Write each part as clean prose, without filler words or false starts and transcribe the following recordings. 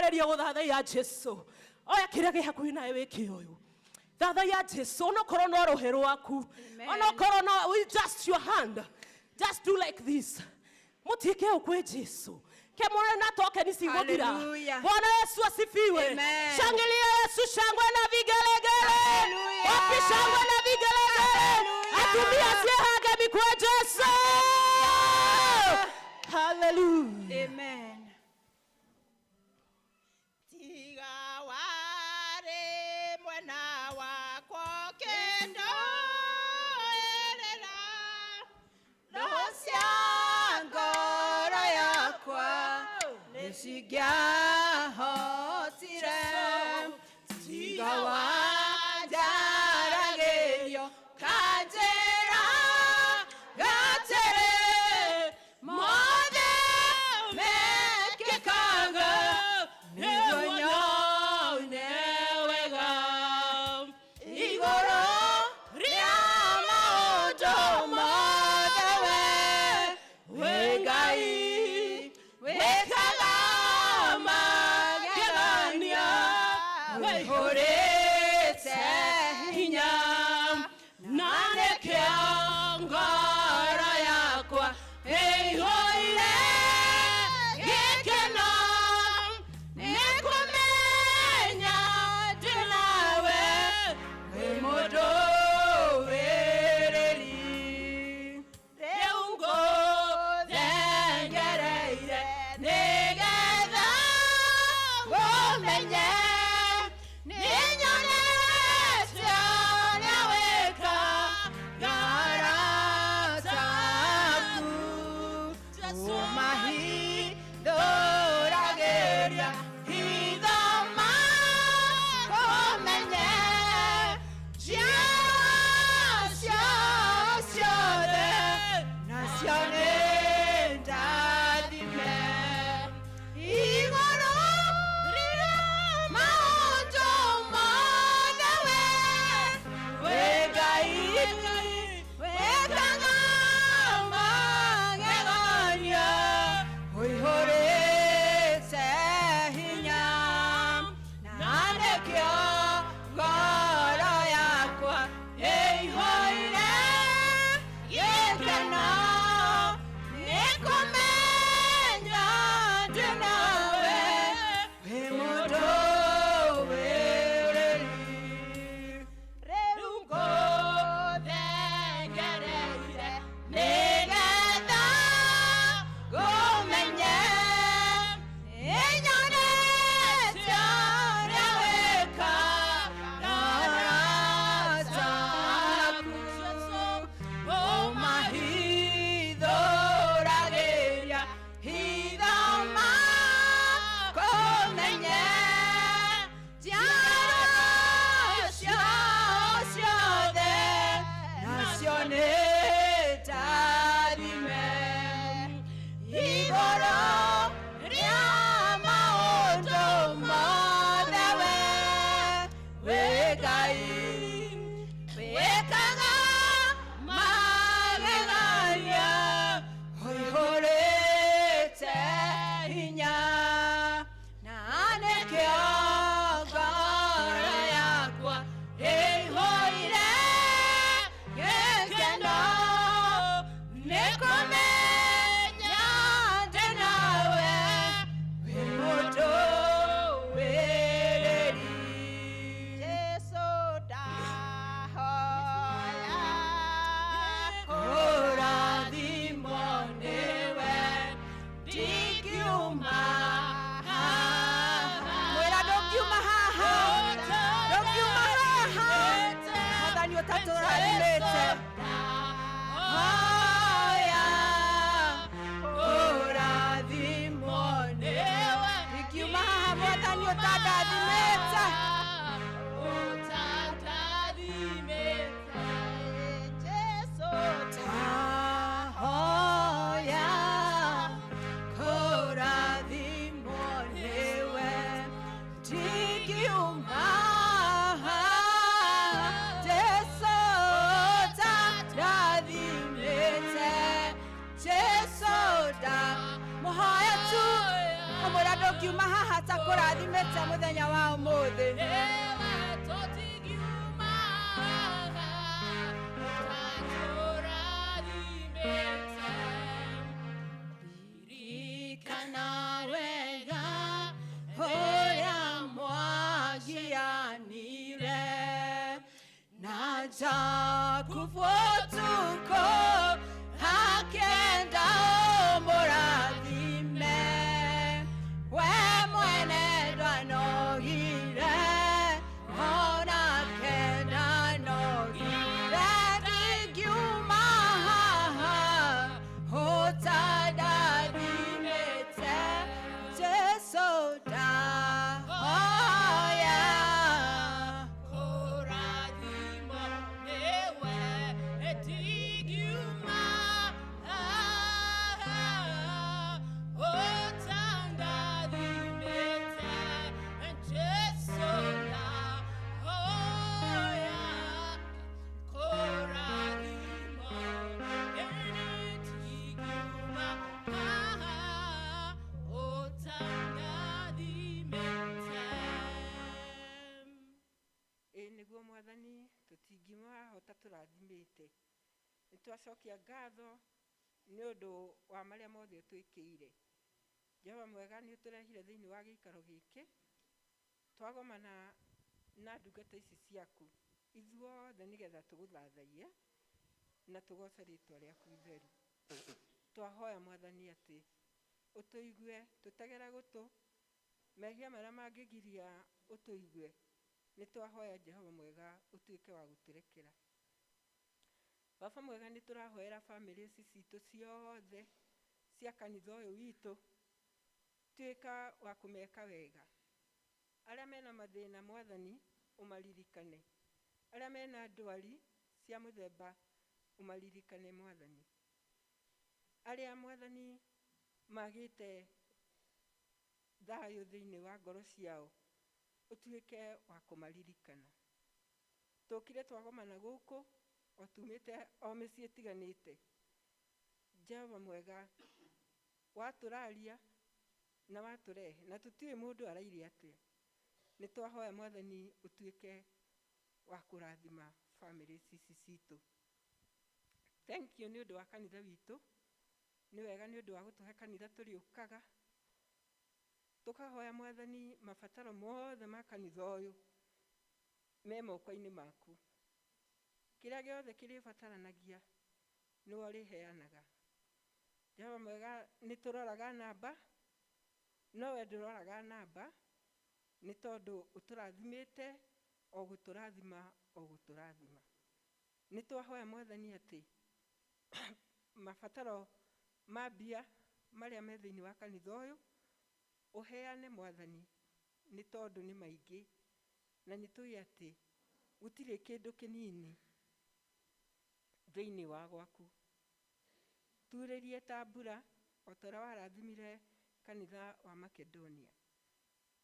Twambĩrĩrie gũthathaiya Jesu. Oya kĩrĩa gĩ hakuhĩ nawe wĩke ũyũ. Thathaiya Jesu, onokorwo no rũhĩ rwaku. Onokorwo no with just your hand. Just do like this. Mutike ũkwĩ Jesu. Kemore na toke nisigũthira. Hallelujah. Bwana Yesu asifiwe. Amen. Shangilia Yesu, shangwe na vigelegele. Hallelujah. Wapi shangwe na vigelegele? Hallelujah. Atumia siehage mikwe Jesu. Hallelujah. Amen. Tiga ware mwena wakwa kendo erera roho cia ngoro yakwa nĩcingĩahotire tiga wanjaragĩrio kanjĩra gatĩrĩ mothe mekĩkaga nĩguo nyone wega igũrũ rĩa maũndũ mothe we wĩ Ngai wĩkaga magegania wĩihũrĩte hinya na nĩkĩo ngoro yakwa ĩihũire gĩkeno nĩkũmenya ndĩ nawe wĩ mũndũ wĩrĩri rĩu ngũthengereire nĩgetha ngũmenye nĩnyonete ũrĩa wĩkaga arata aku ũmahithũragĩria hitho makũmenye njĩra ciao ciothe nacio nĩ ndathime igũrũ rĩa maũndũ mothe we wĩ Ngai wĩkaga magegania ũihũrĩte hinya na nĩkĩo ngoro yakwa ĩihũire gĩkeno nĩkũmenya ndĩ nawe wĩ mũndũ wĩrĩri rĩu ngũthengereire nĩgetha ngũmenye nĩnyonete ũrĩa wĩkaga arata aku ũmahithũragĩria hitho makũmenye njiaro ciao ciothe nacio nĩ ndathime igũrũ rĩa maũndũ mothe we wĩ Ngai wĩkaga magegania ũihũrĩte hinya na nĩkĩo ngoro yakwa ĩihũire gĩkeno nĩkũmenya ndĩ nawe wĩ mũndũ wĩrĩri Jesu ndahoya kũrathimwo nĩwe ndingiuma haha Mwĩra ndũngiuma haha. Ndũngiuma haha. Mwathani ũtatũrathimĩte. Hoya kũrathimwo nĩwe Ndingiuma haha mwathani ũtandathimĩte. Ũtandathimĩte. Jesu Hoya kũrathimwo nĩwe ndingiuma haha. Jesu ũtandathimĩte. Jesu nda mũhoya tu ũmwĩra ndũngiuma haha takũrathimĩte. ũmũthĩ. Ririkana wega ũrĩa mwagianire na Jakubu ũtukũ akĩenda ũmũrathime. We mwene ndwanogire, onake ndanogire. Ndingiuma haha ũtandathimĩte. Jesũ ndahoya. Ĩ nĩguo Mwathani, tũtingiuma haha ũtatũrathimĩte. Nĩ twacokia ngatho nĩ ũndũ wa marĩa mothe ũtwĩkĩire. Jehova mwega, nĩ ũtũrehire thĩinĩ wa gĩikaro gĩkĩ, twagomana na ndungata ici ciaku ithuothe nĩgetha tũgũthathaiye na tũgoce rĩtwa rĩaku itheru. Twahoya Mwathani atĩ ũtũigue, tũtegere gũtũ mehia marĩa mangĩgiria ũtũigue. Nĩ twahoya Jehova mwega ũtuĩke wa gũtũrekera. Baba mwega, nĩ tũrahoera bamĩrĩ ici citũ ciothe cia kanitha ũyũ witũ, tuĩka wa kũmeka wega. Arĩa mena mathĩna, Mwathani, ũmaririkane. Arĩa mena ndwari cia mũthemba, ũmaririkane Mwathani. Arĩa, Mwathani, magĩte thayũ thĩinĩ wa ngoro ciao, ũtuĩke wa kũmaririkana. Tũkire twagomana gũkũ o tumĩte o mĩciĩ ĩtiganĩte. Jehova mwega, watũraria na watũrehe na tũtiũĩ mũndũ araire atĩa. Nĩ twahoya Mwathani ũtuĩke wa kũrathima bamĩrĩ ici citũ. Thank you nĩ ũndũ wa kanitha witũ. Nĩ wega nĩ ũndũ wa gũtũhe kanitha tũrĩũkaga tũkahoya. Mwathani, mabataro mothe ma kanitha ũyũ me moko-inĩ maku. Kĩrĩa gĩothe kĩrĩbataranagia nĩwe ũrĩheanaga. Jehova mwega, nĩ tũroraga namba, no we ndũroraga namba, nĩ tondũ ũtũrathimĩte o gũtũrathima o gũtũrathima. Nĩ twahoya Mwathani atĩ mabataro ma mbia marĩa me thĩinĩ wa kanitha ũyũ ũheane, Mwathani, nĩ tondũ nĩ maingĩ na nĩ tũĩ atĩ gũtirĩ kĩndũ kĩnini thĩinĩ wa gwaku. Turĩrie ta mbura o ta ũrĩa warathimire kanitha wa Makedonia.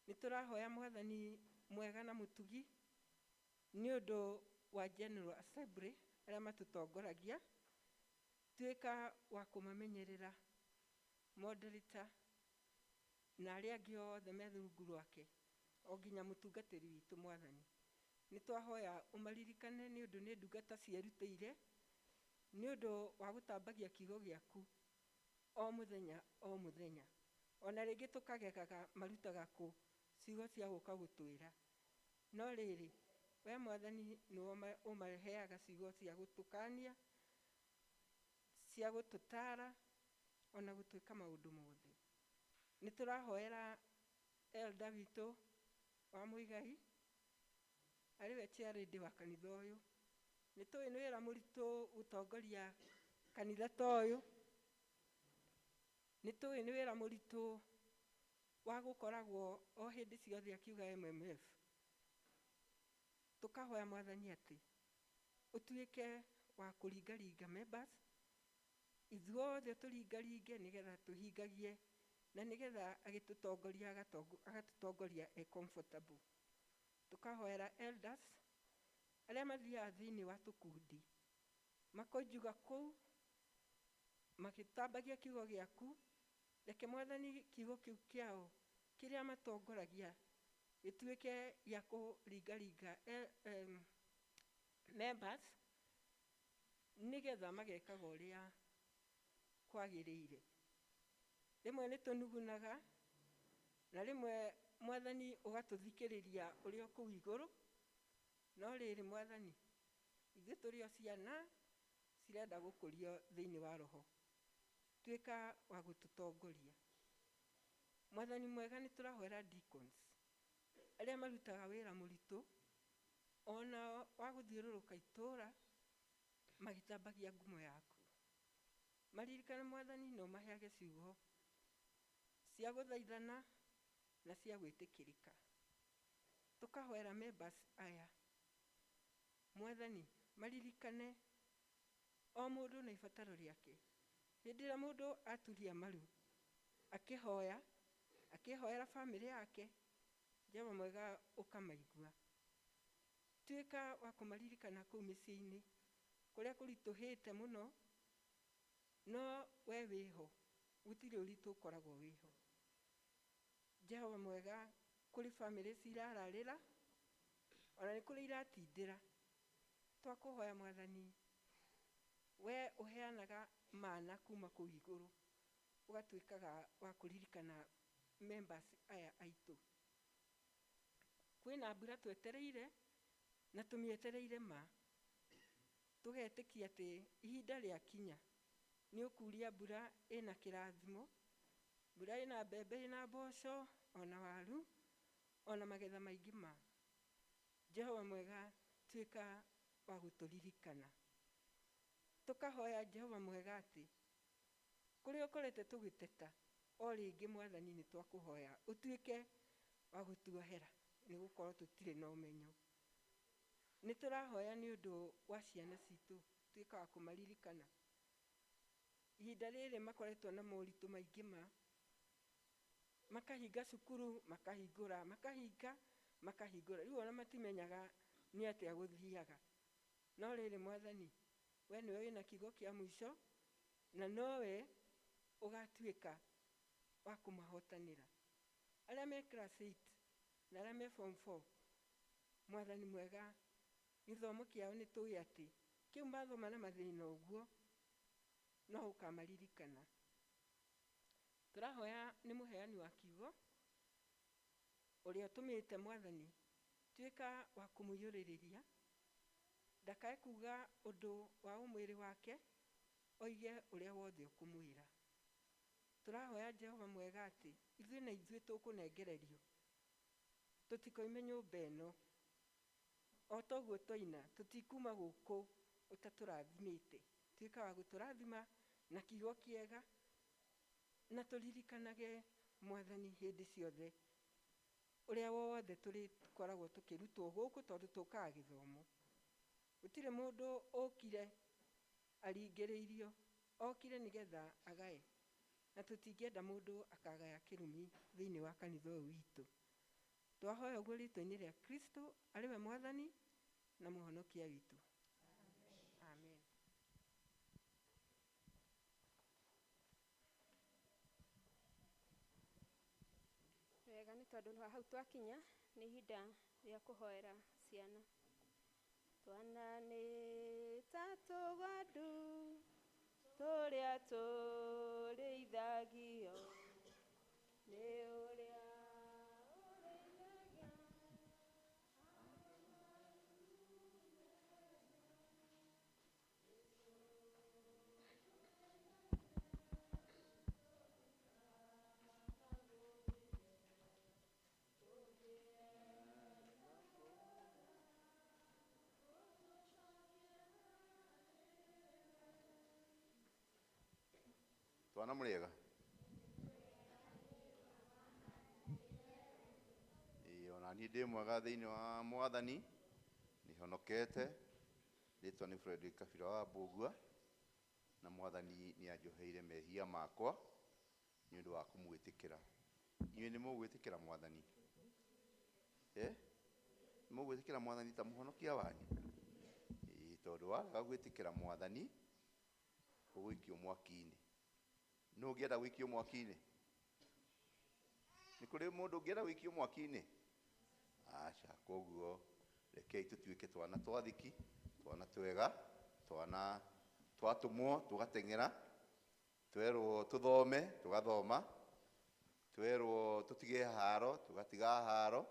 Nĩ tũrahoya Mwathani mwega na mũtugi nĩ ũndũ wa General Assembly arĩa matũtongoragia, tuĩka wa kũmamenyerera, moderator na arĩa angĩ othe me rungu rwake, o nginya mũtungatĩri witũ. Mwathani, nĩ twahoya ũmaririkane nĩ ũndũ nĩ ndungata cierutĩire nĩ ũndũ wa gũtambagia kiugo gĩaku o mũthenya o mũthenya. Ona rĩngĩ tũkagegaga marutaga kũ ciugo cia gũka gũtwĩra, no rĩrĩ, we Mwathani nĩwe ũmaheaga ciugo cia gũtũkania, cia gũtũtara, ona gũtwĩka maũndũ mothe. Nĩ tũrahoera elder witũ wa Mũigai, arĩ we chairlady wa kanitha ũyũ. Nĩ tũĩ nĩ wĩra mũritũ gũtongoria kanitha ta ũyũ. Nĩ tũĩ nĩ wĩra mũritũ wa gũkoragwo o hĩndĩ ciothe akiuga MMF. Tũkahoya Mwathani atĩ ũtuĩke wa kũringaringa members ithuothe, tũringaringe nĩgetha tũhingagie na nĩgetha agĩtũtongoria agatũtongoria e comfortable. Tũkahoera elders arĩa mathiaga thĩinĩ wa tũkundi makoinjuga kũu magĩtambagia kiugo gĩaku. Reke Mwathani kiugo kĩu kĩao kĩrĩa matongoragia. Gĩtuĩke gĩa kũringaringa members nĩgetha magekaga ũrĩa kwagĩrĩire. Rĩmwe nĩ tũnugunaga na rĩmwe mwathani ũgatũthikĩrĩria ũrĩ o kũu igũrũ, no rĩrĩ mwathani ithuĩ tũrĩ o ciana cirenda gũkũrio thĩinĩ wa roho, tuĩka wa gũtũtongoria. Mwathani mwega nĩ tũrahoera deacons arĩa marutaga wĩra mũritũ ona wa gũthiũrũrũka itũũra magĩtambagia ngumo yaku. Maririkane mwathani na ũmaheage ciugo cia gũthaithana na cia gwĩtĩkĩrĩka. Tũkahoera members aya mwathani maririkane o mũndũ na ibataro rĩake. Hĩndĩ ĩrĩa mũndũ aturia maru akĩhoya, akĩhoera bamĩrĩ yake, Jehova mwega ũkamaigua. Tuĩka wa kũmaririkana kũu mĩciĩ-inĩ kũrĩa kũritũhĩte mũno, no we wĩho, gũtirĩ ũritũ ũkoragwo wĩho. Jehova mwega kũrĩ bamĩrĩ cirararĩra ona nĩ kũrĩ iratindĩra, twakũhoya mwathani we ũheanaga mana kuma kũu igũrũ ũgatuĩkaga wa kũririkana members aya aitũ. Kwĩna mbura twetereire na tũmĩetereire ma, tũgetĩkia atĩ ihinda rĩakinya nĩ ũkuria mbura ĩna kĩrathimo, mbura ĩna mbembe ĩna mboco ona waru ona magetha maingĩ ma. Jehova mwega tuĩka wa gũtũririkana. Tũkahoya Jehova mwega atĩ kũrĩa ũkorete tũgĩteta o rĩngĩ mwathani nĩ twakũhoya ũtuĩke wa gũtuohera nĩ gũkorwo tũtirĩ na ũmenyo. Nĩ tũrahoya nĩ ũndũ wa ciana citũ, tuĩka wa kũmaririkana. Ihinda rĩrĩ makoretwo na moritũ maingĩ ma, makahinga cukuru, makahingũra, makahinga, makahingũra, rĩu ona matimenyaga nĩ atĩa gũthiaga. No rĩrĩ mwathani we nĩwe wĩna kiugo kĩa mũico na nowe ũgatuĩka wa kũmahotanĩra. Arĩa me class 8 na arĩa me form 4, mwathani mwega gĩthomo kĩao nĩ tũĩ atĩ kĩu mathoma na mathĩna ũguo no ũkamaririkana. Tũrahoya nĩ mũheani wa kiugo ũrĩa ũtũmĩte mwathani tuĩka wa kũmũiyũrĩrĩria, ndakae kuga ũndũ wa ũmwĩrĩ wake, oige ũrĩa wothe ũkũmwĩra. Tũrahoya Jehova mwega atĩ ithuĩ na ithuĩ tũkũnengererio tũtikoime nyũmba ĩno o toguo twaina, tũtikuma gũkũ ũtatũrathimĩte. Tuĩka wa gũtũrathima na kiugo kĩega na tũririkanage mwathani hĩndĩ ciothe ũrĩa wothe tũrĩkoragwo tũkĩrutwo gũkũ tondũ tũkaga gĩthomo. Gũtirĩ mũndũ ũkire aringĩrĩirio, okire nĩgetha agae, na tũtingĩenda mũndũ akagaya kĩrumi thĩinĩ wa kanitha ũyũ witũ. Twahoya ũguo rĩtwa-inĩ rĩa Kristo arĩ we mwathani na mũhonokia witũ. Amen. Wega nĩ tondũ wa hau twakinya nĩ ihinda rĩa kũhoera ciana. Twana nĩ ta tũgondu tũrĩa tũrĩithagio nĩ ũrĩa ũrĩithagia. Twana mũrĩega? Ĩĩ ona niĩ ndĩ mwega thĩinĩ wa mwathani, nĩhonokete. Rĩtwa nĩ Frederick Kabira wa Mbũgua, na mwathani nĩ anjoheire mehia makwa nĩ ũndũ wa kũmwĩtĩkĩra. Inyuĩ nĩ mũgwĩtĩkĩra mwathani? Nĩ mũgwĩtĩkĩra mwathani ta mũhonokia wanyu? Ĩĩ, tondũ warega gwĩtĩkĩra mwathani ũgũikio mwaki-inĩ. Nũ ũngĩenda gũikio mwaki-inĩ? Nĩ kũrĩ mũndũ ũngĩenda gũikio mwaki-inĩ? Aca, koguo rekei tũtuĩke twana twathiki, twana twega, twana twatũmwo tũgateng'era, twerwo tũthome tũgathoma, twerwo tũtige haro tũgatiga haro.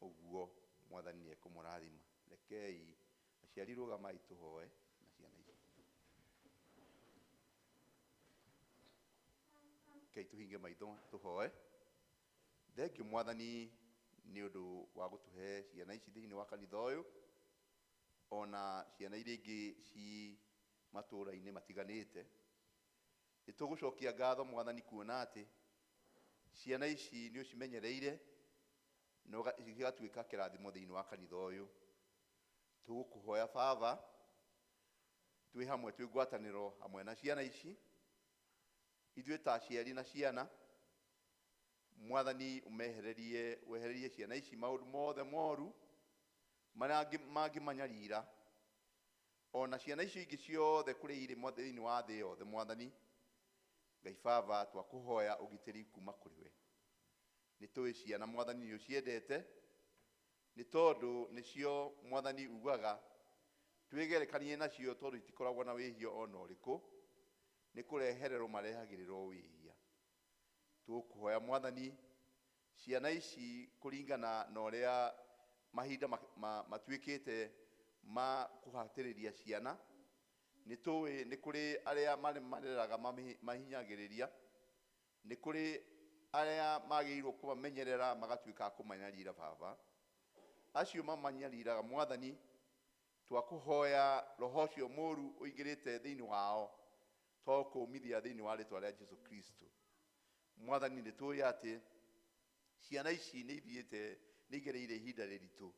Ũguo Mwathani nĩ ekũmũrathima. Rekei aciari rũgamai tũhoe na ciana ici. Rekei tũhinge maitho tũhoe. Thengiũ Mwathani nĩ ũndũ wa gũtũhe ciana ici thĩinĩ wa kanitha ũyũ, ona ciana iria ingĩ ci matũũra-inĩ matiganĩte. Nĩ tũgũcokia ngatho Mwathani kuona atĩ ciana ici nĩ ũcimenyereire na cigatuĩka kĩrathimo thĩinĩ wa kanitha ũyũ. Tũgũkũhoya Baba, twĩ hamwe, twĩ ngwatanĩro hamwe na ciana ici, ithuĩ ta aciari na ciana, Mwathani ũmehererie, wehererie ciana ici maũndũ mothe moru marĩa mangĩmanyarira, ona ciana icio ingĩ ciothe kũrĩa irĩ thĩinĩ wa thĩ yothe. Mwathani Ngai Baba, twakũhoya ũgitĩri kuma kũrĩ we. Nĩ tũĩ ciana Mwathani nĩ ũciendete, nĩ tondũ nĩcio Mwathani ugaga twĩgerekanie nacio, tondũ itikoragwo na wĩhia ona ũrĩkũ, nĩ kũrehererwo marehagĩrĩrwo wĩhia. Tũkũhoya Mwathani ciana ici kũringana na ũrĩa mahinda matuĩkĩte ma kũhatĩrĩria ciana, nĩ tũĩ nĩ kũrĩ arĩa mareraga mahinyagĩrĩria, nĩ kũrĩ arĩa magĩrĩirwo kũmamenyerera magatuĩka a kũmanyarira. Baba, acio mamanyariraga Mwathani, twakũhoya roho ũcio mũru ũingĩrĩte thĩinĩ wao twakũmithia thĩinĩ wa rĩtwa rĩa Jesu Kristo. Mwathani nĩ tũĩ atĩ ciana ici nĩ ithiĩte, nĩ igereire ihinda rĩritũ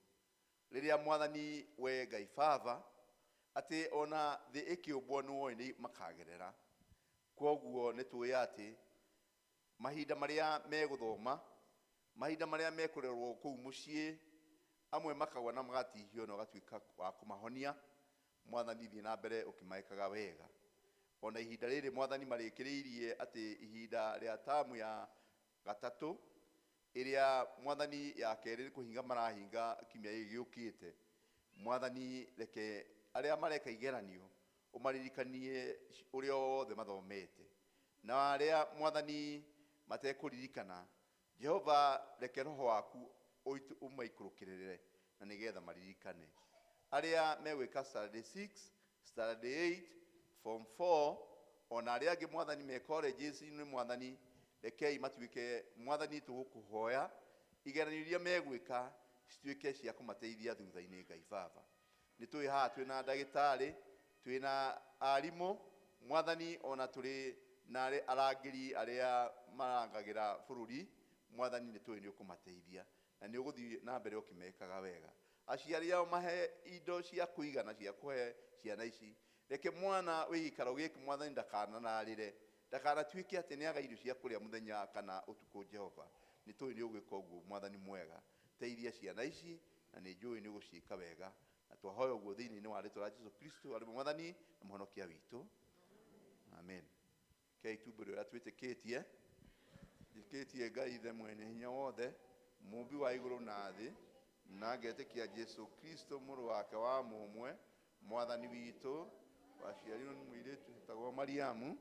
rĩrĩa Mwathani we Ngai Baba atĩ ona thĩ ĩkĩũmbwo nĩ woĩ nĩ makagerera. Kwoguo nĩ tũĩ atĩ mahinda marĩa megũthoma, mahinda marĩa mekũrerwo kũu mũciĩ, amwe makagwa na magatihio na ũgatuĩka wa kũmahonia. Mwathani thiĩ na mbere ũkĩmekaga wega. Ona ihinda rĩrĩ Mwathani marĩkĩrĩirie atĩ ihinda rĩa tamu ya gatatũ ĩrĩa Mwathani ya kerĩ nĩ kũhinga marahinga kiumia gĩkĩ gĩũkĩte. Mwathani reke arĩa mareka igeranio ũmaririkanie ũrĩa wothe mathomete, na arĩa Mwathani matekũririkana, Jehova reke roho waku ũmaikũrũkĩrĩre na nĩgetha maririkane. Arĩa megwĩka standard 6, standard 8, form 4, ona arĩa angĩ Mwathani me colleges-inĩ, Mwathani rekei matuĩke, Mwathani tũgũkũhoya igeranio iria megwĩka cituĩke cia kũmateithia thutha-inĩ. Ngai Baba, nĩ tũĩ haha twĩna ndagĩtarĩ, twĩna arimũ Mwathani, ona tũrĩ na arangĩri arĩa marangagĩra bũrũri. Mwathani nĩ tũĩ nĩ ũkũmateithia na nĩ ũgũthiĩ na mbere ũkĩmekaga wega. Aciari ao mahe indo cia kũigana cia kũhe ciana ici. Reke mwana wĩ gĩikaro gĩkĩ Mwathani ndakanararĩre, ndakanatuĩke atĩ nĩ aga irio cia kũrĩa mũthenya kana ũtukũ. Jehova nĩ tũĩ nĩ ũgwĩka ũguo. Mwathani mwega, teithia ciana ici na nĩ njũĩ nĩ ũgũciĩka wega, na twahoya ũguo thĩinĩ wa rĩtwa rĩa Jesu Kristo arĩ Mwathani na Mũhonokia witũ, amen. Kei tumbũre ũrĩa twĩtĩkĩtie. Njĩtĩkĩtie Ngai Ithe mwene hinya wothe, mũmbi wa igũrũ na thĩ, na ngetĩkia Jesu Kristo mũrũ wake wa mũmwe, Mwathani witũ, waciarirwo nĩ mũirĩtu wetagwo Mariamu,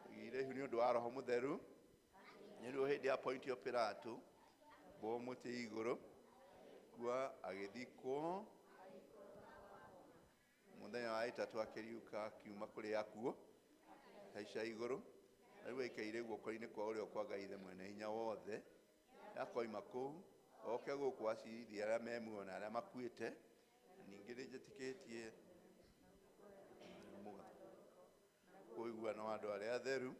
agĩire ihu nĩ ũndũ wa Roho Mũtheru, nĩ ũndũ hĩndĩ ya Pontio Pilato, bwo mũtĩ igũrũ, kua agĩthikwo, mũthenya wa ĩtatũ akĩriũka akiuma kũrĩ akuũ, haica igũrũ, na rĩu aikaire guoko-inĩ kwa ũrĩo kwa Ngai Ithe mwene hinya wothe. Akoima kũu oke gũkũ acirithie arĩa me muoyo na arĩa makuĩte. Ningĩ nĩ njĩtĩkĩtie kũiguano wa andũ arĩa atheru,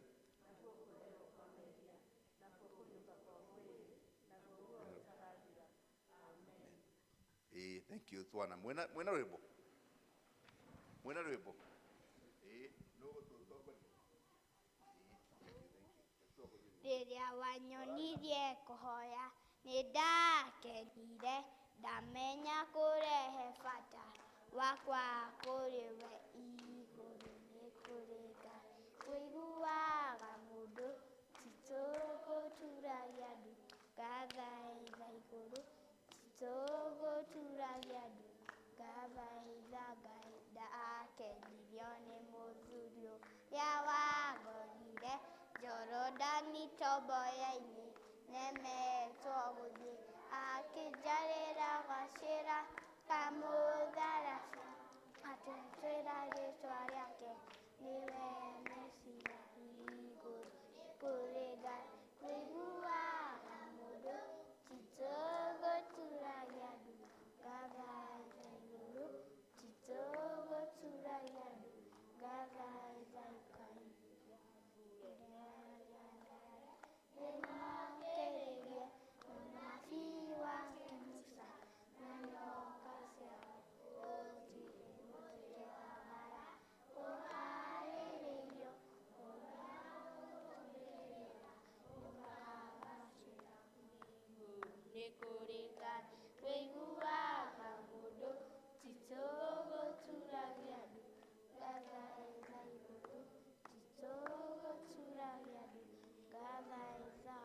Thank you twana. Mwena mwena rwĩmbo, mwena rwĩmbo. Nũgũtũtongoria. Rĩrĩa wanyonirie kũhoya nĩ ndakenire, ndamenya kũrehe bata wakwa kũrĩ we. Igũrũ nĩ kũrĩ Ngai ũiguaga mũndũ, titũgũturagia ndu ngathaitha igũrũ. Ngathaitha Ngai ndakenirio nĩ mũthuri ũrĩa wangorire Jorodani tomboya-inĩ nemetwo gũthiĩ akĩnjarĩra gacĩra kamũtharaba akĩnjĩra rĩtwa rĩake nĩwe Mesia. Igũrũ kũrĩ Ngai kũiguaga mũndũ titũgũturagia ndu ngathaitha igũrũ titũgũturagia ndu ngathaitha Ngai. Nĩmakĩrĩrie mũnabii wake Musa na nyoka ciao gũtirĩ mũtĩ wa mbara ũhaarĩirio ũrĩa ũkũrĩrĩra ũkagacĩra. Nĩ kũrĩ Ngai kũiguaga mũndũ titũgũturagia ndu ngathaitha igũrũ titũgũturagia ndu ngathaitha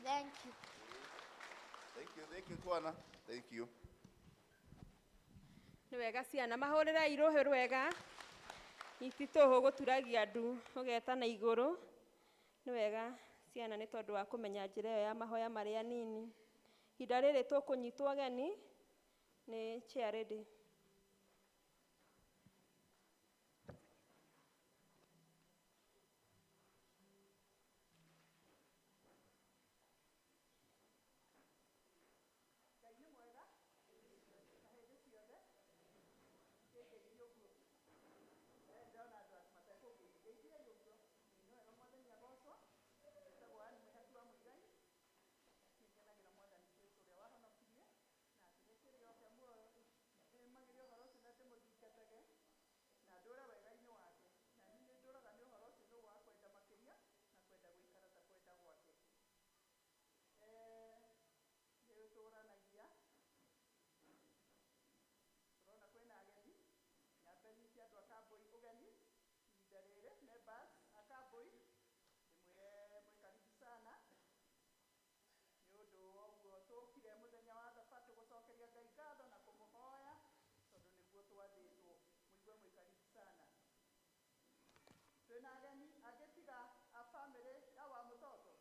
Ngai. Thank you. Thank you, Twana. Thank you. Nĩ wega ciana mahũrĩrai rũhĩ rwega ititũhũ gũturagia ndu ũgetana igũrũ. Nĩ wega ciana nĩ tondũ wa kũmenya njĩra ĩyo ya mahoya marĩa nini. Ihinda rĩrĩ tũkũnyitwo ageni nĩ chair lady. Ngai nĩ mwega na hĩndĩ ciothe kĩngeithie ũguo. Ndĩrona andũ matekũngeithia, ngeithiai ũguo. Nĩ wega Mwathani agocwo. Njĩtagwo Ann Mwĩhaki wa Mũigai. Nĩngenagĩra Mwathani Jesũ ũrĩa wahonokirie na akĩhe kĩrĩo kĩa muoyo. Ndĩmagĩre ũhoro ũcio na ndĩmũthingatage na ndũre wega-inĩ wake. Na niĩ nĩndũraga nĩ ũhoro ũcio nĩ wa kwenda makĩria na kwenda gũikara ta kwenda gwake. Nĩtũranagia tũrona kwĩna ageni. Nyambe nyite andũ a Kambũi ũgeni ihinda rĩrĩ, members a Kambũi, ndĩmwĩre mwĩ karibu sana nĩ ũndũ wa ũguo tũkire mũthenya wa thabatũ gũcokeria Ngai ngatho na kũmũhoya tondũ nĩguo twathĩtwo. Mũigue mwĩ karibu sana. Twĩna ageni angĩ tiga a bamĩrĩ ya wa mũtoto,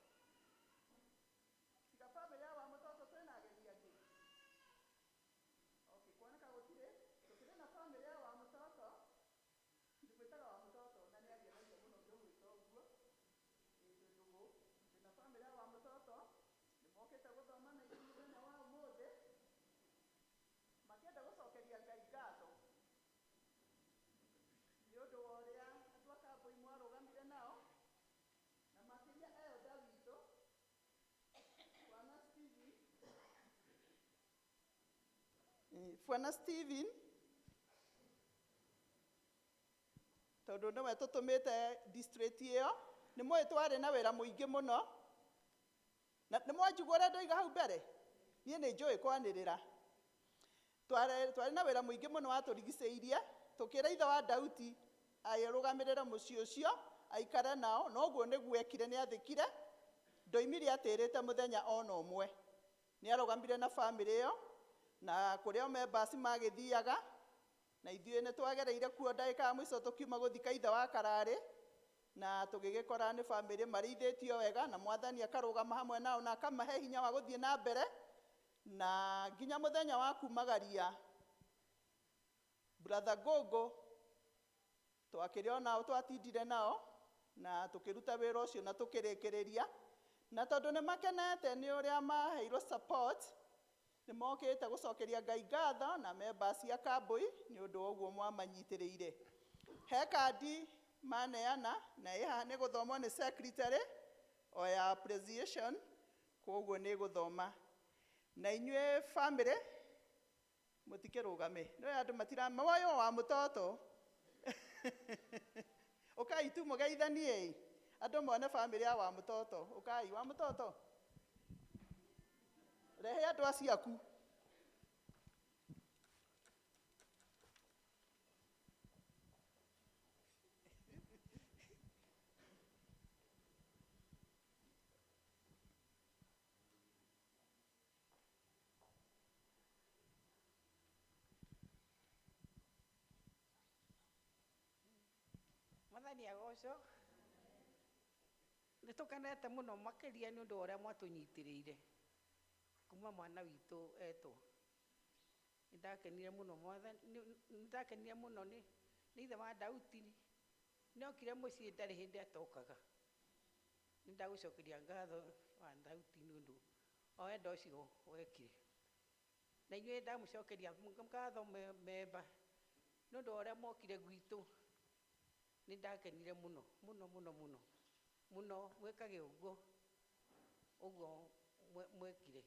tiga bamĩrĩ ya wa mũtoto twĩna ageni angĩ. Okay, kuoneka gũtirĩ. Tũkĩrĩ na bamĩrĩ ya wa mũtoto, ndĩmwĩtaga wa mũtoto na nĩ angenagia mũno ngĩmwĩta ũguo. Ĩ twĩ ndũgũ. Twĩna bamĩrĩ ya wa mũtoto nĩ mokĩte gũthoma na ithuĩ mũthenya wa ũmũthĩ makĩenda gũcokeria Ngai ngatho nĩ ũndũ wa ũrĩa andũ a Kambũi mwarũgamire nao na makĩria elder witũ Bwana Steven. Bwana Steven tondũ nĩwe tũtũmĩte district ĩyo nĩ mũĩ twarĩ na wĩra mũingĩ mũno na nĩ mwanjigua ũrĩa ndoiga hau mbere niĩ nĩ njũĩ kwanĩrĩra. Twarĩ na wĩra mũingĩ mũno watũrigicĩirie tũkĩra ithe wa Dauti arũgamĩrĩre mũciĩ ũcio aikare nao na ũguo nĩguo ekire nĩ athĩkire ndoimire atĩrĩte mũthenya ona ũmwe. Nĩ arũgamire na bamĩrĩ ĩyo na kũrĩa members magĩthiaga na ithuĩ nĩ twagereire kuo ndagĩka ya mũico tũkiuma gũthika ithe wa Kararĩ na tũgĩgĩkora nĩ bamĩrĩ marĩithĩtio wega na Mwathani akarũgama hamwe nao na akamahe hinya wa gũthiĩ na mbere na nginya mũthenya wa kumagaria Brother Gogo twakĩrĩ onao twatindire nao na tũkĩruta wĩra ũcio na tũkĩrĩkĩrĩria na tondũ nĩ makenete nĩ ũrĩa maheirwo support nĩ mokĩte gũcokeria Ngai ngatho na members a Kambũi nĩ ũndũ wa ũguo mwamanyitĩrĩire. He kandi maneana na ĩ haha nĩ gũthomwo nĩ secretary o ya appreciation koguo nĩ gũthoma. Na inyuĩ family mũtikĩrũgame nĩ andũ matira moyo wa mũtoto ũkai tu mũgeithanie andũ mone family ya wa mũtoto. Ũkai wa mũtoto rehe andũ acio aku. Mwathani agocwo. Nĩ tũkenete mũno makĩria nĩ ũndũ wa ũrĩa mwatũnyitĩrĩire kuma mwana witũ etwo. Nĩ ndakenire mũno Mwathani, nĩ ndakenire mũno nĩ ithe wa Daudi. Nĩ okire mũciĩ ndarĩ hĩndĩ atokaga. Nĩ ndagũcokeria ngatho wa Daudi nĩ ũndũ wa wendo ũcio wekire. Na inyuĩ ndamũcokeria ngatho memba nĩ ũndũ wa ũrĩa mwokire gwitũ. Nĩ ndakenire mũno mũno mũno mũno mũno mwĩkage ũguo ũguo mwekire.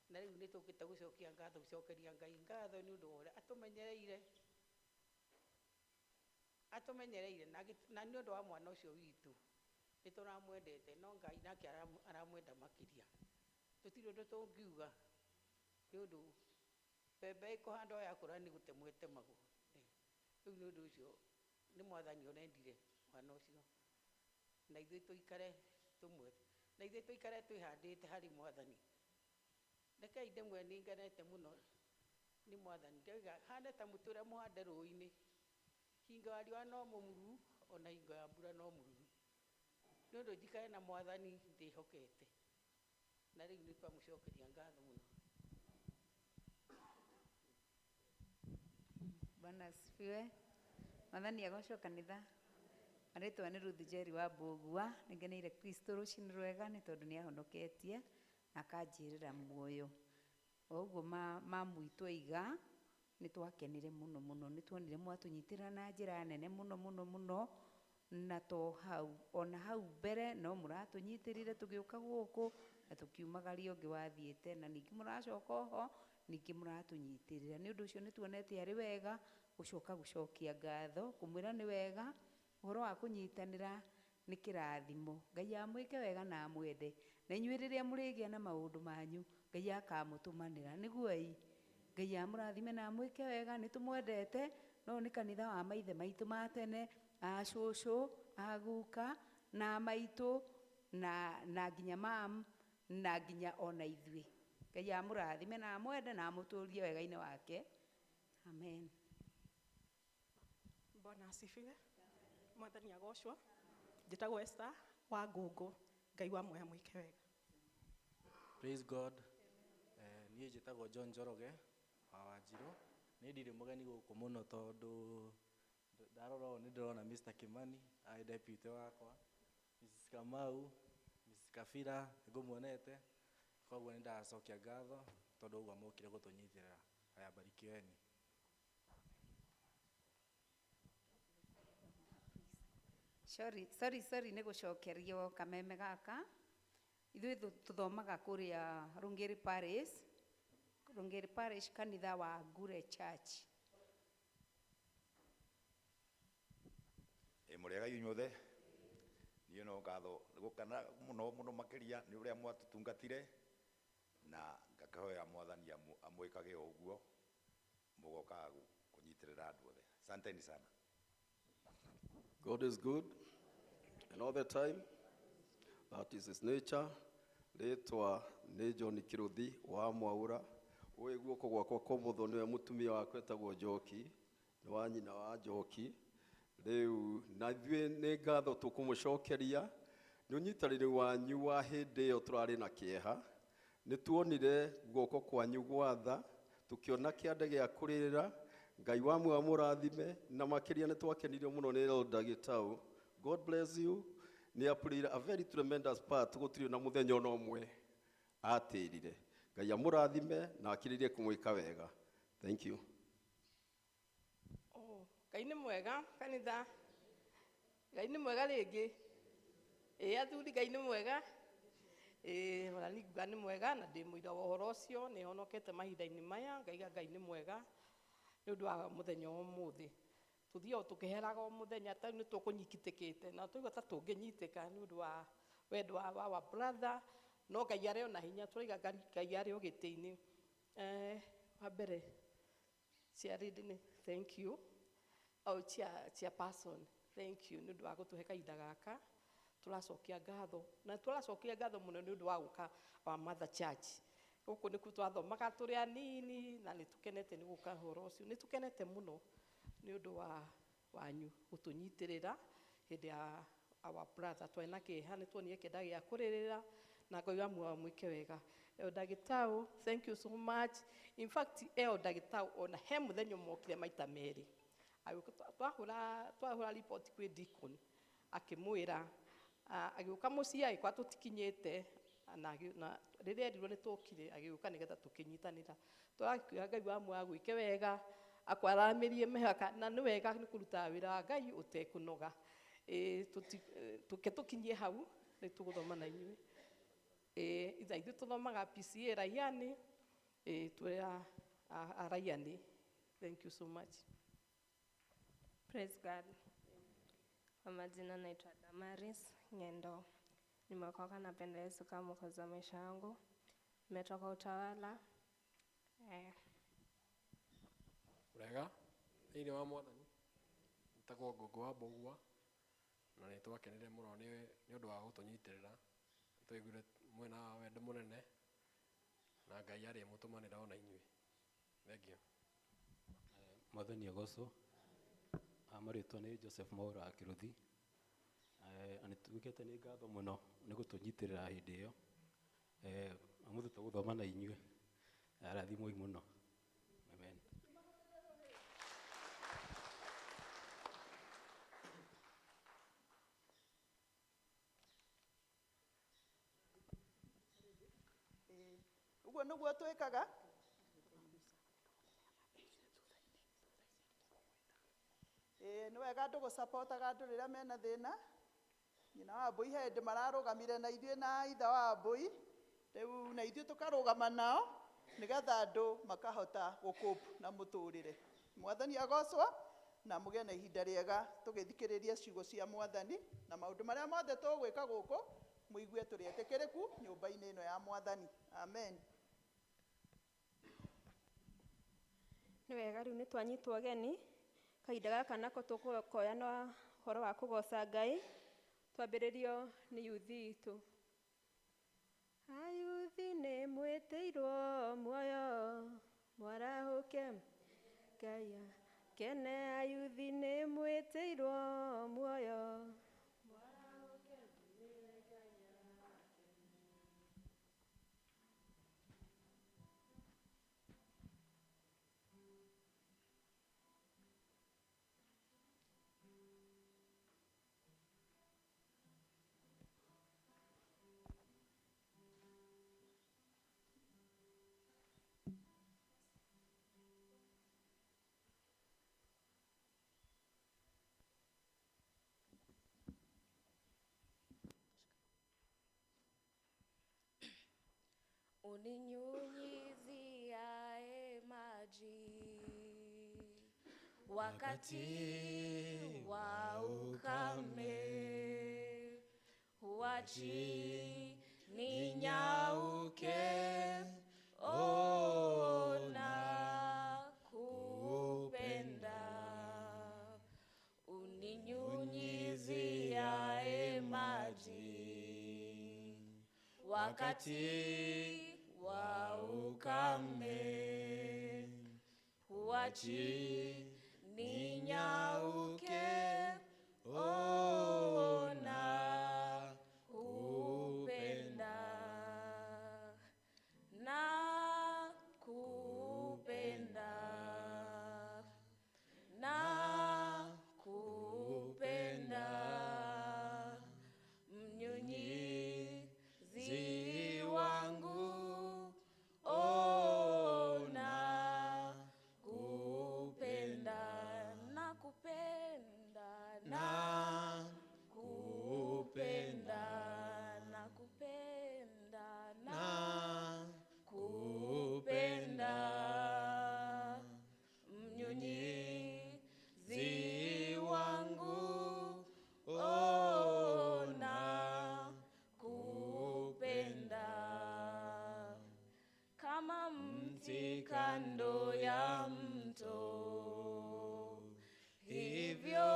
Na rĩu nĩ tũkĩte gũcokia ngatho, gũcokeria Ngai ngatho nĩ ũndũ wa ũrĩa atũmenyereire, atũmenyereire na nĩ ũndũ wa mwana ũcio witũ. Nĩ tũramwendete no Ngai nake aramwenda makĩria. Tũtirĩ ũndũ tũngiuga nĩ ũndũ mbembe ĩkũhandwo yakũra nĩ gũtemwo ĩtemagwo. Rĩu nĩ ũndũ ũcio nĩ Mwathani ũrendire mwana ũcio na ithuĩ tũikare tũmwe na ithuĩ tũikare twĩhandĩte harĩ Mwathani. Rekei ndĩmwe nĩ ngenete mũno nĩ Mwathani. Ndĩroiga hane ta mũtĩ ũrĩa mũhande rũĩ-inĩ, hingo ya riũa no mũmuru ona hingo ya mbura no mũruru. Nĩ ũndũ njikare na Mwathani ndĩhokete. Na rĩu nĩ twamũcokeria ngatho mũno. Bwana asifiwe. Mwathani agocwo kanitha. Marĩtwa nĩ Ruth Njeri wa Mbũgua. Nĩngeneire Kristo rũcinĩ rwega nĩ tondũ nĩ ahonoketie na akanjĩrĩra muoyo. O ũguo mamu witũ aiga nĩ twakenire mũno mũno, nĩ tuonire mwatũnyitĩrĩra na njĩra nene mũno mũno mũno, na to hau, ona hau mbere no mũratũnyitĩrĩire tũgĩũka gũkũ na tũkiumagaria ũngĩ wathiĩte, na ningĩ mũracoka oho ningĩ mũratũnyitĩrĩra. Nĩ ũndũ ũcio nĩ tuonete arĩ wega gũcoka gũcokia ngatho, kũmwĩra nĩ wega ũhoro wa kũnyitanĩra nĩ kĩrathimo. Ngai amwĩke wega na amwende, na inyuĩ rĩrĩa mũrĩgĩa na maũndũ manyu Ngai akamũtũmanĩra. Nĩguo ĩ, Ngai amũrathime na amwĩke wega. Nĩ tũmwendete, no nĩ kanitha wa maithe maitũ ma tene, a cũcũ, a guka na maitũ na nginya mam na nginya ona ithuĩ. Ngai amũrathime na amwende na amũtũrie wega-inĩ wake. Amen. Bwana asifiwe. Mwathani agocwo. Njĩtagwo Esther wa Ngũngũ. Ngai wa muoya mwĩke wega. Praise God. Niĩ njĩtagwo John Njoroge wa Wanjirũ. Niĩ ndirĩ mũgeni gũkũ mũno tondũ ndarora ũũ nĩ ndĩrona Mr. Kimani arĩ deputy wakwa, Mrs. Kamau, Mrs. Kabira nĩngũmuonete, koguo nĩ ndacokia ngatho tondũ ũguo mokire gũtũnyitĩrĩra. Haya, barikiweni. Sorry, sorry, sorry nĩ gũcokerio kameme gaka. Ithuĩ tũthomaga kũrĩa Rũngĩrĩ Parish, Rũngĩrĩ Parish kanitha wa Ngure Church. Ĩ mũrĩega inyuothe. Niĩ no ngatho gũkena mũno mũno makĩria nĩ ũrĩa mwatũtungatire, na ngakĩhoya Mwathani amwĩkage o ũguo mũgokaga kũnyitĩrĩra andũ othe. Asanteni sana. God is good and all the time. That is his nature. Rĩtwa nĩ John Kĩrũthi wa Mwaũra. Ũĩ guoko gwakwa kwa ũmotho nĩwe mũtumia wakwa etagwo Njoki, nĩ wa nyina wa Njoki. Rĩu na ithuĩ nĩ ngatho tũkũmũcokeria nĩ ũnyitanĩri wanyu wa hĩndĩ ĩyo tũrarĩ na kĩeha. Nĩ tuonire guoko kwanyu gwa tha, tũkĩona kĩande gĩa kũrĩrĩra. Ngai wa muoyo amũrathime, na makĩria nĩ twakenirio mũno nĩ Elder Gĩtaũ. God bless you. Nĩ a a very tremendous part, gũtirĩ na mũthenya ona ũmwe atĩrire. Ngai amũrathime na akĩrĩrie kũmwĩka wega. Thank you. Oh, Ngai nĩ mwega kanitha. Ngai nĩ mwega rĩngĩ. Ĩĩ athuri, Ngai nĩ mwega. Ĩĩ ona niĩ nguga nĩ mwega na ndĩ mũira wa ũhoro ũcio, nĩ honokete mahinda-inĩ maya, ngaiga Ngai nĩ mwega nĩ ũndũ wa mũthenya wa ũmũthĩ. Tũthiaga tũkĩheraga o mũthenya, ta rĩu nĩ tũkũnyitĩkĩte na tũigua ta tũngĩnyitĩka nĩ ũndũ wa wendo wa our brother, no Ngai arĩ o na hinya, tũraiga Ngai arĩ o gĩtĩ-inĩ. Wa mbere, chairlady nĩ thank you. Oh, chairperson, thank you nĩ ũndũ wa gũtũhe kahinda gaka. Tũracokia ngatho, na tũracokia ngatho mũno nĩ ũndũ wa gũka wa Mother Church. Gũkũ nĩkuo twathomaga tũrĩ anini na nĩ tũkenete nĩ gũka ũhoro ũcio. Nĩ tũkenete mũno nĩ ũndũ wa wanyu gũtũnyitĩrĩra. Hĩndĩ ya our brother twarĩ na kĩeha nĩ tuonire kĩenda gĩa kũrĩrĩra na Ngai wa muoyo mwĩke wega. Elder Gitau, thank you so much. In fact, Elder Gitau ona he mũthenya ũmwe okire maita merĩ. Agĩũka twahũra report kwĩ deacon akĩmwĩra agĩũka mũciĩ agĩkora tũtikinyĩte na rĩrĩa erirwo nĩ tũkire agĩũka nĩgetha tũkĩnyitanĩra. Tũrakiuga Ngai wa muoyo agwĩke wega akwaramĩrie mĩhaka na nĩ wega nĩ kũruta wĩra wa Ngai ũtekũnoga. Tũke tũkinyie hau nĩ tũgũthoma na inyuĩ. Itha ithuĩ tũthomaga PCA Raiani, twĩ a Raiani. Thank you so much. Praise God. Kwa majina naitwa Damaris Ngendo. Nimeokoka, napenda Yesu kama mwokozi wa maisha yangu. Nimetoka Utawala. Wega, thĩinĩ wa Mwathani, njĩtagwo Ngũngũ wa Mbũgua, na nĩ twakenire mũno nĩ ũndũ wa gũtũnyitĩrĩra. Nĩ twaiguire mwĩna wendo mũnene, na Ngai arĩmũtũmanĩra ona inyuĩ. Thengiũ. Mwathani agocwo. Marĩtwa nĩ Joseph Mwaura wa Kĩrũthi. Na nĩ tuĩkĩte nĩ ngatho mũno nĩ gũtũnyitĩrĩra hĩndĩ ĩyo. Ũmũthĩ tũgũthoma na inyuĩ. Rathimwoi mũno. Amen. Ũguo nĩguo twĩkaga. Nĩ wega andũ gũcapotaga andũ rĩrĩa mena thĩna. Nyina wa Mbũi he hĩndĩ mararũgamire na ithuĩ na ithe wa Mbũi, rĩu na ithuĩ tũkarũgama nao nĩgetha andũ makahota gũkũpu na mũtũrĩre. Mwathani agocwo na mũgĩe na ihinda rĩega tũgĩthikĩrĩria ciugo cia Mwathani na maũndũ marĩa mothe tũgwĩka gũkũ mũigue tũrĩ etĩkĩrĩku nyũmba-inĩ ĩno ya Mwathani. Amen. Nĩ wega rĩu nĩ twanyitwo ageni kahinda gaka nako tũkoya na ũhoro wa kũgoca Ngai twambĩrĩrio nĩ yuthi itũ. Ayuthi nĩ mwĩtĩirwo muoyo mwarahũke Ngai kene. Ayuthi nĩ mwĩtĩirwo muoyo mwarahũke Ngai. Uninyunyiziae maji wakati wa ukame, huachi ninyauke, ona kupenda. Uninyunyiziae maji wakati wa ukame, huachi ninyauke, ona kupenda. Na kupenda, na kupenda, mnyunyizi wangu, ona kupenda. Na kupenda, na kupenda, na kupenda, na kupenda, mnyunyizi wangu, ona kupenda. Kama mti kando ya mto, hivyo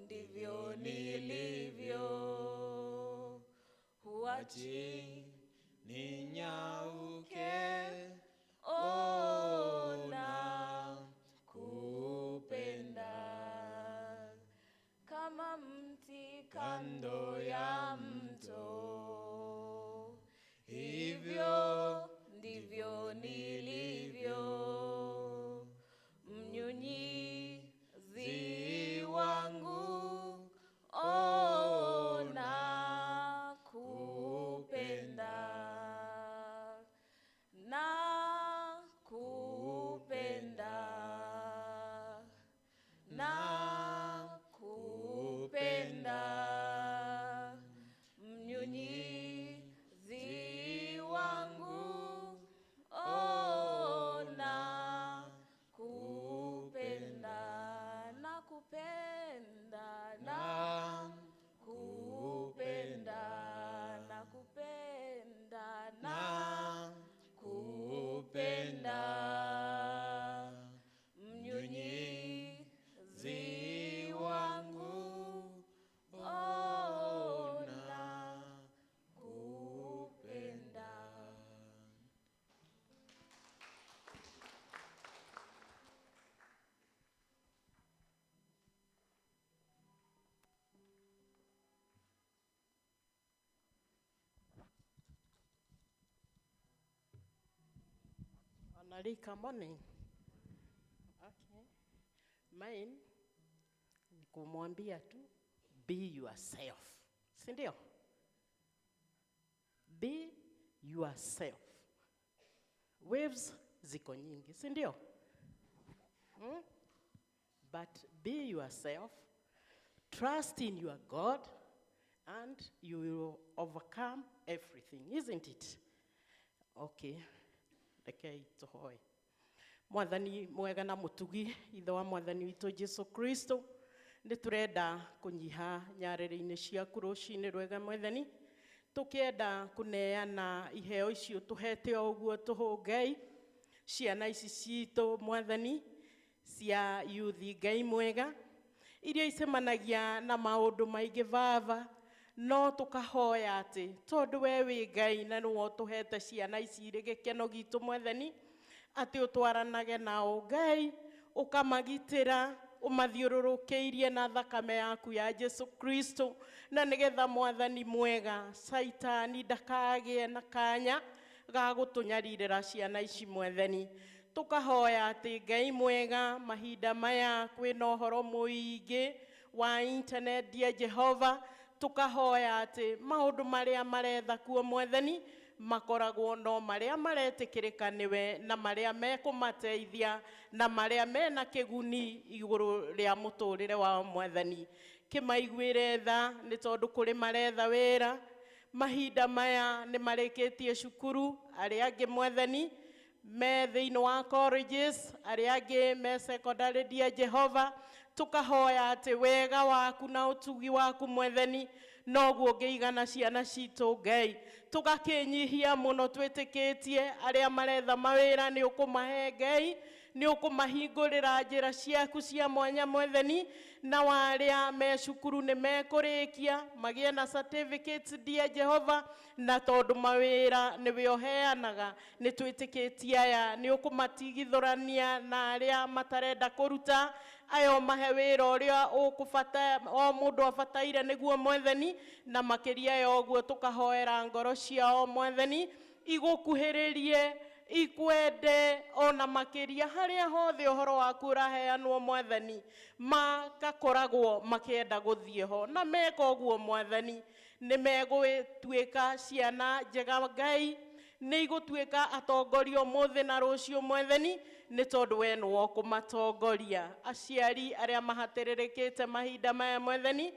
ndivyo nilivyo, huachi ninyauke, ona kupenda. Kama mti Marika, morning. Okay. Mine ni kumwambia tu be yourself. Si ndio? Be yourself. Waves ziko nyingi, si ndio? But be yourself, trust in your God, and you will overcome everything, isn't it? Okay. Rekei tuhoe. Mwathani mwega na mutugi, ithe wa Mwathani witũ Jesu Kristo, nĩ tũrenda kũnyiha nyarĩrĩ-inĩ ciaku rũcinĩ rwega Mwathani, tũkĩenda kũneana iheo icio tũhete o ũguo tũhũ Ngai, ciana ici citũ Mwathani, cia yuthi Ngai mwega, iria icemanagia na maũndũ maingĩ baba, no tũkahoya atĩ tondũ we wĩ Ngai na nĩwe ũtũhete ciana ici irĩ gĩkeno gitũ Mwathani, atĩ ũtwaranage nao Ngai, ũkamagitĩra, ũmathiũrũrũkĩirie na thakame yaku ya Jesu Kristo, na nĩgetha Mwathani mwega Caitani ndakagĩe na kanya ga gũtũnyarirĩra ciana ici Mwathani. Tũkahoya atĩ Ngai mwega mahinda maya kwĩna ũhoro mũingĩ wa internet ya Jehova, tũkahoya atĩ maũndũ marĩa maretha kuo Mwathani makoragwo no marĩa maretĩkĩrĩka nĩwe na marĩa mekũmateithia na marĩa mena kĩguni igũrũ rĩa mũtũrĩre wao Mwathani. Kĩmaiguĩre tha nĩ tondũ kũrĩ maretha wĩra mahinda maya nĩ marĩkĩtie cukuru, arĩa angĩ Mwathani me thĩinĩ wa colleges, arĩa angĩ me secondary dia Jehova, tũkahoya atĩ wega waku na ũtugi waku Mwathani noguo ũngĩigana ciana citũ Ngai. Tũgakĩnyihia mũno twĩtĩkĩtie arĩa maretha mawĩra nĩ ũkũmahe Ngai, nĩ ũkũmahingũrĩra njĩra ciaku cia mwanya Mwathani, na warĩa me cukuru nĩ mekũrĩkia magĩe na certificates dia Jehova, na tondũ mawĩra nĩwe ũheanaga nĩ twĩtĩkĩtie aya nĩ ũkũmatigithũrania na arĩa matarenda kũruta, ayo mahe wĩra ũrĩa ũkũbata o mũndũ abataire nĩguo Mwathani, na makĩria ya ũguo tũkahoera ngoro ciao Mwathani igũkuhĩrĩrie ikwende ona makĩria harĩa hothe ũhoro waku ũraheanwo Mwathani, makakoragwo makĩenda gũthiĩ ho, na meka ũguo Mwathani nĩ megũtuĩka ciana njega Ngai, nĩ igũtuĩka atongoria ũmũthĩ na rũciũ Mwathani, nĩ tondũ we nĩwe ũkũmatongoria. Aciari arĩa mahatĩrĩrĩkĩte mahinda maya Mwathani,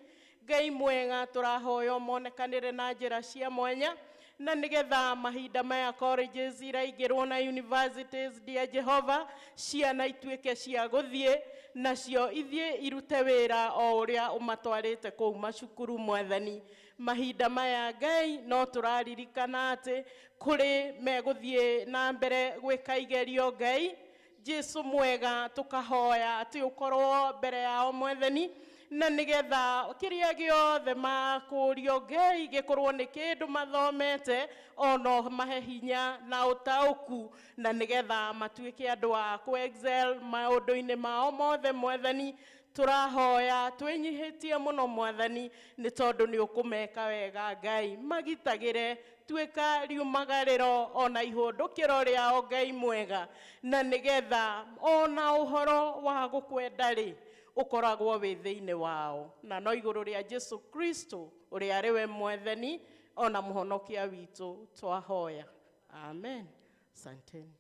Ngai mwega tũrahoya ũmonekanĩre na njĩra cia mwanya, na nĩgetha mahinda maya colleges iraingĩrwo na universities dia Jehova, ciana ituĩke cia gũthiĩ nacio ithiĩ irute wĩra o ũrĩa ũmatwarĩte kũu macukuru Mwathani. Mahinda maya Ngai no tũraririkana atĩ kũrĩ megũthiĩ na mbere gwĩka igerio Ngai Jesu mwega, tũkahoya atĩ ũkorwo mbere yao Mwathani, na nĩgetha kĩrĩa gĩothe makũrio Ngai gĩkorwo nĩ kĩndũ mathomete ono mahe hinya na ũtaũku, na nĩgetha matuĩke andũ a kũ excel maũndũ-inĩ mao mothe Mwathani. Tũrahoya twĩnyihĩtie mũno Mwathani nĩ tondũ nĩ ũkũmeka wega Ngai, magitagĩre tuĩka riumagarĩro ona ihũndũkĩro rĩao Ngai mwega, na nĩgetha ona ũhoro wa gũkwenda rĩ ũkoragwo wĩ thĩinĩ wao, na no igũrũ rĩa Jesu Kristo ũrĩa arĩ we Mwathani ona mũhonokia witũ twahoya, amen. Asanteni.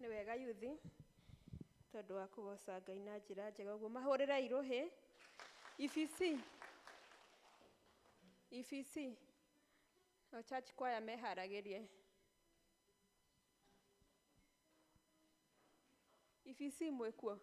Nĩ wega yuthi tondũ wa kũgoca Ngai na njĩra njega ũguo. Mahũrĩre irũhĩ EPC EPC o church choir meharagĩrie EPC mwĩkuo.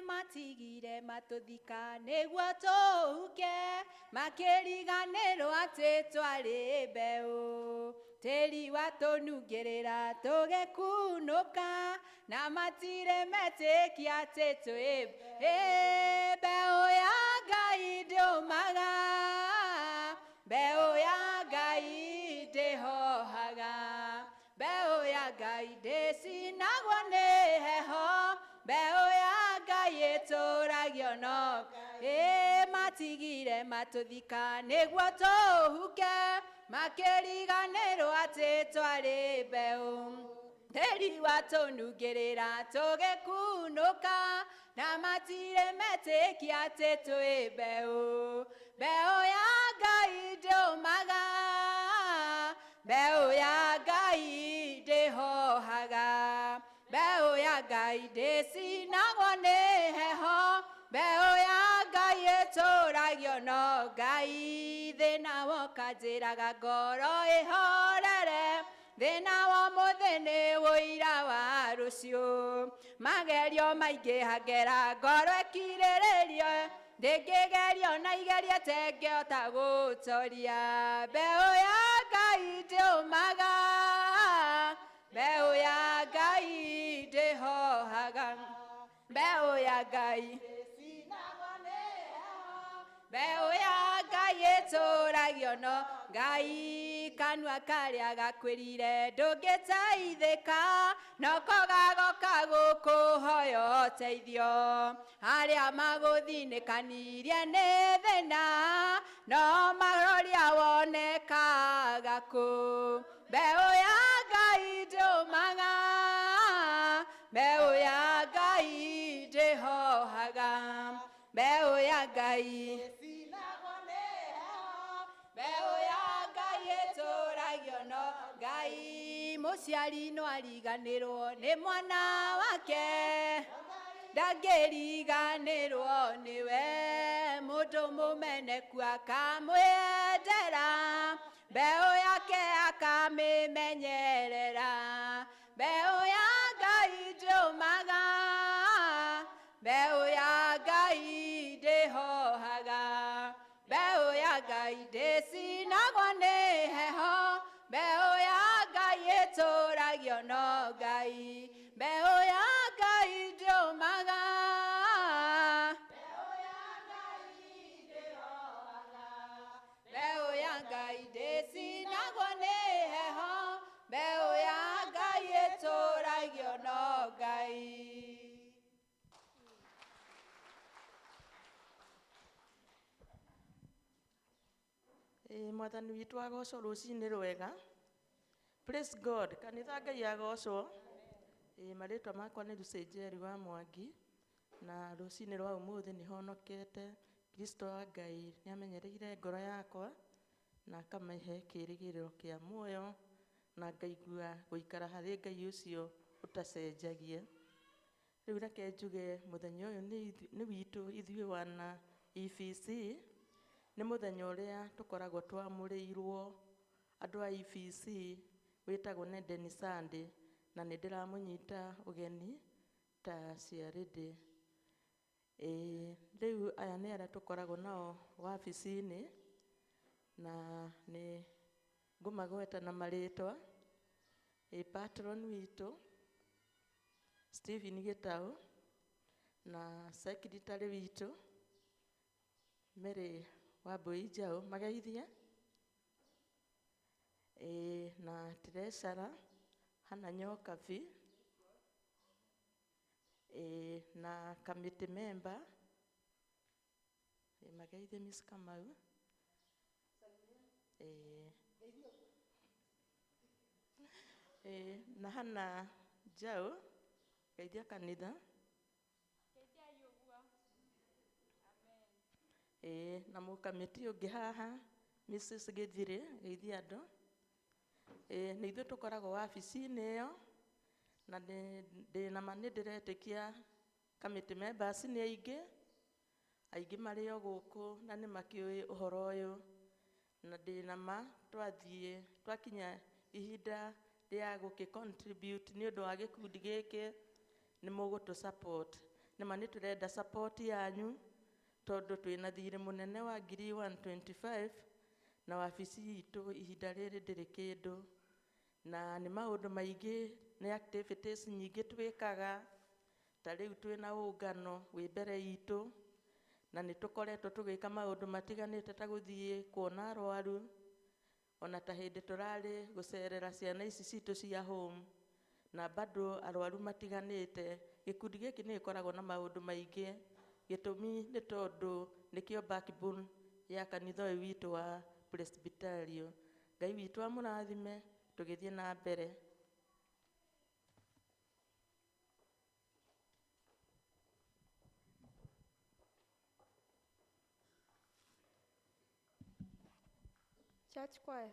Matigire matuthika nĩguo tũhuke, makĩriganĩrwo atĩ twarĩ mbeũ. Tĩri watũnungĩrĩra tũgĩkunũka na matirĩ metĩkia atĩ twĩ mbeũ ya Ngai ndĩũmaga, mbeũ ya Ngai ndĩhohaga, mbeũ ya Ngai ndĩcinagwo nĩ heho, mbeũ ya Ngai ĩtũragio no matigire matũthika nĩguo tũhuke, makĩriganĩrwo atĩ twarĩ mbeũ. Tĩri watũnungĩrĩra tũgĩkunũka na matirĩ metĩkia atĩ twĩ mbeũ. Mbeũ ya Ngai ndĩũmaga, mbeũ ya Ngai ndĩhohaga, mbeũ ya Ngai ndĩcinagwo nĩ heho, mbeũ ya Ngai ĩtũragio no Ngai. Thĩna woka njĩraga ngoro ĩhorere, thĩna wa ũmũthĩ nĩ ũira wa rũciũ. Magerio maingĩha ngera ngoro ĩkirĩrĩrie, ndĩngĩgerio na igerie tengĩhota gũtoria. Mbeũ ya Ngai ndĩũmaga, mbeũ ya Ngai ndĩhohaga, mbeũ ya Ngai, mbeũ ya Ngai ĩtũragio no Ngai. Kanua karĩa gakwĩrire ndũngĩteithĩka, noko gagoka gũkũhoya ũteithio. Arĩa magũthinĩkanirie nĩ thĩna, no maroria wonekaga kũ. Mbeũ ya Ngai ndĩũmaga, mbeũ ya Ngai ndĩhohaga, mbeũ ya Ngai, mbeũ ya Ngai ĩtũragio no Ngai. Mũciari no ariganĩrwo nĩ mwana wake, ndangĩriganĩrwo nĩwe. Mũndũ mũmeneku akamwendera, mbeũ yake akamĩmenyerera. Mbeũ ya Ngai ndĩũmaga, mbeũ ya Ngai ndĩhohaga, mbeũ ya Ngai ndĩcinagwo nĩ heho, mbeũ ya Ngai ĩtũragio no Ngai. Mbeũ ya Ngai ndĩũmaga, mbeũ ya Ngai ndĩcinagwo nĩ heho, mbeũ ya Ngai ĩtũragio no Ngai. Mwathani witũ agocwo rũcinĩ rwega. Praise God. Kanitha Ngai agocwo. Marĩtwa makwa nĩ Lucy Njeri wa Mwangi, na rũcinĩ rwa ũmũthĩ nĩ honokete. Kristo wa Ngai nĩ amenyereire ngoro yakwa na akamahe kĩĩrĩgĩrĩro kĩa muoyo, na ngaigua gũikara harĩ Ngai ũcio ũtacenjagia. Rĩu reke njuge mũthenya ũyũ nĩ witũ ithuĩ wana EPC. Nĩ mũthenya ũrĩa tũkoragwo twamũrĩirwo andũ a EPC, wĩtagwo Nenden Sunday, na nĩ ndĩramũnyita ũgeni ta ciarĩndĩ. Rĩu aya nĩ arĩa tũkoragwo nao wabici-inĩ, na nĩ ngũmagweta na marĩtwa. Patron witũ Stephen Gĩtaũ, na secretary witũ Mary Wambui Njaũ, mageithie. Na treasurer Hannah Nyokabi, na committee member mageithie Miss Kamau. Na Hannah Njaũ, geithia kanitha. Na mũkamĩtĩ ũngĩ haha Mrs. Gĩthirĩ, geithia andũ. Nĩ ithuĩ tũkoragwo wabici-inĩ ĩyo, na ndĩ na ma nĩ ndĩretĩkia committee members nĩ aingĩ, aingĩ marĩ o gũkũ na nĩ makĩũĩ ũhoro ũyũ, na ndĩ na ma twathiĩ twakinya ihinda rĩa gũkĩ contribute nĩ ũndũ wa gĩkundi gĩkĩ nĩ mũgũtũ support. Nĩ ma nĩ tũrenda support yanyu, tondũ twĩna thirĩ mũnene wa ngiri 125 na wabici itũ ihinda rĩrĩ ndĩrĩ kĩndũ. Na nĩ maũndũ maingĩ, nĩ activities nyingĩ twĩkaga, ta rĩu twĩna ũngano wĩ mbere itũ, na nĩ tũkoretwo tũgĩka maũndũ matiganĩte ta gũthiĩ kuona arwaru, ona ta hĩndĩ tũrarĩ gũcerera ciana ici citũ cia home, na bado arwaru matiganĩte. Gĩkundi gĩkĩ nĩ gĩkoragwo na maũndũ maingĩ, gĩtũmi nĩ tondũ nĩkĩo backbone ya kanitha ũyũ witũ wa Presbyterian. Ngai witũ amũrathime tũgĩthiĩ na mbere. Church choir.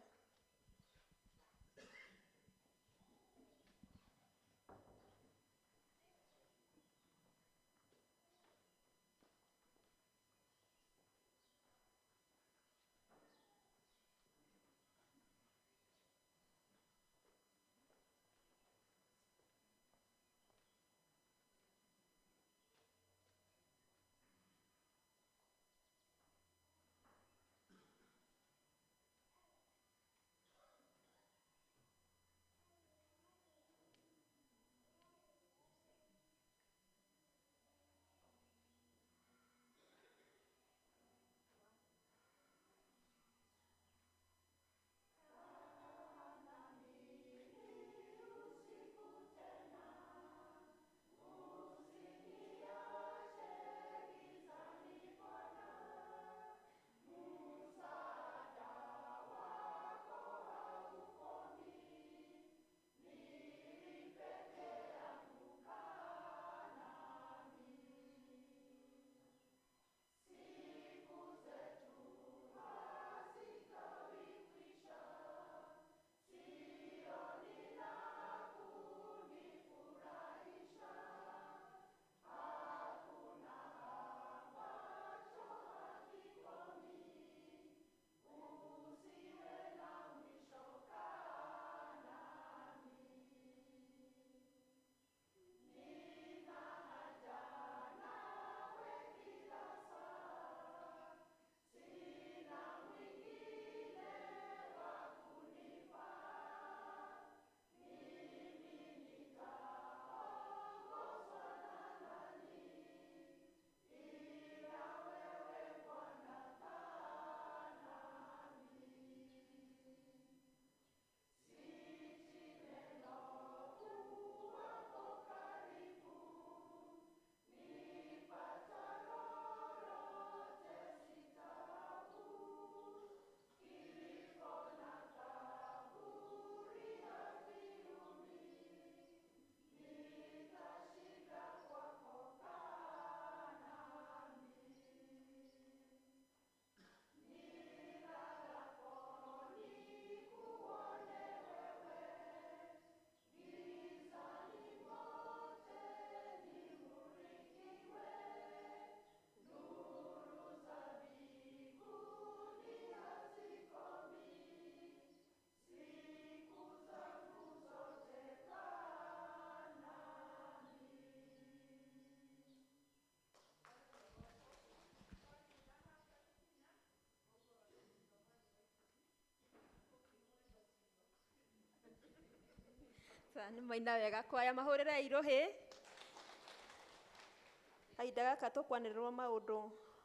Nĩ maina wega kwaya mahũrĩre irohĩ. Kahinda gaka tũkwanĩrĩrwo maũndũ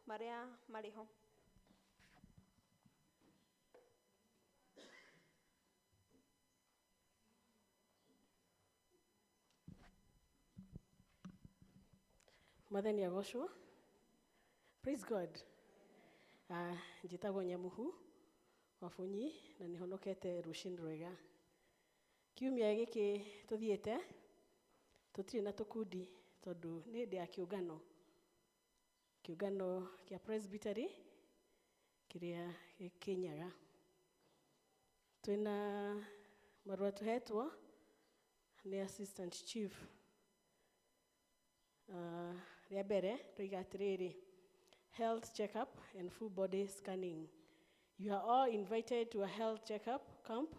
marĩa marĩ ho. Mwathani agocwo. Praise God. Njĩtagwo Nyamuhu Wabunyi na nĩhonokete rũcinĩ rwega. Kiumia gĩkĩ tũthiĩte tũtirĩ na tũkundi tondũ nĩ hĩndĩ ya kĩũngano, kĩũngano kĩa Presbytery kĩrĩa gĩkinyaga. Twĩna marũa tũhetwo nĩ assistant chief. Rĩa mbere tũiga atĩrĩrĩ, health checkup and full body scanning. You are all invited to a health checkup camp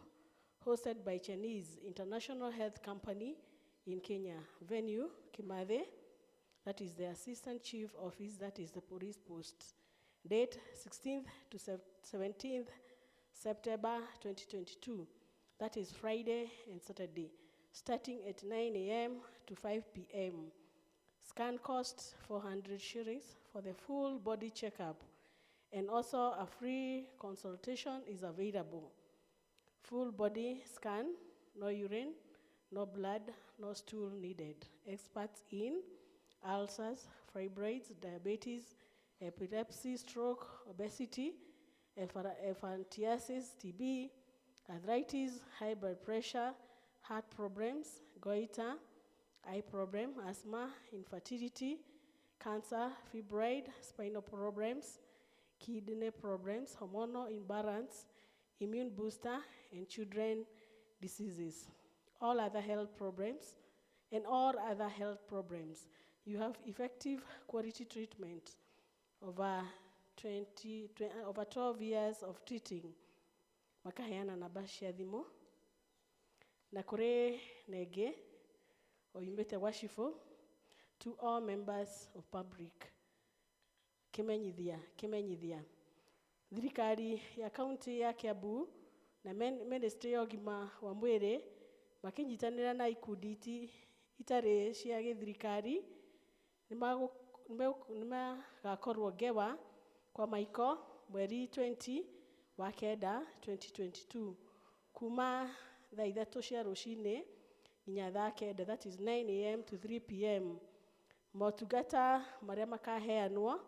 hosted by Chinese International Health Company in Kenya. Venue, Kimathe, that is the assistant chief office, that is the police post. Date, 16th to 17th September 2022. That is Friday and Saturday, starting at 9 a.m. to 5 p.m. Scan costs 400 shillings for the full body checkup, and also a free consultation is available. Full body scan, no urine, no blood, no stool needed. Experts in ulcers, fibroids, diabetes, epilepsy, stroke, obesity, elephantiasis, TB, arthritis, high blood pressure, heart problems, goiter, eye problem, asthma, infertility, cancer, fibroid, spinal problems, kidney problems, hormonal imbalance, immune booster, and children diseases. All other health problems, and all other health problems. You have effective quality treatment over 12 years of treating. Makaheana namba cia thimũ. Na kũrĩ na ĩngĩ oyumĩte gwa cibũ to all members of public. Kĩmenyithia, kĩmenyithia. Thirikari ya kaunti ya Kiambu na ministry ya ũgima wa mwĩrĩ makĩnyitanĩra na ikundi itarĩ cia gĩthirikari nĩmagakorwo Ngewa kwa Maiko mweri 20 wa kenda 2022 kuma thaa ithatũ cia rũcinĩ nginya thaa kenda, that is 9 a.m. to 3 p.m. Motungata marĩa makaheanwo: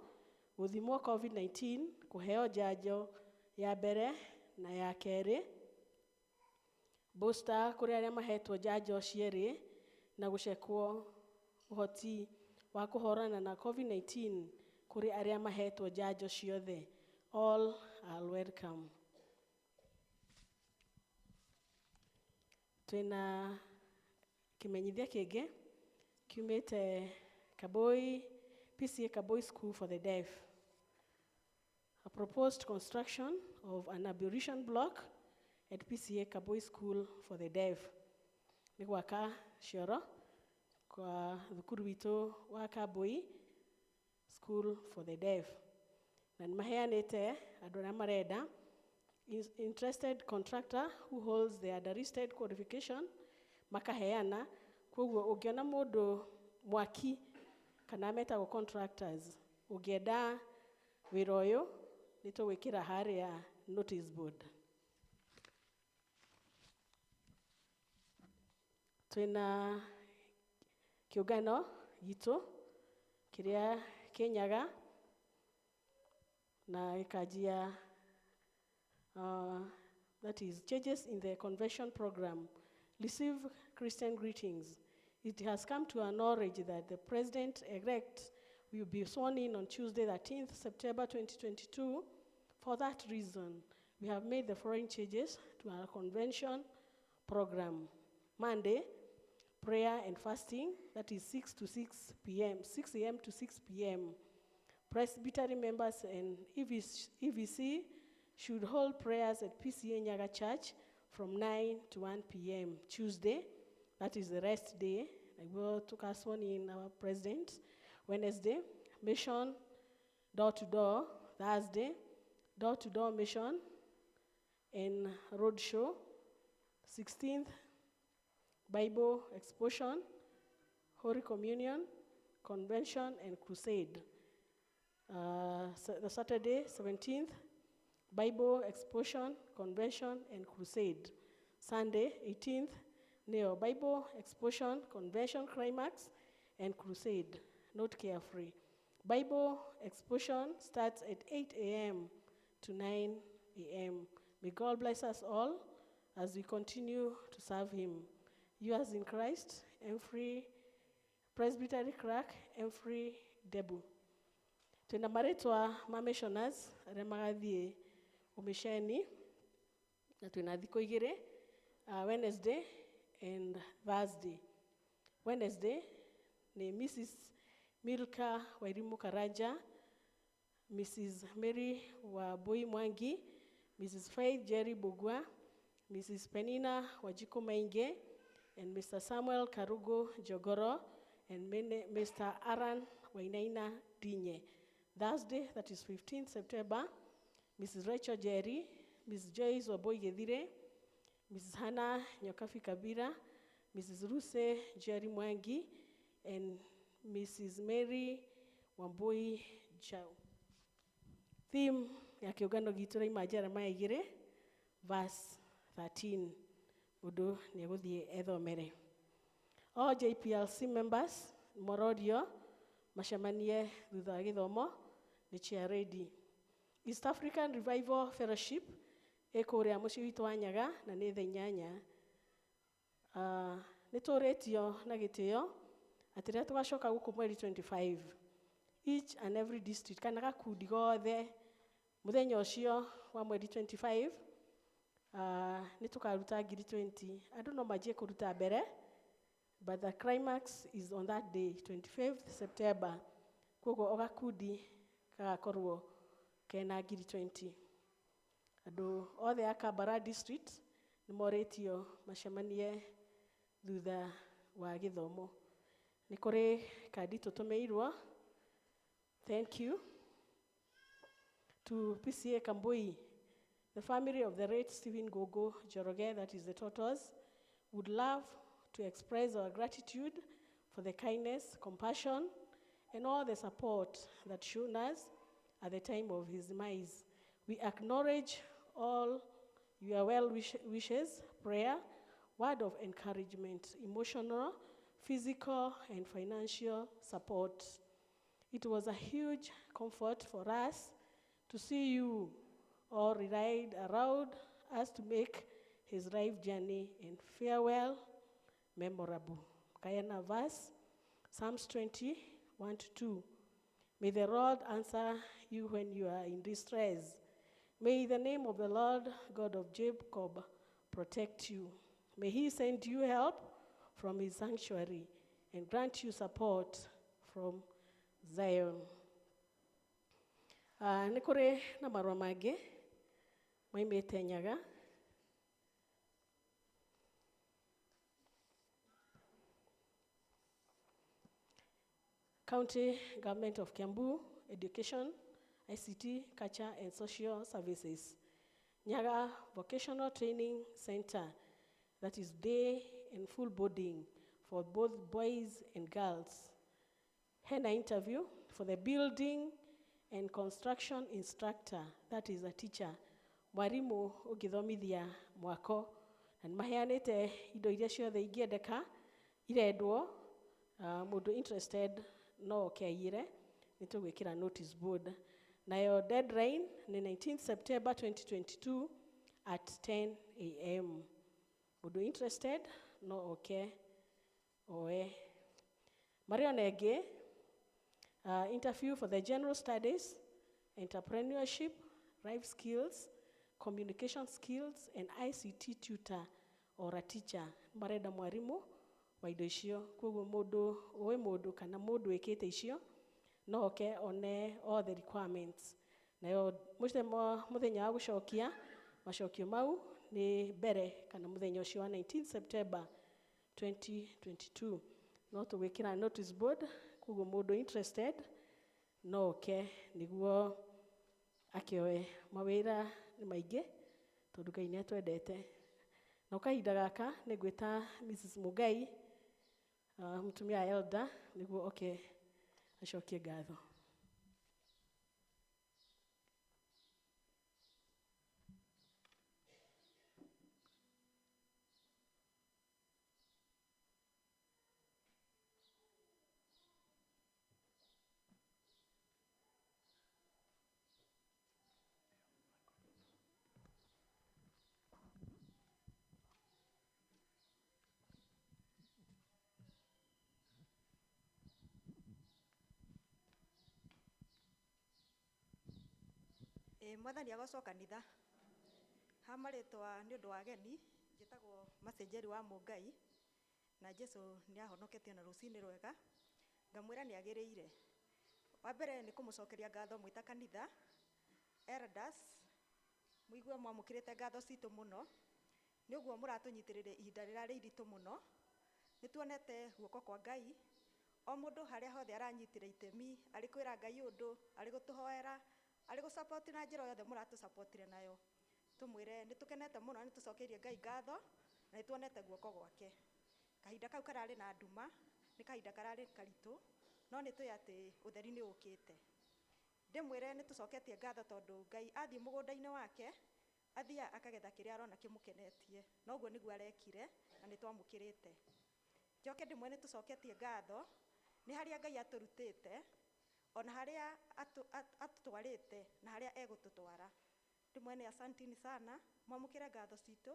gũthimwo COVID-19, kũheo njanjo ya mbere na ya kerĩ, booster kũrĩ arĩa mahetwo njanjo cierĩ, na gũcekwo ũhoti wa kũhũrana na COVID-19 kũrĩ arĩa mahetwo njanjo ciothe. All are welcome. Twĩna kĩmenyithia kĩngĩ kiumĩte Kaboi, PCA Kaboi School for the Deaf. A proposed construction of an ablution block at PCA Kaboi School for the Deaf. Nĩ gwaka cioro kwa thukuru witũ wa Kaboi School for the Deaf. Na nĩ maheanĩte andũ arĩa marenda. Interested contractor who holds the underlisted qualification makaheana. Koguo ũngĩona mũndũ mwaki kana metagwo contractors, ũngĩenda wĩra ũyũ nĩ tũgwĩkĩra harĩa notice board. Twĩna kĩũngano gitũ kĩrĩa kĩnyaga na gĩkanjia, that is changes in the convention program. Receive Christian greetings. It has come to our knowledge that the president-elect will be sworn in on Tuesday, 13th September 2022. For that reason, we have made the following changes to our convention program. Monday, prayer and fasting, that is 6 to 6 p.m., 6 a.m. to 6 p.m. Presbytery members and EVC should hold prayers at PCA Nyaga Church from 9 to 1 p.m. Tuesday, that is the rest day. I will took us one in our president. Wednesday, mission door to door. Thursday, door to door mission and road show. 16th, Bible exposition, Holy Communion, convention, and crusade. The Saturday, 17th, Bible exposition, convention, and crusade. Sunday, 18th, Neo Bible exposition, convention, climax, and crusade. Not carefree. Bible exposition starts at 8 a.m. to 9 a.m. May God bless us all as we continue to serve him. Yours in Christ, Emfrey Presbytery Clerk, Emfrey Debu. Twina marĩtwa ma missioners arĩa magathiĩ ũmĩceni, na twĩna thikũ igĩrĩ, Wednesday and Thursday. Wednesday ni Mrs. Milka Wairimu Karanja, Mrs. Mary Wambui Mwangi, Mrs. Faith Jerry Bugwa, Mrs. Penina Wajiko Mainge, and Mr. Samuel Karugo Jogoro, and Mr. Aaron Wainaina Dinye. Thursday, that is 15th September, Mrs. Rachel Jerry, Mrs. Joyce Wambui Githire, Mrs. Hannah Nyokafi Kabira, Mrs. Ruse Jerry Mwangi, and Mrs. Mary Wambui Jau. Theme ya kiũngano gitũ raima Jeremiah 2 verse 13. Mũndũ nĩ egũthiĩ ethomere. All JPLC members mororio macemanie thutha wa gĩthomo nĩ chair ready. East African Revival Fellowship ĩkũrĩa mũciĩ witũ wa Nyaga na nĩ thaa 8. Nĩ tũrĩtio na gĩtĩo atĩ rĩrĩa tũgacoka gũkũ mweri 25 each and every district kana gakundi gothe mũthenya ũcio wa mweri 25 nĩ tũkaruta ngiri 20. Andũ no manjie kũruta mbere, but the climax is on that day, 25th September. Koguo o gakundi gagakorwo kena ngiri 20. Andũ othe a Kabara district nĩ morĩtio macemanie thutha wa gĩthomo. Nĩ kũrĩ kandi tũtũmĩirwo. Thank you to PCA Kambui. The family of the late Stephen Gogo Njoroge, that is the Totos, would love to express our gratitude for the kindness, compassion, and all the support that shown us at the time of his demise. We acknowledge all your well wishes, prayer, word of encouragement, emotional, physical, and financial support. It was a huge comfort for us to see you all ride around us to make his life journey and farewell memorable. Kayana verse, Psalms 20, 1-2. May the Lord answer you when you are in distress. May the name of the Lord God of Jacob protect you. May he send you help from his sanctuary and grant you support from Zion. Nĩ kũrĩ na marũa mangĩ moimĩte Nyaga. County Government of Kiambu, Education, ICT, Culture and Social Services. Nyaga Vocational Training Center, that is day and full boarding for both boys and girls. Hena interview for the building and construction instructor, that is a teacher. Mwarimu ũngĩthomithia mwako, na nĩmaheanĩte indo iria ciothe ingĩendeka irendwo, mũndũ interested no oke aiyĩre, nĩ tũgwĩkĩra notice board. Nayo deadline nĩ 19 September 2022 at 10 a.m. Mũndũ interested no oke oe. Marĩ ona ĩngĩ, interview for the general studies, entrepreneurship, life skills, communication skills, and ICT tutor or a teacher. Marenda mwarimu wa indo icio. Koguo mũndũ ũĩ mũndũ kana mũndũ wĩkĩte icio no oke one all the requirements. Nayo mũthenya wa gũcokia macokio mau nĩ mbere kana mũthenya ũcio wa 19 September 2022. No tũgwĩkĩra notice board, koguo mũndũ interested no oke nĩguo akĩoe. Mawĩra nĩ maingĩ tondũ Ngai nĩ atwendete. Na kahinda gaka nĩ ngwĩta Mrs. Mugai, mũtumia wa elder, nĩguo oke acokie ngatho. Mwathani agocwo kanitha. Ha marĩtwa nĩ ũndũ wa ageni, njĩtagwo Macenjeri wa Mũngai, na Jesũ nĩ ahonoketie na rũcinĩ rwega, ngamwĩra nĩ agĩrĩire. Wa mbere nĩ kũmũcokeria ngatho mwĩ ta kanitha, elders, mũigue mwamũkĩrĩte ngatho citũ mũno, nĩ ũguo mũratũnyitĩrĩire ihinda rĩrĩa rĩ iritũ mũno. Nĩ tuonete guoko kwa Ngai, o mũndũ harĩa hothe aranyitĩra itemi, arĩ kwĩra Ngai ũndũ, arĩ gũtũhoera, arĩ gũsupport na njĩra o yothe mũratũsupportire nayo. Tumwire nĩ tũkenete mũno, nĩ tũcokeirie Ngai ngatho na nĩ tuonete guoko gwake. Kahinda kau kararĩ na nduma, nĩ kahinda kararĩ karitũ, no nĩ tũĩ atĩ ũtheri nĩ ũkĩte. Ndĩmwĩre nĩ tũcoketie ngatho tondũ Ngai athiĩ mũgũnda-inĩ wake, athiaga akagetha kĩrĩa arona kĩmũkenetie. Noguo nĩguo arekire na nĩ twamũkĩrĩte. Njoke ndĩmwĩre nĩ tũcoketie ngatho nĩ harĩa Ngai atũrutĩte, ona harĩa atũtwarĩte na harĩa egũtũtwara. Ndĩmwĩre nĩ asantini sana, mwamũkĩre ngatho citũ.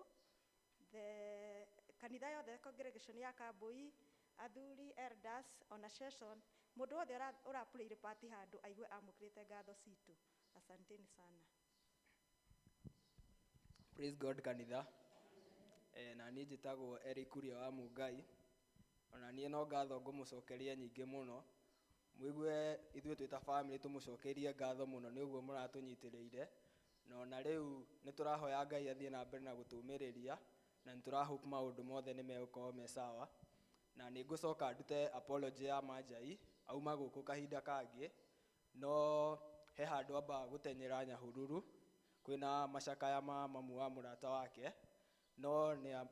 The kanitha yothe, congregation ya Kambui, athuri, elders, ona session, mũndũ wothe ũrapurĩire pati handũ aigue amũkĩrĩte ngatho citũ. Asanteni sana. Praise God kanitha. Na niĩ njĩtagwo Eric Kuria wa Mũngai. Ona niĩ no ngatho ngũmũcokeria nyingĩ mũno. Mũigue ithuĩ twĩ ta family tũmũcokerie ngatho mũno nĩ ũguo mũratũnyitĩrĩire. Na ona rĩu nĩ tũrahoya Ngai athiĩ na mbere na gũtũmĩrĩria, na nĩ tũrahope maũndũ mothe nĩ megũkorwo me sawa. Na nĩ ngũcoka ndute apology ya Manjai, auma gũkũ kahinda kangĩ, no he handũ ambaga gũtenyera Nyahururu, kwĩna macakaya ma mamu wa mũrata wake, no nĩ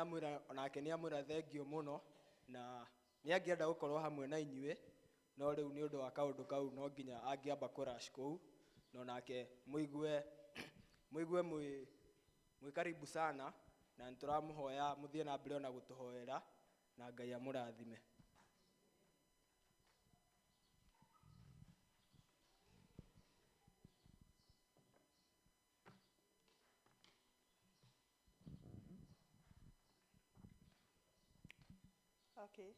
amwĩra, onake nĩ amwĩra thengio mũno, na nĩ angĩenda gũkorwo hamwe na inyuĩ, no rĩu nĩ ũndũ wa kaũndũ kau no nginya angĩamba kũrush kũu, na onake mũigue mwĩ karibu sana, na nĩ tũramũhoya mũthiĩ na mbere ona gũtũhoera, na Ngai amũrathime. Okay.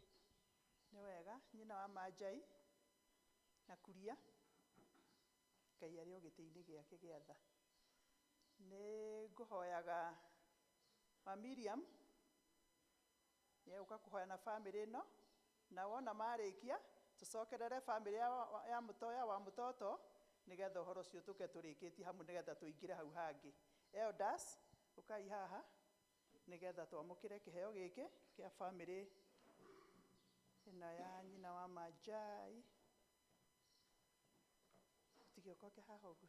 Nĩ wega, nyina wa Manjai na Kuria, Ngai arĩ o gĩtĩ-inĩ gĩake gĩa tha. Nĩ ngũhoyaga ma Miriam nĩegũka kũhoya na bamĩrĩ ĩno, na wona marĩkia tũcokerere bamĩrĩ ya mũtoya wa mũtoto, nĩgetha ũhoro ũcio tũke tũrĩkĩtie hamwe, nĩgetha tũingĩre hau hangĩ. Elders, ũkai haha nĩgetha twamũkĩre kĩheo gĩkĩ kĩa bamĩrĩ ĩno ya nyina wa Manjai. Ũtige ũkoke haha ũguo.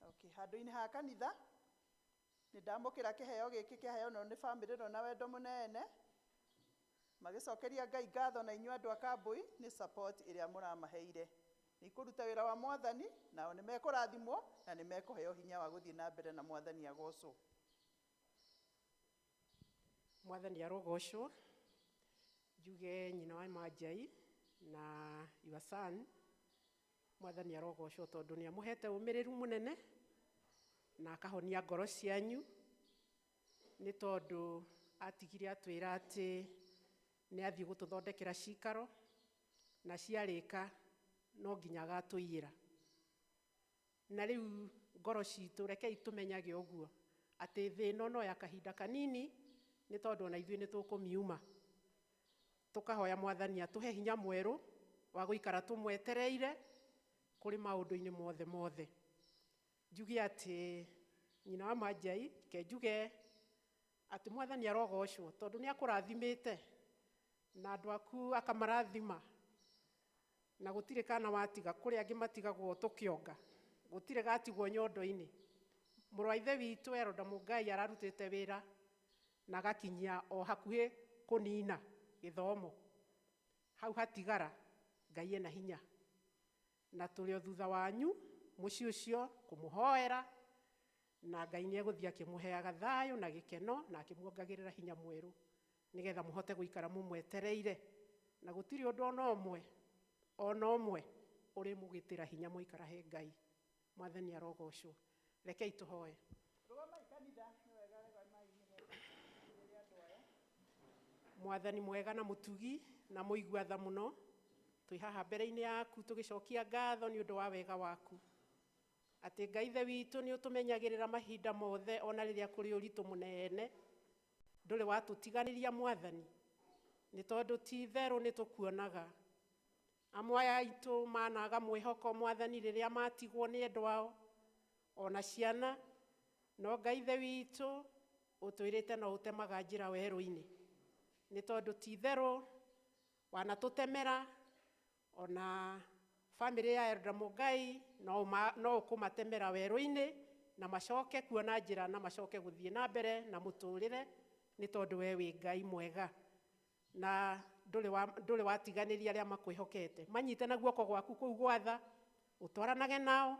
Okay, handũ-inĩ ha kanitha nĩ ndamũkĩra kĩheo gĩkĩ kĩaheo nĩ bamĩrĩ ĩno na wendo mũnene, magĩcokeria Ngai ngatho na inyuĩ andũ a Kambui nĩ support ĩrĩa mũramaheire. Nĩ ikũruta wĩra wa Mwathani, nao nĩ mekũrathimwo na nĩ mekũheo hinya wa gũthiĩ na mbere na Mwathani agocwo. Mwathani arogocwo. Njuge nyina wa Manjai na your son, Mwathani arogocwo tondũ nĩ amũhete ũmĩrĩru mũnene na akahonia ngoro cianyu, nĩ tondũ atigire atwĩra atĩ nĩ athiĩ gũtũthondekera cikaro na ciarĩka no nginya agatũiyĩra. Na rĩu ngoro citũ rekei tũmenyage ũguo atĩ thĩ ĩno no ya kahinda kanini, nĩ tondũ ona ithuĩ nĩ tũkũmiuma. Tũkahoya Mwathani atũhe hinya mwerũ wa gũikara tũmwetereire kũrĩ maũndũ-inĩ mothe mothe. Njuge atĩ nyina wa Manjai, ke njuge atĩ Mwathani arogocwo tondũ nĩ akũrathimĩte na andũ aku akamarathima, na gũtirĩ kana watiga, kũrĩ angĩ matigagwo tũkĩonga, gũtirĩ gatigwo nyondo-inĩ. Mũrũ wa ithe witũ Eroda Mũngai ararutĩte wĩra na agakinyia o hakuhĩ kũnina gĩthomo. Hau hatigara Ngai ena hinya, na tũrĩ o thutha wanyu mũciĩ ũcio kũmũhoera, na Ngai nĩ egũthiĩ akĩmũheaga thayũ na gĩkeno na akĩmuongagĩrĩra hinya mwerũ, nĩgetha mũhote gũikara mũmwetereire, na gũtirĩ ũndũ ona ũmwe ũrĩ mũgĩtĩra hinya mwaikara he Ngai. Mwathani arogocwo. Rekei tũhoe. Rũgamai kanitha, nĩ wega rũgamai nĩgetha tũrĩre andũ aya. Mwathani mwega na mũtugi na mũigua tha mũno, twĩ haha mbere-inĩ yaku tũgĩcokia ngatho nĩ ũndũ wa wega waku, atĩ Ngai ithe witũ nĩ ũtũmenyagĩrĩra mahinda mothe ona rĩrĩa kũrĩ ũritũ mũnene. Ndũrĩ watũtiganĩria Mwathani, nĩ tondũ ti itherũ nĩ tũkuonaga. Amwe aitũ managa mwĩhoko Mwathani rĩrĩa matigwo nĩ endwa ao ona ciana, no Ngai ithe witũ ũtwĩrĩte no ũtemaga njĩra werũ-inĩ, nĩ tondũ ti itherũ wanatũtemera ona Family ya Elder Mungai no ũkũmatemera werũ-inĩ na macoke kuona njĩra na macoke gũthiĩ na mbere na mũtũrĩre nĩ tondũ we wĩ Ngai mwega na ndũrĩ watiganĩria arĩa makwĩhokete. Manyite na guoko gwaku kũu gwatha, ũtwaranage nao,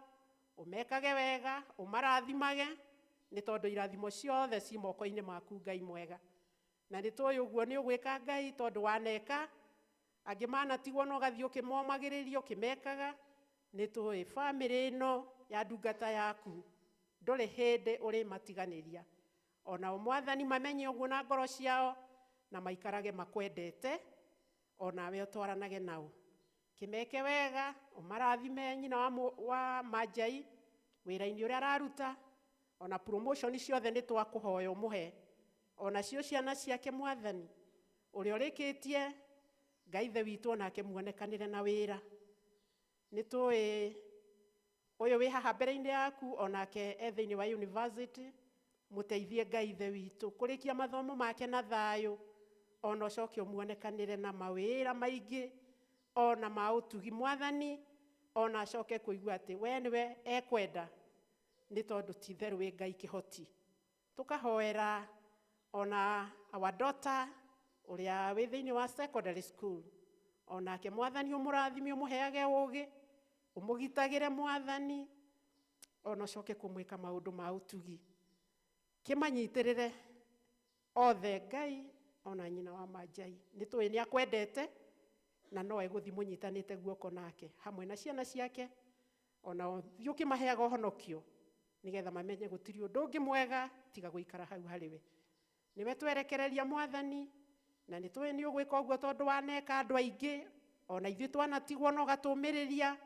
ũmekage wega, ũmarathimage nĩ tondũ irathimo ciothe ci moko-inĩ maku Ngai mwega. Na nĩ tũĩ ũguo nĩ ũgwĩka Ngai tondũ waneka angĩ manatigwo na ũgathiĩ ũkĩmomagĩrĩria ũkĩmekaga. Nĩ tũĩ bamĩrĩ ĩno ya ndungata yaku ndũrĩ hĩndĩ ũrĩmatiganĩria. Ona Mwathani mamenye ũguo na ngoro ciao na maikarage makwendete, onawe ũtwaranage nao. Kĩmeke wega, ũmarathime nyina wa Manjai wĩra-inĩ ũrĩa araruta, ona promotion ciothe nĩ twakũhoya ũmũhe. Ona cio ciana ciake Mwathani ũrĩa ũrĩkĩtie Ngai ithe witũ onake muonekanĩre na wĩra. Nĩ tũĩ ũyũ wĩ haha mbere-inĩ yaku onake e thĩinĩ wa university, mũteithie Ngai ithe witũ kũrĩkia mathomo make na thayũ, ona ũcoke ũmuonekanĩre na mawĩra maingĩ ona ma ũtugi Mwathani, ona acoke kũigua atĩ we nĩwe ekwenda nĩ tondũ ti itherũ wĩ Ngai kĩhoti. Tũkahoera ona our daughter ũrĩa wĩ thĩinĩ wa secondary school, onake Mwathani ũmũrathime ũmũheage ũũgĩ, ũmũgitagĩre Mwathani, ona ũcoke kũmwĩka maũndũ ma ũtugi. Kĩmanyitĩrĩre othe Ngai ona nyina wa Manjai. Nĩ tũĩ nĩ akwendete na no egũthiĩ mũnyitanĩte guoko nake hamwe na ciana ciake, ona ũthiĩ ũkĩmaheaga ũhonokio nĩgetha mamenye gũtirĩ ũndũ ũngĩ mwega tiga gũikara hau harĩ we. Nĩwe twerekereria Mwathani, na nĩ tũĩ nĩ ũgwĩka ũguo tondũ waneka andũ aingĩ, ona ithuĩ twanatigwo na ũgatũmĩrĩria,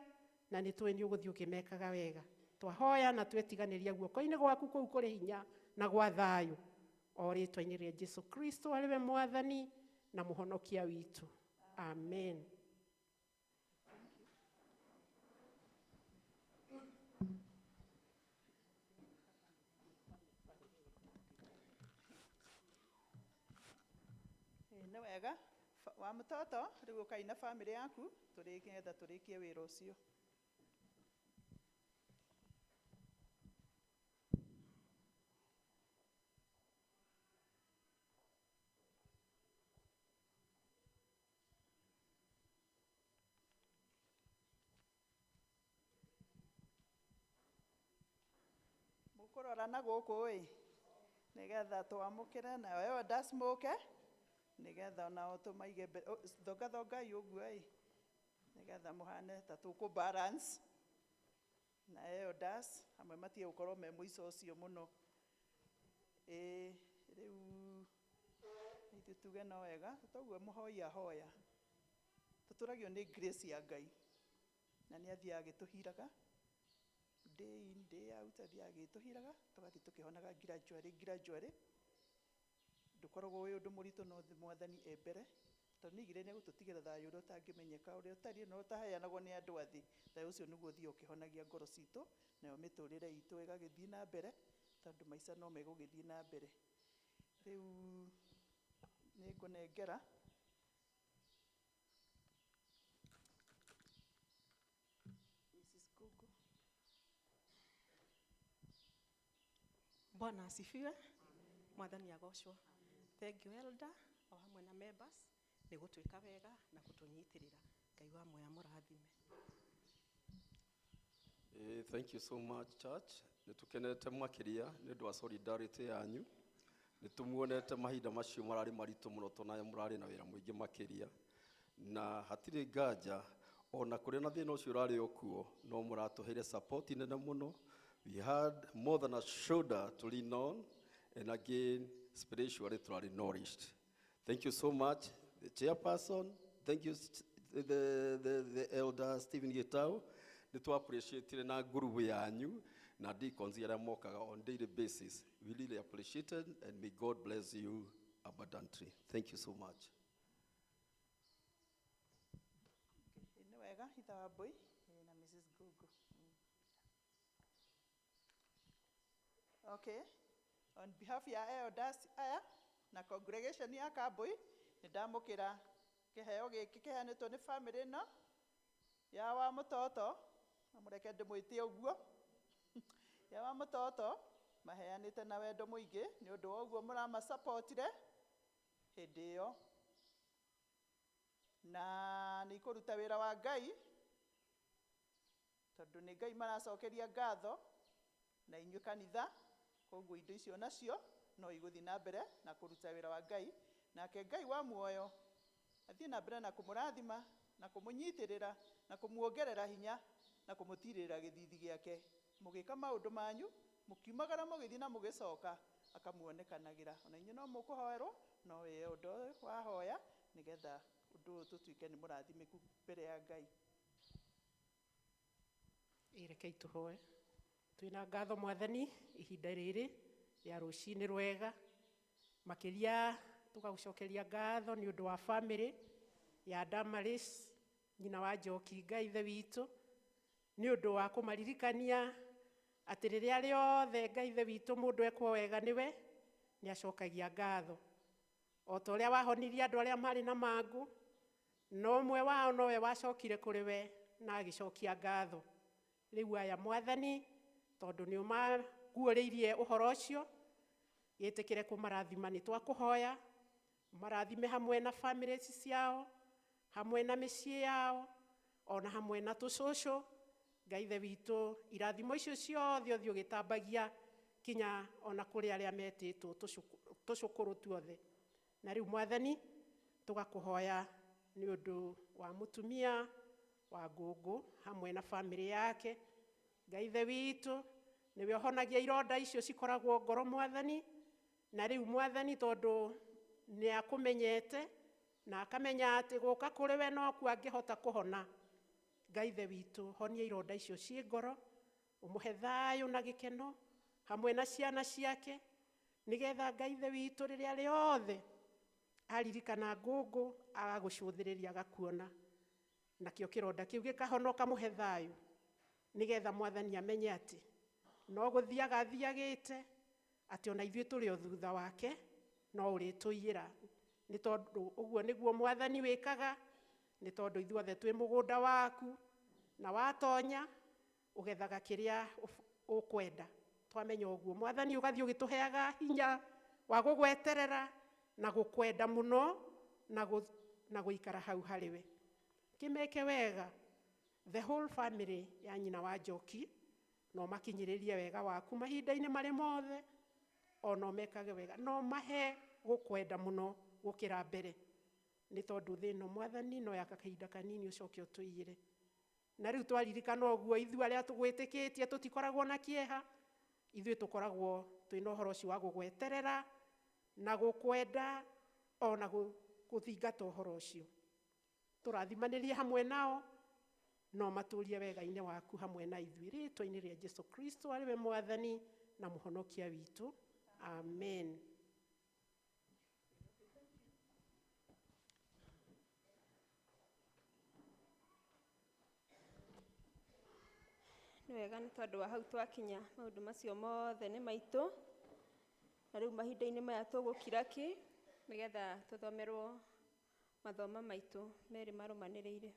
na nĩ tũĩ nĩ ũgũthiĩ ũkĩmekaga wega. Twahoya na twetiganĩria guoko-inĩ gwaku kũu kũrĩ hinya na gwa thayũ, o rĩtwa-inĩ rĩa Jesu Kristo arĩ we Mwathani na Mũhonokia witũ. Amen. Nĩ wega wa mũtoto rĩu ũkai na bamĩrĩ yaku tũrĩkie tũrĩkie wĩra ũcio. Mũkũrora na gũkũ ĩ nĩgetha twamũkĩre nayo elders mũke nĩgetha onao tũmaige mbere. Thonga thongai ũguo ĩ nĩgetha mũhane ta tũkũ balance na elders amwe matige gũkorwo me mũico ũcio mũno. Ĩ rĩu ithuĩ tuge no wega toguo mũhoi ahoya tũtũragio nĩ grace ya Ngai na nĩ athiaga agĩtũhiraga day in day out, athiaga agĩtũhiraga tũgathiĩ tũkĩhonaga gradually gradually. Ndũkoragwo wĩ ũndũ mũritũ no Mwathani e mbere tondũ nĩaigire nĩegũtũtigĩra thayũ ũrĩa ũtangĩmenyeka ũrĩa ũtariĩ na ũtaheanagwo nĩ andũ a thĩ. Thayũ ũcio nĩguo ũthiaga ũkĩhonagia ngoro citũ nayo mĩtũrĩre itũ ĩgagĩthiĩ na mbere tondũ maica no megũgĩthiĩ na mbere. Rĩu nĩngũnengera Mrs. Gogo. Bwana asifiwe. Mwathani agocwo. Thank you elder o hamwe na members nĩ gũtwĩka wega na gũtũnyitĩrĩra. Ngai wa muoya mũrathime. Thank you so much church. Nĩ tũkenete makĩria nĩ ũndũ wa solidarity yanyu. Nĩ tũmuonete mahinda macio mararĩ maritũ mũno tondũ mũrarĩ na wĩra mũingĩ makĩria. Na hatirĩ nganja ona kũrĩ na thĩna ũcio ũrarĩ o kuo no mũratũheire support nene mũno. We had more than a shoulder to lean on, and again spiritually tũrarĩ nourished. Thank you so much the chairperson. Thank you the elder Stephen Gitau. Nĩ tũ appreciate na ngurubu yanyu na deacons arĩa mokaga on daily basis. We really appreciate it, and may God bless you abundantly. Thank you so much. Nĩ wega itha wa Mbui na Mrs. Gogo. Okay. On behalf ya elders aya na congregation ya Kambui nĩ ndamũkĩra kĩheo gĩkĩ kĩheanĩtwo nĩ family ĩno Ya wa mutoto na mureke ndimwitie uguo ya wa mutoto maheanite na wendo muingi ni undu wa uguo muramasupportire hindi iyo na ni kuruta wira wa Ngai tondu ni Ngai maracokeria ngatho na inyuĩ kanitha koguo indo icio nacio no igũthiĩ na mbere na kũruta wĩra wa Ngai nake Ngai wa muoyo athiĩ na mbere na kũmũrathima na kũmũnyitĩrĩra na kũmuongerera hinya na kũmũtirĩrĩra gĩthithi gĩake mũgĩka maũndũ manyu mũkiumagara mũgĩthiĩ na mũgĩcoka akamuonekanagĩra ona inyuĩ no mũkũhoerwo no wĩye ũndũ ũyũ wahoya nĩgetha ũndũ ũyũ tũtuĩke nĩ mũrathimĩku mbere ya Ngai. Rekei tũhoe. Twĩna ngatho Mwathani ihinda rĩrĩ rĩa rũcinĩ rwega makĩria tũgagũcokeria ngatho nĩ ũndũ wa famĩlĩ ya Damaris nyina wa Njoki Ngai ithe witũ nĩ ũndũ wa kũmaririkania atĩ rĩrĩa rĩothe Ngai ithe witũ mũndũ ekwo wega nĩwe nĩ acokagia ngatho o ta ũrĩa wahonirie andũ arĩa marĩ na mangũ no ũmwe wao nowe wacokire kũrĩ we na agĩcokia ngatho. Rĩu aya Mwathani tondũ nĩ ũmaguũrĩirie ũhoro ũcio gĩtĩkĩre kũmarathima nĩ twakũhoya marathime hamwe na famĩlĩ ciao hamwe na mĩciĩ yao ona hamwe na tũcũcũ. Ngai ithe witũ irathimo icio ciothe ũthiĩ ũgĩtambagia kinya ona kũrĩ arĩa metĩtwo tũcũkũrũ tuothe. Na rĩu Mwathani tũgakũhoya nĩ ũndũ wa mũtumia wa Ngũngũ hamwe na famĩlĩ yake. Ngai ithe witũ nĩwe ũhonagia ironda icio cikoragwo ngoro Mwathani na rĩu Mwathani tondũ nĩ akũmenyete na akamenya atĩ gũka kũrĩ we nokuo angĩhota kũhona. Ngai ithe witũ honia ironda icio ciĩ ngoro ũmũhe thayũ na gĩkeno hamwe na ciana ciake nĩgetha Ngai ithe witũ rĩrĩa rĩothe aririkana Ngũngũ agagũcũthĩrĩria agakuona nakĩo kĩronda kĩu gĩkahonoka mũhe thayũ nĩgetha Mwathani amenye atĩ no gũthiaga athiagĩte atĩ ona ithuĩ tũrĩ o thutha wake no ũrĩtũiyĩra nĩ tondũ ũguo nĩguo Mwathani wĩkaga nĩ tondũ ithuothe twĩ mũgũnda waku na watonya ũgethaga kĩrĩa ũkwenda. Twamenya ũguo Mwathani ũgathiĩ ũgĩtũheaga hinya wa gũgweterera na gũkwenda mũno na gũikara hau harĩ we. Kĩmeke wega the whole family ya nyina wa Njoki no makinyĩrĩrie wega waku mahinda-inĩ marĩ mothe ona mekage wega no mahe gũkwenda mũno gũkĩra mbere nĩ tondũ thĩ ĩno Mwathani no ya kahinda kanini ũcoke ũtũiyĩre. Na rĩu twaririkana ũguo ithuĩ arĩa tũgwĩtĩkĩtie tũtikoragwo na kĩeha ithuĩ tũkoragwo twĩna ũhoro ũcio wa gũgweterera na gũkwenda ona gũthingata ũhoro ũcio. Tũrathimanĩrie hamwe nao no matũrie wega-inĩ waku hamwe na ithuĩ rĩtwa-inĩ rĩa Jesu Kristo arĩ we Mwathani na Mũhonokia witũ. Amen. Nĩ wega nĩ tondũ wa hau twakinya maũndũ macio mothe nĩ maitũ na rĩu mahinda-inĩ maya tũgũkira ki nĩgetha tũthomerwo mathoma maitũ merĩ marũmanĩrĩire.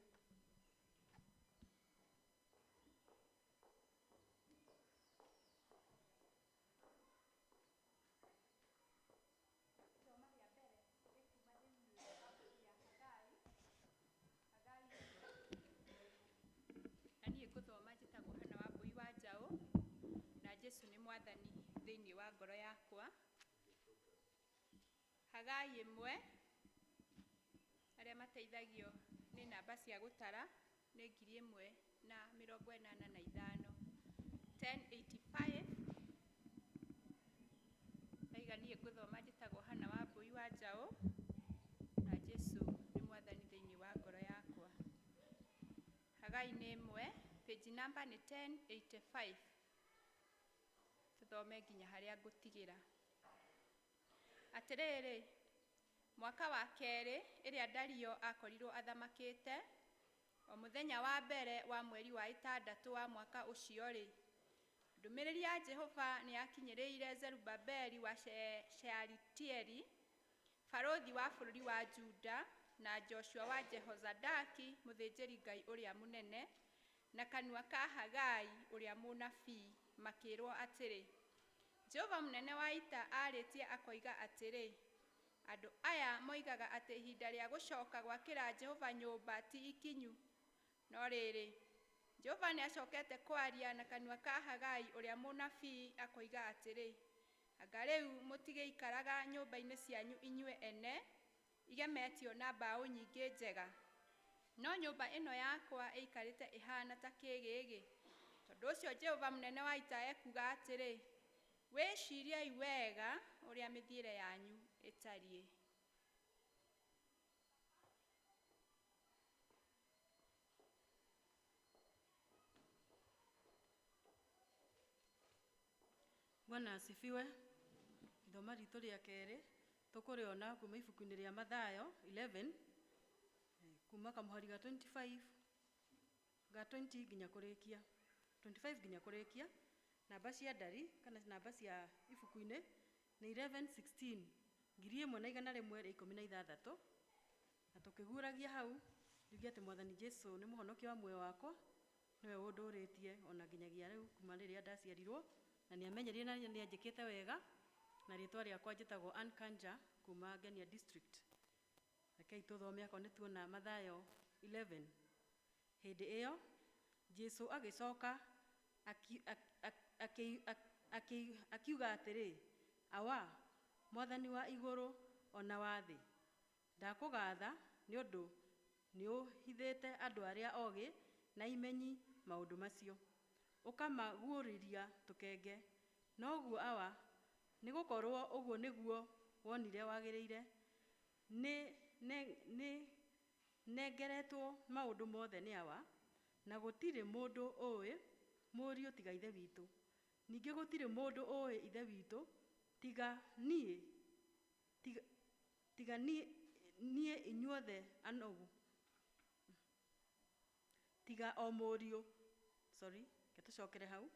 Na niĩ ngũthoma njĩtagwo Hana wa Mbui wa Njaũ na Jesu nĩ Mwathani thĩinĩ wa ngoro yakwa. Hagai 1 arĩa mateithagio nĩ namba cia gũtara nĩ 1085 1085. Ndaiga niĩ ngũthoma njĩtagwo Hana wa Mbui wa Njaũ na Jesu nĩ Mwathani thĩinĩ wa ngoro yakwa. Hagai nĩ 1 page number nĩ 1085. Tũthome nginya harĩa ngũtigĩra. Atĩrĩrĩ, mwaka wa kerĩ ĩrĩa Dario akorirwo athamakĩte o mũthenya wa mbere wa mweri wa 6 wa mwaka ũcio-rĩ, ndũmĩrĩri ya Jehova nĩ yakinyĩrĩire Zerubabeli wa Shealitieli barũthi wa bũrũri wa Juda na Joshua wa Jehozadaki mũthĩnjĩri-Ngai ũrĩa mũnene na kanua ka Hagai ũrĩa mũnabii makĩrwo atĩrĩ, Jehova mũnene wa ita arĩtie akoiga atĩrĩ, andũ aya moigaga atĩ ihinda rĩa gũcoka gwakĩra Jehova nyũmba ti ikinyu. No rĩrĩ, Jehova nĩacokete kwaria na kanua ka Hagai ũrĩa mũnabii akoiga atĩrĩ, anga rĩu mũtigĩikaraga nyũmba-inĩ cianyu inyuĩ ene igemetio na mbaũ nyingĩ njega, no nyũmba ĩno yakwa ĩikarĩte ĩhaana ta kĩgĩgĩ. Tondũ ũcio Jehova mũnene wa ita ekuuga atĩrĩ, wĩciriei wega ũrĩa mĩthiĩre yanyu ĩtariĩ. Bwana asifiwe. Ithoma ritũ rĩa kerĩ tũkũrĩona kuma ibuku-inĩ rĩa Mathayo 11 kuma kamũhari ga 25 ga 20 nginya kũrĩkia 25 nginya kũrĩkia. Namba cia ndari kana namba cia ibuku-inĩ nĩ 1116 1116. Na tũkĩguragia hau njuge atĩ Mwathani Jesu nĩ mũhonokia wa muoyo wakwa, nĩwe ũndũrĩtie ona nginyagia rĩu kuma rĩrĩa ndaciarirwo, na nĩamenyerire na nĩanjĩkĩte wega, na rĩtwa rĩakwa njĩtagwo Ann Kanja kuma Ngenia District. Rekei tũthome akorwo nĩ tuona Mathayo 11. Hĩndĩ ĩyo Jesu agĩcoka akiuga atĩrĩ, Awa, Mwathani wa igũrũ ona wa thĩ, ndakũgatha nĩ ũndũ nĩũhithĩte andũ arĩa ogĩ na imenyi maũndũ macio, ũkamaguũrĩria tũkenge. Noguo Awa, nĩgũkorwo ũguo nĩguo wonire wagĩrĩire. Nĩ nengeretwo maũndũ mothe nĩ Awa, na gũtirĩ mũndũ ũĩ Mũriũ tiga Ithe witũ, ningĩ gũtirĩ mũndũ ũĩ Ithe witũ tiga niĩ, niĩ inyuothe anogu, tiga o Mũriũ. Sorry, reke tũcokere hau.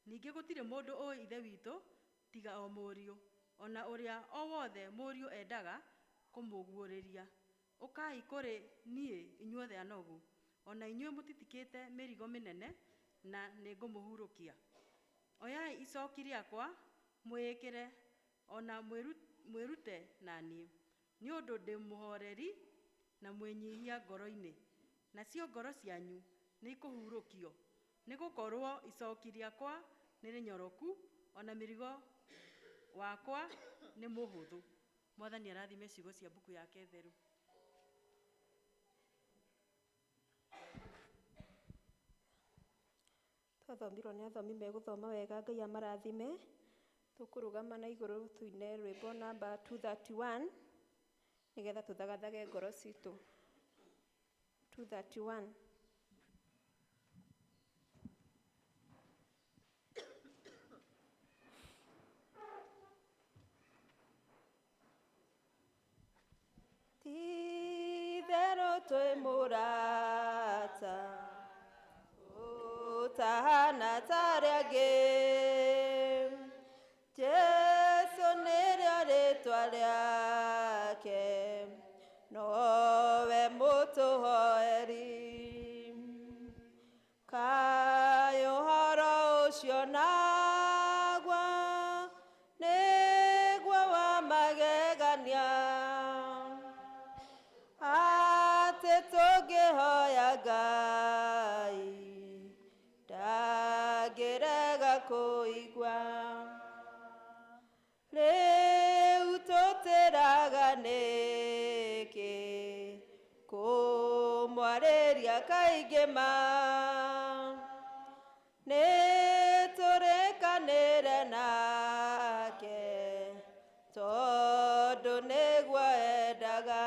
Ningĩ gũtirĩ mũndũ ũĩ Ithe witũ tiga o Mũriũ, ona ũrĩa o wothe Mũriũ endaga kũmũguũrĩria. Ũkai kũrĩ niĩ inyuothe anogu, ona inyuĩ mũtitikĩte mĩrigo mĩnene, na nĩngũmũhurũkia. Oyai icoki rĩakwa mwĩĩkĩre, ona mwĩrute na niĩ, nĩ ũndũ ndĩ mũhoreri na mwĩnyihia ngoro-inĩ, nacio ngoro cianyu nĩikũhurũkio. Nĩgũkorwo icoki rĩakwa nĩ rĩnyoroku, ona mĩrigo wakwa nĩ mũhũthũ. Mwathani arathime ciugo cia mbuku yake theru. Twathomirwo nĩ athomi megũthoma wega, Ngai amarathime. Tũkũrũgama na igũrũ tuine rwĩmbo namba 231 nĩgetha tũthagathage ngoro citũ. 231. Ti-itherũ twĩ mũrata ũtahana ta arĩa angĩ, Jesu nĩrĩo rĩtwa rĩake, nowe mũtũhoeri. Kaĩ ũhoro ũcio naguo nĩguo wa magegania, atĩ tũngĩhoya Ngai ndangĩrega kũigua. Rĩu tũtĩraga nĩkĩ kũmwarĩria kaingĩ ma, nĩ tũrĩkanĩre nake tondũ nĩguo endaga.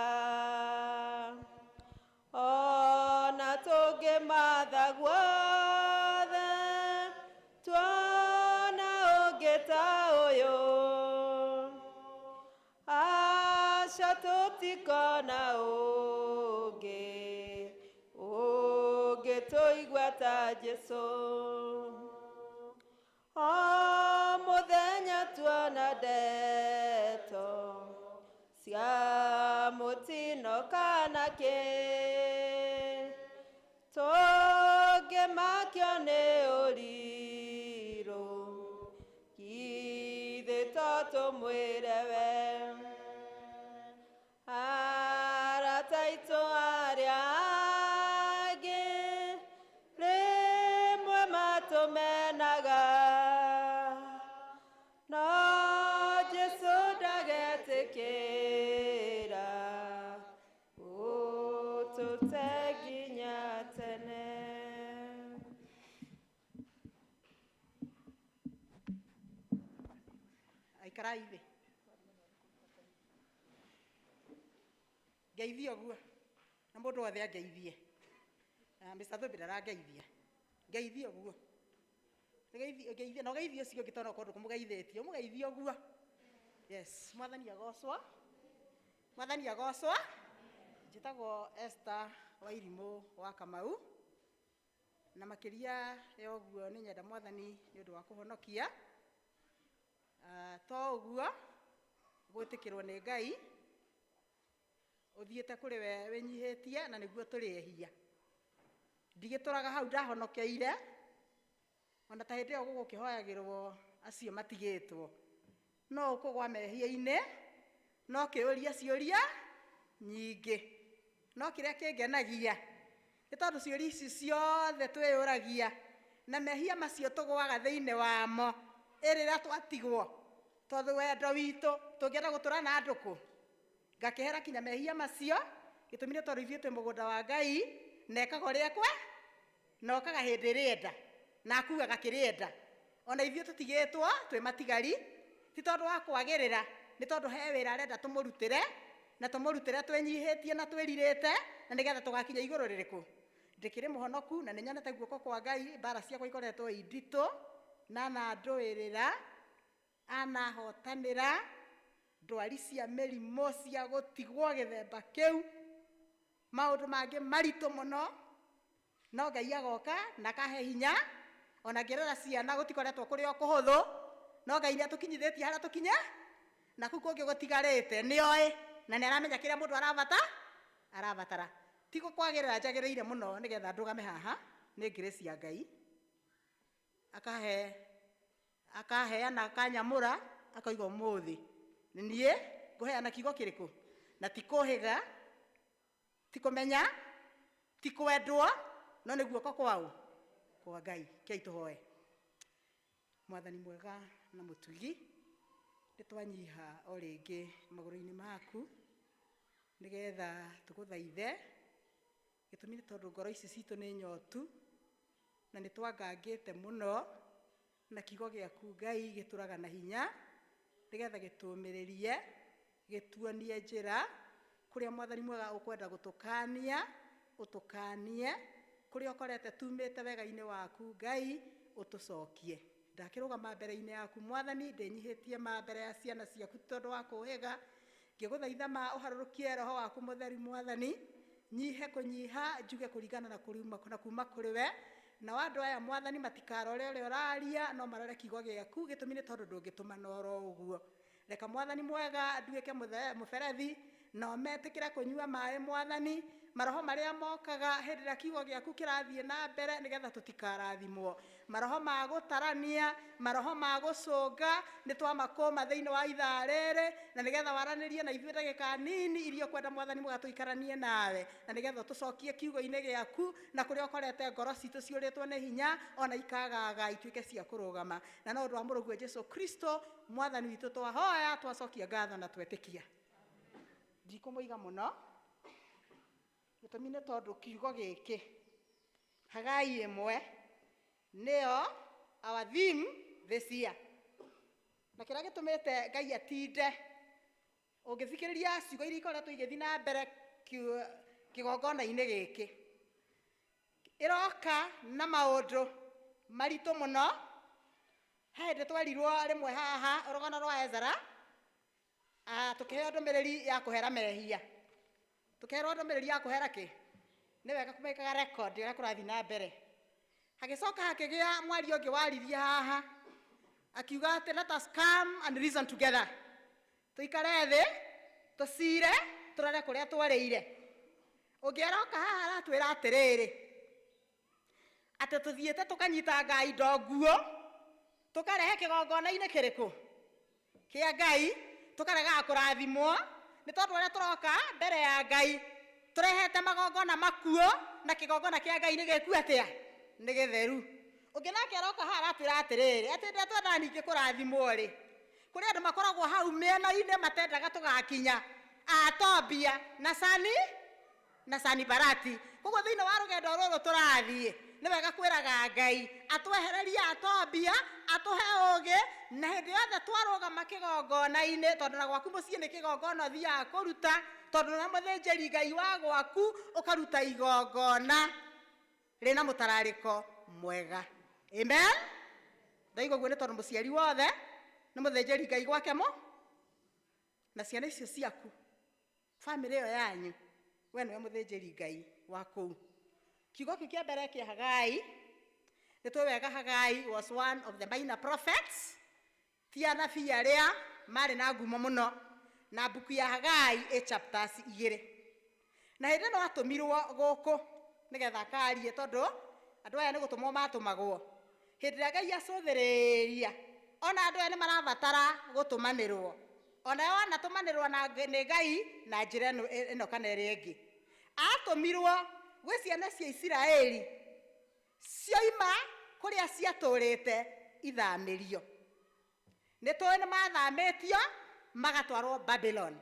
Ona tũngĩmatha guothe tuona ũngĩ ta ũyũ, aca tũtikona ũngĩ ũngĩtũigua ta Jesũ. O mũthenya tuona ndeto cia mũtino kana nakĩ tũngĩmakio nĩ ũrirũ githĩ to tũmwĩre we arata aitũ arĩa angĩ rĩmwe matũmenaga no Jesũ ndagetĩkĩra ũtũte nginya tene. Aikarai thĩ ngeithie ũguo na mũndũ wothe angeithie. Mr. Thumbi ndarangeithia, ngeithie ũguo. Ngeithie na ũgeithie ũcio ũngĩ tondũ okorwo ndũkũmũgeithĩtie ũmũgeithie ũguo. Yes, mwathani agocwo, mwathani agocwo. Njĩtagwo Esther Wairimũ wa Kamau, na makĩria ya ũguo nĩ nyenda mwathani nĩ ũndũ wa kũhonokia. To ũguo gwĩtĩkĩrwo nĩ Ngai ũthiĩte kũrĩ we wĩnyihĩtie na nĩguo tũrĩ ehia. Ndigĩtũraga hau ndahonokeire ona ta hĩndĩ ĩyo gũgũkĩhoyagĩrwo acio matigĩtwo no ũkũgwa mehia-inĩ no kĩũria ciũria nyingĩ no kĩrĩa kĩngenagia nĩ tondũ ciũria ici ciothe twĩyũragia na mehia macio tũgwaga thĩinĩ wamo ĩrĩra twatigwo tondũ wendo witũ tũngĩenda gũtũra na andũ kũ ngakĩhera kinya mehia macio gĩtũmi nĩ tondũ ithuĩ twĩ mũgũnda wa Ngai na ekaga ũrĩa ekwe na okaga hĩndĩ ĩrĩa enda na akuaga kĩrĩa enda ona ithuĩ tũtigĩtwo twĩ matigari ti tondũ wa kwagĩrĩra nĩ tondũ he wĩra arenda tũmũrutĩre na tũmũrutĩre twĩnyihĩtie na twĩrirĩte na nĩgetha tũgakinya igũrũ rĩrĩkũ. Ndĩkĩrĩ mũhonoku na nĩnyonete guoko kwa Ngai mbara ciakwa ikoretwo i nditũ na anandũĩrĩra anahotanĩra ndwari cia mĩrimũ cia gũtigwo gĩthemba kĩu maũndũ mangĩ maritũ mũno no Ngai agoka na akahe hinya ona ngĩrera ciana gũtikoretwo kũrĩ o kũhũthũ no Ngai nĩatũkinyithĩtie harĩa tũkinye na kũu kũngĩ gũtigarĩte nĩoĩ na nĩaramenya kĩrĩa mũndũ arabatara ti gũkwagĩrĩra njagĩrĩire mũno nĩgetha ndũgame haha nĩ grace ya Ngai akaheana akanyamũra akauga ũmũthĩ nĩ niĩ ngũheana kiugo kĩrĩkũ na ti kũhĩga ti kũmenya ti kwendwo no nĩ guoko kwaũ kwa Ngai. Kei tũhoe. Mwathani mwega na mũtugi nĩ twanyiha o rĩngĩ magũrũ-inĩ maku nĩgetha tũgũthaithe gĩtũmi nĩ tondũ ngoro ici citũ nĩ nyotu na nĩ twangangĩte mũno na kiugo gĩaku Ngai gĩtũraga na hinya nĩgetha gĩtũmĩrĩrie gĩtuonie njĩra kũrĩa mwathani mwega ũkwenda gũtũkania ũtũkanie kũrĩa ũkorete tumĩte wega-inĩ waku Ngai ũtũcokie. Ndakĩrũgama mbere-inĩ yaku mwathani ndĩnyihĩtie ma mbere ya ciana ciaku tondũ wa kũhĩga ngĩgũthaitha ma ũharũrũkie roho waku mũtheru mwathani nyihe kũnyiha njuge kũringana na kuma kũrĩ we nao andũ aya mwathani matikarore ũrĩa ũraria no marore kiugo gĩaku gĩtũmi nĩ tondũ ndũngĩtũmana oro ũguo. Reka mwathani mwega nduĩke mũberethi nao metĩkĩre kũnyua maĩ mwathani maroho marĩa mokaga hĩndĩ ĩrĩa kiugo gĩaku kĩrathiĩ na mbere nĩgetha tũtikarathimwo maroho ma gũtarania maroho ma gũcũnga nĩ twamakũma thĩinĩ wa ithaa rĩrĩ na nĩgetha waranĩrie na ithuĩ ndagĩka nini iria ũkwenda mwathani mwega tũikaranie nawe na nĩgetha ũtũcokie kiugo-inĩ gĩaku na kũrĩa ũkorete ngoro citũ ciũrĩtwo nĩ hinya ona ikagaga ituĩke cia kũrũgama na no ũndũ wa mũrũguo Jesũ Kristo mwathani witũ twahoya twacokia ngatho na twetĩkia. Ndikũmũiga mũno gĩtũmi nĩ tondũ kiugo gĩkĩ Hagai ĩmwe nĩyo our theme this year na kĩrĩa gĩtũmĩte Ngai atinde ũngĩthikĩrĩria ciugo iria ikoretwo igĩthiĩ na mbere kĩgongona-inĩ gĩkĩ ĩroka na maũndũ maritũ mũno. He hĩndĩ twerirwo rĩmwe haha rũgano rwa Ezra tũkĩheo ndũmĩrĩri ya kũhera mehia tũkĩherwo ndũmĩrĩri ya kũhera kĩ nĩ wega kũmĩkaga record ũrĩa kũrathiĩ na mbere. Hagĩcoka hakĩgĩa mwaria ũngĩ waririe haha akiuga atĩ let us come and reason together tũikare thĩ tũcire tũrore kũrĩa twarĩire Ũngĩ aroka haha aratwĩra atĩrĩrĩ, atĩ tũthiĩte tũkanyitanga indo nguo, tũkarehe kĩgongona-inĩ kĩrĩkũ kĩa Ngai, tũkaregaga kũrathimwo nĩ tondũ ũrĩa tũroka mbere ya Ngai tũrehete magongona makuo, na kĩgongona kĩa Ngai nĩ gĩku atĩa? Nĩ gĩtheru. Ũngĩ nake aroka haha aratwĩra atĩrĩrĩ, atĩ rĩrĩa twendaga ningĩ kũrathimwo rĩ, kũrĩ andũ makoragwo hau mĩena-inĩ matendaga tũgakinya, a Tobia na Sani na Sanibalati. Koguo thĩinĩ wa rũgendo rũrũ tũrathiĩ, nĩ wega kwĩraga Ngai atwehererie Atobia, atũhe ũũgĩ, na hĩndĩ yothe twarũgama kĩgongona-inĩ, tondũ na gwaku mũciĩ nĩ kĩgongona ũthiaga kũruta, tondũ na mũthĩnjĩri Ngai wa gwaku ũkaruta igongona rĩna mũtararĩko mwega. Amen. Ndaigua ũguo nĩ tondũ mũciari wothe nĩ mũthĩnjĩri Ngai gwake mo, na ciana icio ciaku, bamĩrĩ ĩyo yanyu, we nĩwe mũthĩnjĩri Ngai wa kũu. Kiugo kĩu kĩa mbere kĩa Hagai, nĩ tũĩ wega Hagai was one of the minor prophets, ti anabii arĩa marĩ na ngumo mũno, na mbuku ya Hagai ĩ chapters igĩrĩ. Na hĩndĩ ĩno atũmirwo gũkũ nĩgetha akarie, tondũ andũ aya nĩ gũtũmwo matũmagwo. Hĩndĩ ĩrĩa Ngai acũthĩrĩria, ona andũ aya nĩ marabatara gũtũmanĩrwo. Ona o wanatũmanĩrwo na nĩ Ngai na njĩra ĩno kana ĩrĩa ĩngĩ. Atũmirwo gwĩ ciana cia Isiraeli cioima kũrĩa ciatũrĩte ithamĩrio. Nĩ tũĩ nĩ mathamĩtio magatwarwo Babylon.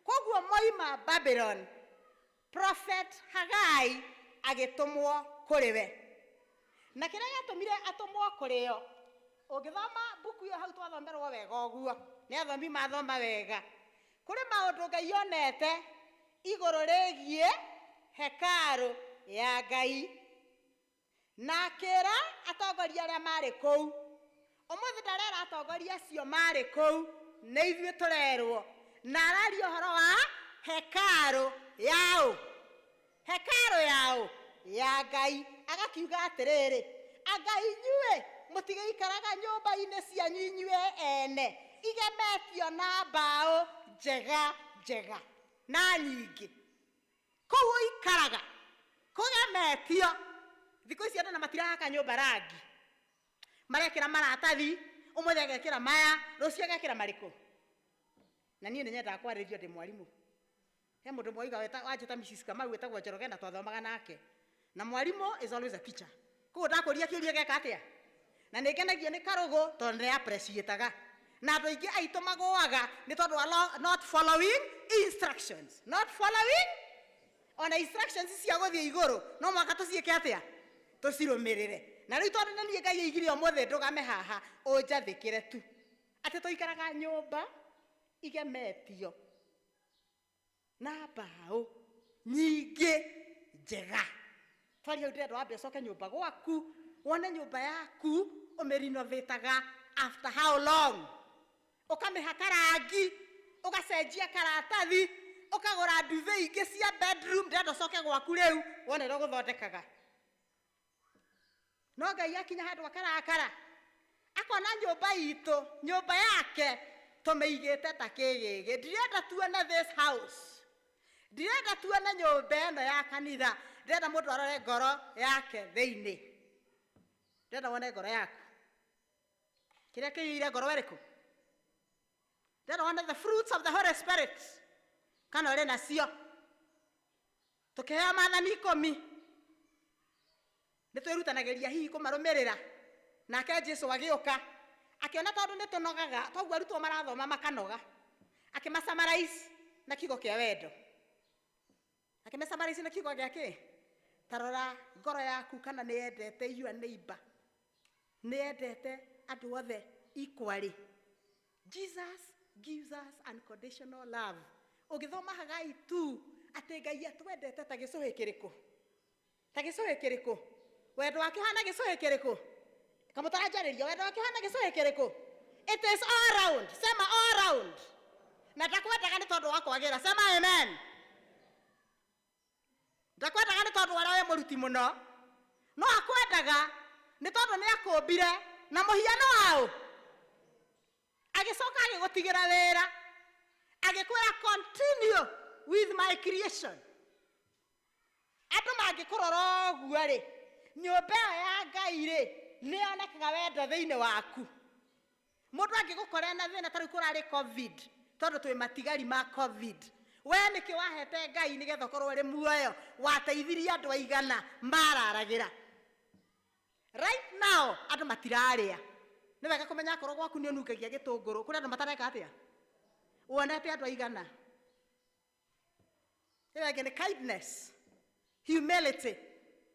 Koguo moima Babylon, Prophet Hagai agĩtũmwo kũrĩ we. Na kĩrĩa gĩatũmire atũmwo kũrĩ o, ũngĩthoma mbuku ĩyo hau twathomerwo wega ũguo, nĩ athomi mathoma wega, kũrĩ maũndũ Ngai onete igũrũ rĩgiĩ hekarũ ya Ngai, na akĩra atongoria arĩa marĩ kũu. Ũmũthĩ ndarera atongoria acio marĩ kũu, nĩ ithuĩ tũrerwo, na araria ũhoro wa hekarũ yaũ, hekarũ yaũ ya Ngai. Agakiuga atĩrĩrĩ, anga inyuĩ mũtigĩikaraga nyũmba-inĩ cianyu inyuĩ ene, igemetio na mbaũ njega njega na nyingĩ. Kũu ũikaraga kũgemetio. Thikũ ici andũ na matirahaka nyũmba rangi, marekĩra maratathi, ũmũthĩ agekĩra maya, rũciũ agekĩra marĩkũ. Na niĩ nĩ nyendaga kwarĩrio ndĩ mwarimũ. He mũndũ mwoiga wanjĩta Mrs. Kamau wĩtagwo Njoroge na twathomaga nake. Na mwarimũ is always a teacher. Koguo ndakũria kĩũria geka atĩa? Na nĩ ngenagio nĩ Karũgũ tondũ nĩ appreciate-aga. Na andũ aingĩ aitũ magũaga nĩ tondũ wa not following instructions. Not following ona instructions cia gũthiĩ igũrũ, no mũhaka tũciĩke atĩa? Tũcirũmĩrĩre. Na rĩu tondũ nĩ niĩ Ngai aigire ũmũthĩ ndũgame haha, ũnjathĩkĩre tu. Atĩ tũikaraga nyũmba igemetio na mbaũ nyingĩ njega. Twaria hau ndĩrenda wambe ũcoke nyũmba gwaku, wone nyũmba yaku ũmĩrinovĩtaga after how long, ũkamĩhaka rangi, ũgacenjia karatathi, ũkagũra nduve ingĩ cia bedroom. Ndĩrenda ũcoke gwaku rĩu wone ũrĩa ũgũthondekaga. No Ngai akinya handũ akarakara, akona nyũmba itũ, nyũmba yake tũmĩigĩte ta kĩgĩgĩ. Ndirenda tuone this house, ndirenda tuone nyũmba ĩno ya kanitha, ndĩrenda mũndũ arore ngoro yake thĩinĩ. Ndĩrenda wone ngoro yaku, kĩrĩa kĩiyũire ngoro ĩrĩkũ. Ndĩrenda wone the fruits of the Holy Spirit, kana ũrĩ nacio. Tũkĩheo maathani 10, nĩ twĩrutanagĩria hihi kũmarũmĩrĩra. Nake Jesũ agĩũka akĩona tondũ nĩ tũnogaga, toguo arutwo marathoma makanoga, akĩmasummarize na kiugo kĩa wendo. Akĩmasummarize na kiugo gĩa kĩ? Ta rora ngoro yaku kana nĩ yendete your neighbor, nĩ yendete andũ othe equally. Jesus gives us unconditional love. Ũngĩthoma Hagai tu atĩ Ngai atwendete ta gĩcũhĩ kĩrĩkũ, ta gĩcũhĩ kĩrĩkũ, wendo wake ũhana gĩcũhĩ kĩrĩkũ, kamũtaranjarĩria wendo wake ũhana gĩcũhĩ kĩrĩkũ. It is all round. Sema all round. Na ndakwendaga nĩ tondũ wa kwagĩra. Sema amen. Ndakwendaga nĩ tondũ ũrĩa wĩ mũruti mũno, no akwendaga nĩ tondũ nĩ akũmbire na mũhiano waũ. Agĩcoka agĩgũtigĩra wĩra, agĩkwĩra continue with my creation. Andũ mangĩkũrora ũguo rĩ, nyũmba ĩyo ya Ngai rĩ, nĩ yonekaga wendo thĩinĩ waku. Mũndũ angĩgũkora na thĩna ta rĩu kũrarĩ COVID, tondũ twĩ matigari ma COVID. We nĩkĩ wahete Ngai nĩgetha ũkorwo ũrĩ muoyo, wateithirie andũ aigana mararagĩra. Right now andũ matirarĩa. Nĩ wega kũmenya akorwo gwaku nĩ ũnungagia gĩtũngũrũ, kũrĩ andũ matareka atĩa? Wonete andũ aigana? Ĩyo ĩngĩ nĩ kindness, humility,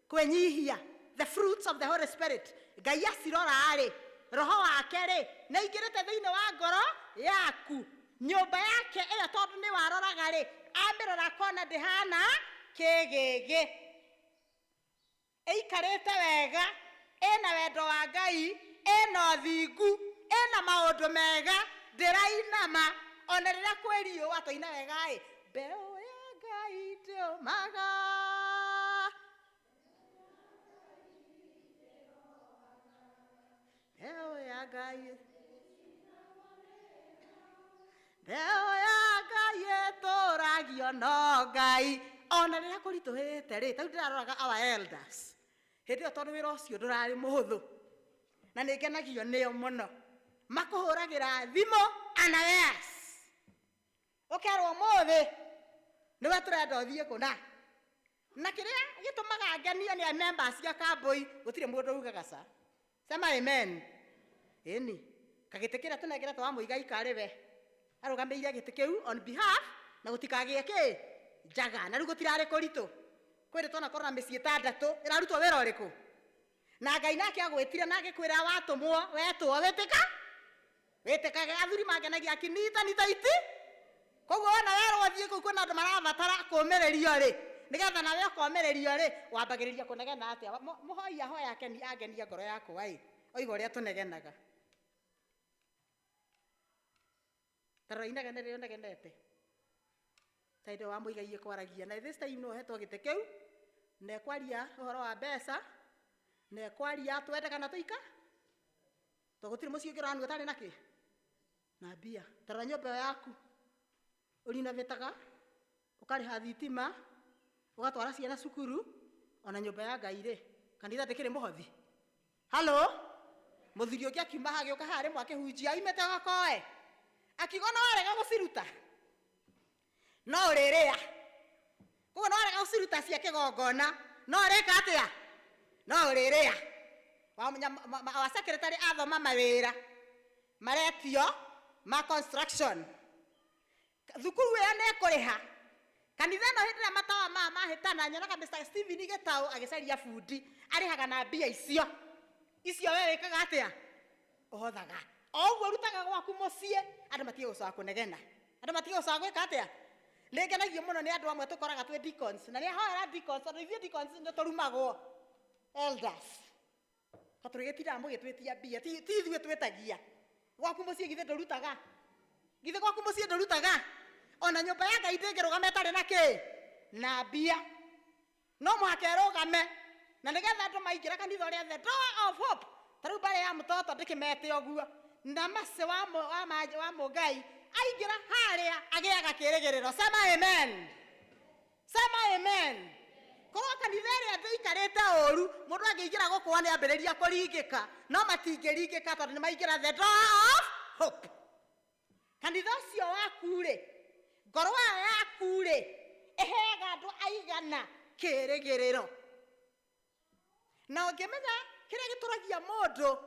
kwĩnyihia, the fruits of the Holy Spirit. Ngai acirora rĩ, roho wake rĩ, nĩ aingĩrĩte thĩinĩ wa ngoro yaku. Nyũmba yake ĩyo tondũ nĩ waroraga rĩ, amĩrora akona ndĩhana kĩgĩgĩ. Ĩikarĩte wega, ĩna wendo wa Ngai, ĩna ũthingu, ĩna maũndũ mega, ndĩrainama, ona rĩrĩa kwĩ riũa twaina wega ĩ, mbeũ ya Ngai ndĩũmaga. Mbeũ ya Ngai, mbeũ ya Ngai ĩtũragio no Ngai. Ona rĩrĩa kũritũhĩte rĩ, ta rĩu ndĩraroraga our elders. Hĩndĩ ĩyo tondũ wĩra ũcio ndũrarĩ mũhũthũ, na nĩ ngenagio nĩo mũno. Makũhũragĩra thimũ unawares. Ũkerwo ũmũthĩ nĩwe tũrenda ũthiĩ kũna. Na kĩrĩa gĩtũmaga ngenio nĩ members cia kambũi, gũtirĩ mũndũ ugaga ca. Sema amen. Ĩni, kagĩtĩ kĩrĩa tũnengeretwo wa Mũigai karĩ we. Arũgamĩrĩire gĩtĩ kĩu on behalf na gũtikagĩe kĩ? Njaga. Na rĩu gũtirarĩ kũritũ. Kwĩrĩ twanakorwo na mĩciĩ ĩtandatũ ĩrarutwo wĩra ũrĩkũ? Na Ngai nake agwĩtire na agĩkwĩra watũmwo, wetwo, wĩtĩka? Wĩtĩkage. Athuri mangenagia akĩnyitanita iti. Koguo wona werwo ũthiĩ kũu kwĩna andũ marabatara kũũmĩrĩrio rĩ, nĩgetha nawe ũkomĩrĩrio rĩ, wambagĩrĩria kũnegena atĩa? Mũhoi ahoya akeni angenia ngoro yakwa ĩ, oiga ũrĩa tũnegenaga. Ta rora inegene rĩrĩa ũnegenete. Ta hĩndĩ ĩyo wa Mũigai ĩkwaragia. Na this time no ũhetwo gĩtĩ kĩu, na ĩkwaria ũhoro wa mbeca, na ĩkwaria twende kana tũika? Tondũ gũtirĩ mũciĩ ũngĩ ũranua ũtarĩ na kĩ? Na mbia. Ta rora nyũmba ĩyo yaku. Ũrinovĩtaga, ũkarĩha thitima, ũgatwara ciana cukuru, ona nyũmba ya Ngai rĩ, kanitha ndĩkĩrĩ mũhothi. Hello? Mũthuri ũngĩ akiuma haha agĩũka haha rĩmwe akĩhunjia, oimĩte gakoe. Akiuga no warega gũciruta, no ũrĩrĩa. Koguo no warega gũciruta cia kĩgongona, no ũrĩka atĩa? No ũrĩrĩa. Wa secretary athoma mawĩra maretio ma construction. Thukuru ĩyo nĩ ĩkũrĩha. Kanitha ĩno hĩndĩ ĩrĩa matawa maya mahĩtana, nyonaga Mr. Stephen Gĩtaũ agĩcaria bundi, arĩhaga na mbia icio. Icio we wĩkaga atĩa? Ũhothaga. O ũguo ũrutaga gwaku mũciĩ, andũ matige gũcoka kũnegena. Andũ matige gũcoka gwĩka atĩa? Nĩ ngenagio mũno nĩ andũ amwe tũkoraga twĩ deacons, na nĩ ahoera deacons, tondũ ithuĩ deacons nĩ tũrumagwo. Elders. Katũrĩgĩtindaga mũgĩtwĩtia mbia, ti ithuĩ twĩtagia. Gwaku mũciĩ githĩ ndũrutaga? Githĩ gwaku mũciĩ ndũrutaga? Ona nyũmba ya Ngai ndĩngĩrũgama ĩtarĩ na kĩ? Na mbia. No mũhaka ĩrũgame. Na nĩgetha andũ maingĩra kanitha ũrĩa the door of hope. Ta rĩu mbarĩ ya mũtoto ndĩkĩmete ũguo. Na Mercy wa Mũngai aingĩra harĩa agĩaga kĩrĩgĩrĩro. Sema amen. Sema amen. Korwo kanitha ĩrĩa ndĩikarĩte ũru, mũndũ angĩingĩra gũkũ nĩ ambĩrĩria kũringĩka. No matingĩringĩka tondũ nĩ maingĩra the door of hope. Kanitha ũcio waku rĩ, ngoro ĩyo yaku rĩ, ĩheaga andũ aigana kĩrĩgĩrĩro. Na ũngĩmenya kĩrĩa gĩtũragia mũndũ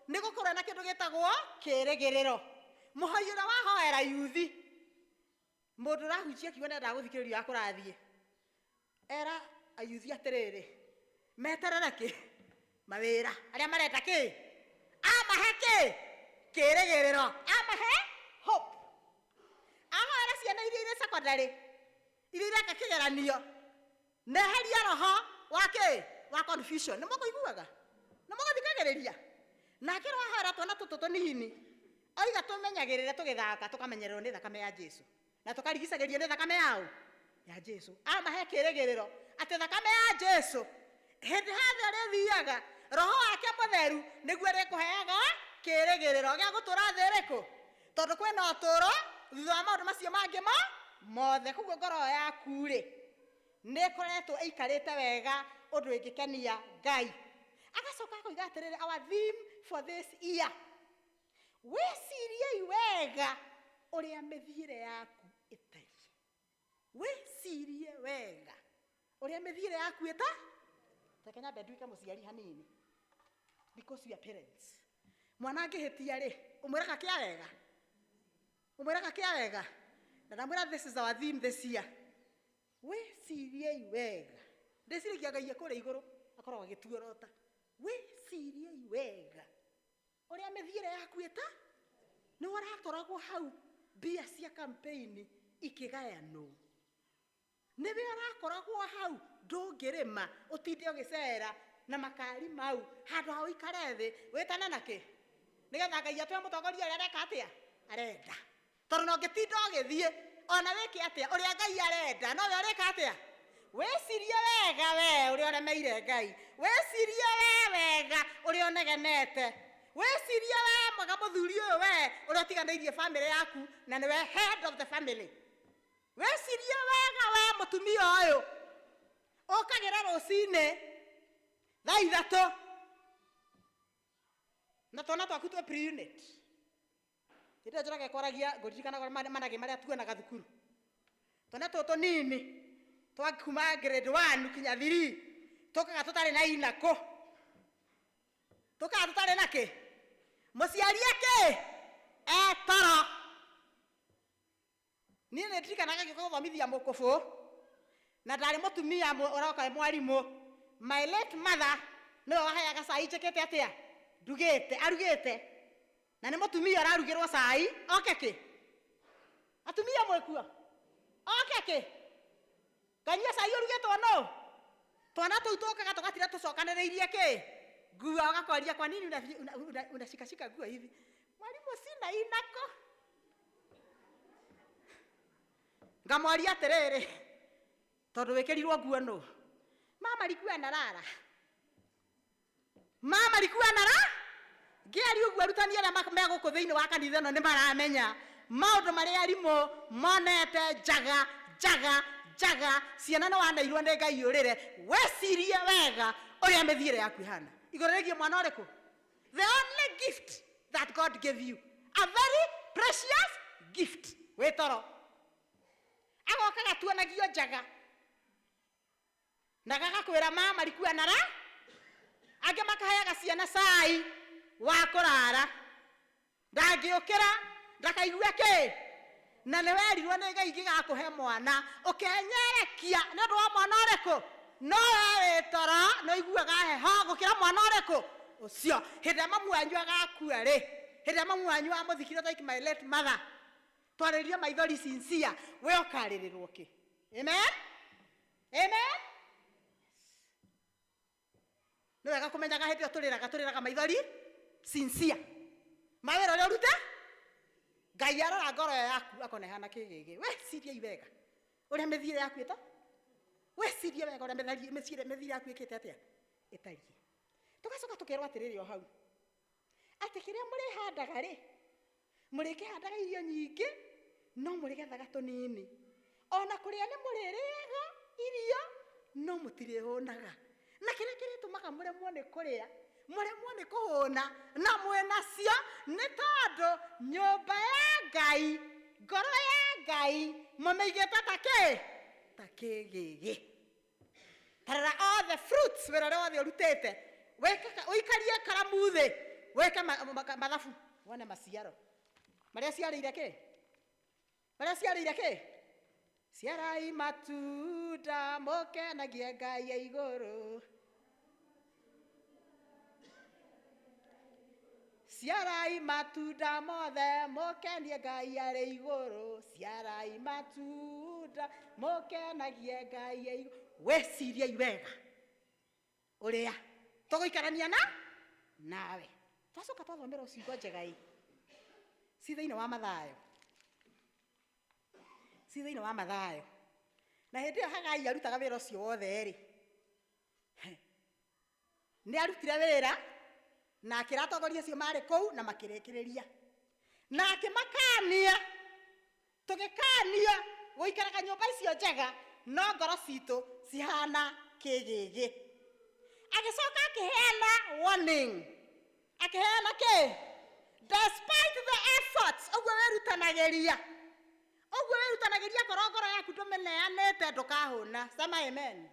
nĩ gũkorwo na kĩndũ gĩtagwo kĩrĩgĩrĩro. Mũhoi ũrĩa wahoera yuthi, mũndũ ũrahunjia kiugo nĩendaga gũthikĩrĩrio akũrathiĩ. Era ayuthi atĩrĩrĩ, meterere kĩ? Mawĩra. Arĩa marenda kĩ? Amahe kĩ? Kĩrĩgĩrĩro. Amahe hope. Ahoera ciana iria irĩ secondary, iria ireka kĩgeranio, neheria roho wa kĩ? Wa confusion. Nĩ mũkũiguaga? Nĩ mũgũthikagĩrĩria? Nake roho ahoera twana tũtũ tũnini, oiga tũmenyagĩrĩre tũgĩthaka, tũkamenyererwo nĩ thakame ya Jesũ. Na tũkarigicagĩrio nĩ thakame yao ya Jesũ. Amahe kĩrĩgĩrĩro atĩ thakame ya Jesũ hĩndĩ hothe ũrĩthiaga, roho wake mũtheru nĩguo ĩrĩkũheaga kĩrĩgĩrĩro gĩa gũtũra thĩ ĩrĩkũ? Tondũ kwĩna ũtũũro thutha wa maũndũ macio mangĩ mothe. Koguo ngoro yaku rĩ, Nĩ ĩkoretwo ĩikarĩte wega ũndũ ĩngĩkenia Ngai. Agacoka akoiga atĩrĩrĩ, our theme for this year, wĩciriei wega ũrĩa mĩthiĩre yaku ĩtariĩ. Wĩcirie wega ũrĩa mĩthiĩre yaku ĩta. Reke nyambe nduĩke mũciari hanini, because we are parents. Mwana angĩhĩtia rĩ, ũmwĩraga kĩa wega, ũmwĩraga kĩa wega. Na ndamwĩra this is our theme this year, wĩciriei wega. Ndĩciragia Ngai e kũrĩa igũrũ akoragwo agĩtuorota. Wĩciriei wega ũrĩa mĩthiĩre yaku ĩta. Nĩ ũratwaragwo hau mbia cia campaign ikĩgayanwo, nĩwe ũrakoragwo hau, ndũngĩrĩma ũtinde ũgĩcera na makari mau handũ ha ũikare thĩ wĩtane nakĩ nĩgetha Ngai atũhe mũtongoria ũrĩa areka atĩa arenda. Tondũ no ũngĩtinda ũgĩthiĩ ona wĩke atĩa ũrĩa Ngai arenda nowe ũrĩka atĩa. Wĩcirie wega we ũrĩa ũremeire Ngai, wĩcirie we wega ũrĩa ũnegenete, wĩcirie we mwega mũthuri ũyũ we ũrĩa ũtiganĩirie family yaku na nĩwe head of the family. Wĩcirie wega we mũtumia ũyũ ũkagĩra rũcinĩ thaa 3 na twana twaku twĩ pre-unit. Hĩndĩ ĩyo Njoroge kwaragia ngũririkanaga managĩ marĩa tuonaga thukuru, twana tũtũ tũnini twa kuma grade 1 kinya 3 tũkaga tũtarĩ na inakũ, tũkaga tũtarĩ na kĩ, mũciari akĩ etoro. Niĩ nĩ ndirikanaga ngĩũka gũthomithia mũkũbũ na ndarĩ mũtumia ũroka mwarimũ. My late mother nĩwe waheaga cai njĩkĩte atĩa, ndugĩte, arugĩte, na nĩ mũtumia ũrarugĩrwo cai oke kĩ. Atumia mwĩkuo oke kĩ, nganyua cai ũrugĩtwo nũ? Twana tũu tũkaga tũgatira tũcokanĩrĩirie kĩ nguo, ũgakoria kwa nini unashikashika nguo hivi, mwalimu sina inako. Ngamwaria atĩrĩrĩ, tondũ wĩkĩrirwo nguo nũ? Mama alikuwa analala, mama alikuwa analala. Ngĩaria ũguo arutani arĩa me gũkũ thĩinĩ wa kanitha ĩno nĩ maramenya maũndũ marĩa arimũ monete njaga njaga njaga. Ciana nĩ waneirwo nĩ Ngai ũrĩre. Wĩcirie wega ũrĩa mĩthiĩre yaku ĩhana igũrũ rĩgiĩ mwana ũrĩkũ. The only gift that God gave you, a very precious gift, wĩ toro. Agoka gatuonagio njaga na gagakwĩra mama alikuwa analala. Angĩ makaheaga ciana cai wa kũrara, ndangĩũkĩra ndakaigue kĩ, na nĩ werirwo nĩ Ngai ngĩgakũhe mwana ũkenyerekia nĩ ũndũ wa mwana ũrĩkũ, no we wĩ toro nĩ ũiguaga heho gũkĩra mwana ũrĩkũ ũcio. Hĩndĩ ĩrĩa mamu wanyu agakua rĩ, hĩndĩ ĩrĩa mamu wanyu amũthikire like my late mother, twarĩrie maithori sincere, we ũkarĩrĩrwo kĩ? Amen, amen. Nĩ wega kũmenyaga hĩndĩ ĩyo tũrĩraga, tũrĩraga maithori sincere mawĩra ũrĩa ũrute. Ngai arora ngoro yaku akona ĩhana kĩgĩgĩ. Wĩciriei wega ũrĩa mĩthiĩre yaku ĩta, wĩcirie wega ũrĩa mĩthiĩre yaku ĩkĩte atĩa ĩtariĩ. Tũgacoka tũkerwo atĩrĩrĩ o hau atĩ kĩrĩa mũrĩhandaga rĩ, mũrĩkĩhandaga irio nyingĩ no mũrĩgethaga tũnini, ona kũrĩa nĩ mũrĩrĩaga irio no mũtirĩhũnaga. Na kĩrĩa kĩrĩtũmaga mũremwo nĩ kũrĩa, mũremwo nĩ kũhũna na mwĩnacio nĩ tondũ nyũmba ya Ngai, ngoro ya Ngai mũmĩigĩte ta kĩ? Ta kĩgĩgĩ. Tarora all the fruits wĩra ũrĩa wothe ũrutĩte, ũikarie karamu thĩ, wĩke mathabu wone maciaro marĩa ciarĩire kĩ, marĩa ciarĩire kĩ. Ciarai matunda mũkenagie Ngai ya igũrũ, ciarai matunda mothe mũkenie Ngai arĩ igũrũ, ciarai matunda mũkenagie Ngai ya igũrũ. Wĩciriei wega ũrĩa tũgũikarania na nawe. Twacoka twathomera ciugo njega ĩ ci thĩinĩ wa Mathayo, ci thĩinĩ wa Mathayo. Na hĩndĩ ĩyo Hagai arutaga wĩra ũcio wothe rĩ, nĩ arutire wĩra na akĩra atongoria acio marĩ kũu na makĩrĩkĩrĩria, na akĩmakania. Tũgĩkania gũikaraga nyũmba icio njega no ngoro citũ cihana kĩgĩgĩ. Agĩcoka akĩheana warning, akĩheana kĩ? Despite the efforts, ũguo wĩrutanagĩria, ũguo wĩrutanagĩria, korwo ngoro yaku ndũmĩneanĩte ndũkahũna. Sema amen,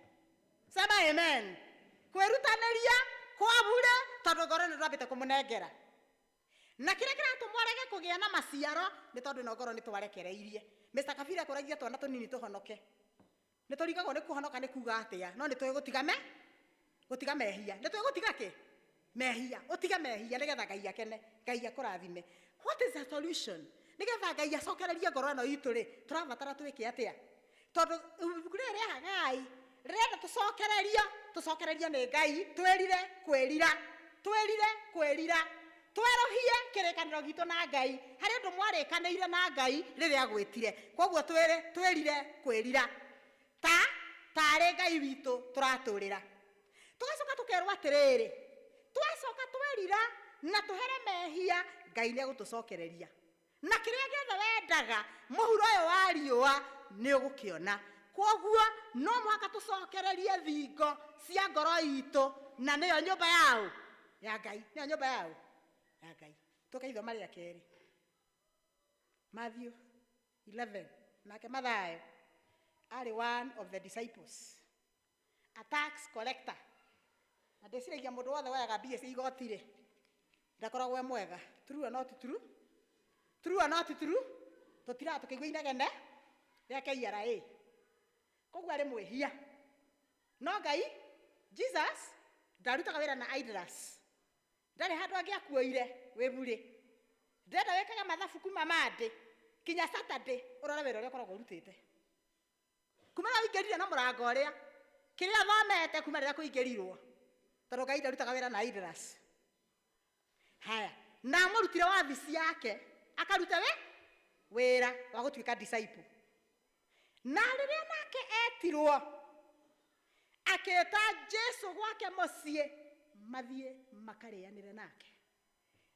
sema amen. Kwĩrutanĩria kwa bure tondũ ngoro nĩ twambĩte kũmũnengera, na kĩrĩa kĩratũma ũrege kũgĩa na maciaro nĩ tondũ ĩno ngoro nĩ twarekereirie. Mr. Kabira akũragia twana tũnini tũhonoke, nĩ tũrigagwo nĩ kũhonoka nĩ kuga atĩa, no nĩ tũĩ gũtiga me gũtiga mehia, nĩ tũĩ gũtiga kĩ mehia, ũtige mehia nĩgetha Ngai akene, Ngai akũrathime. What is the solution? Nĩgetha Ngai acokererie ngoro ĩno itũ rĩ, tũrabatara twĩke atĩa? Tondũ ibuku rĩrĩ rĩa Hagai rĩrenda tũcokererio, tũcokererio nĩ Ngai, twĩrire kwĩrira, twĩrire kwĩrira, twerũhie kĩrĩkanĩro gitũ na Ngai harĩ ũndũ mwarĩkanĩire na Ngai rĩrĩa agwĩtire. Koguo twĩrire kwĩrira ta tarĩ Ngai witũ tũratũrĩra. Tũgacoka tũkerwo atĩrĩrĩ, twacoka twerira na tũhere mehia, Ngai nĩ egũtũcokereria na kĩrĩa gĩothe wendaga mũhuro ũyũ wa riũa nĩ ũgũkĩona. Koguo no mũhaka tũcokererie thingo cia ngoro itũ, na nĩyo nyũmba yao ya Ngai, nĩyo nyũmba yao ya Ngai. Tũkaithoma rĩa kerĩ, Matthew 11, nake Mathayo arĩ one of the disciples, a tax collector. Na ndĩciragia mũndũ wothe woyaga mbia cia igoti rĩ, ndakoragwo e mwega. True or not true? True or not true? Tũtiraga tũkĩigua inegene rĩa KRA. Koguo arĩ mwĩhia. No Ngai, Jesus ndarutaga wĩra na idlers. Ndarĩ handũ angĩakuoire wĩ burĩ. Ndĩrenda wĩkage mathabu kuma Monday kinya Saturday, ũrore wĩra ũrĩa ũkoragwo ũrutĩte. Kuma rĩrĩa ũingĩrire na mũrango ũrĩa, kĩrĩa ũthomete kuma rĩrĩa kũingĩrirwo, tondũ Ngai ndarutaga wĩra na idlers. Haya, na amũrutire wabici yake akaruta we wĩra wa gũtuĩka disciple. Na rĩrĩa nake etirwo akĩta Jesu gwake mũciĩ mathiĩ makarĩanĩre nake.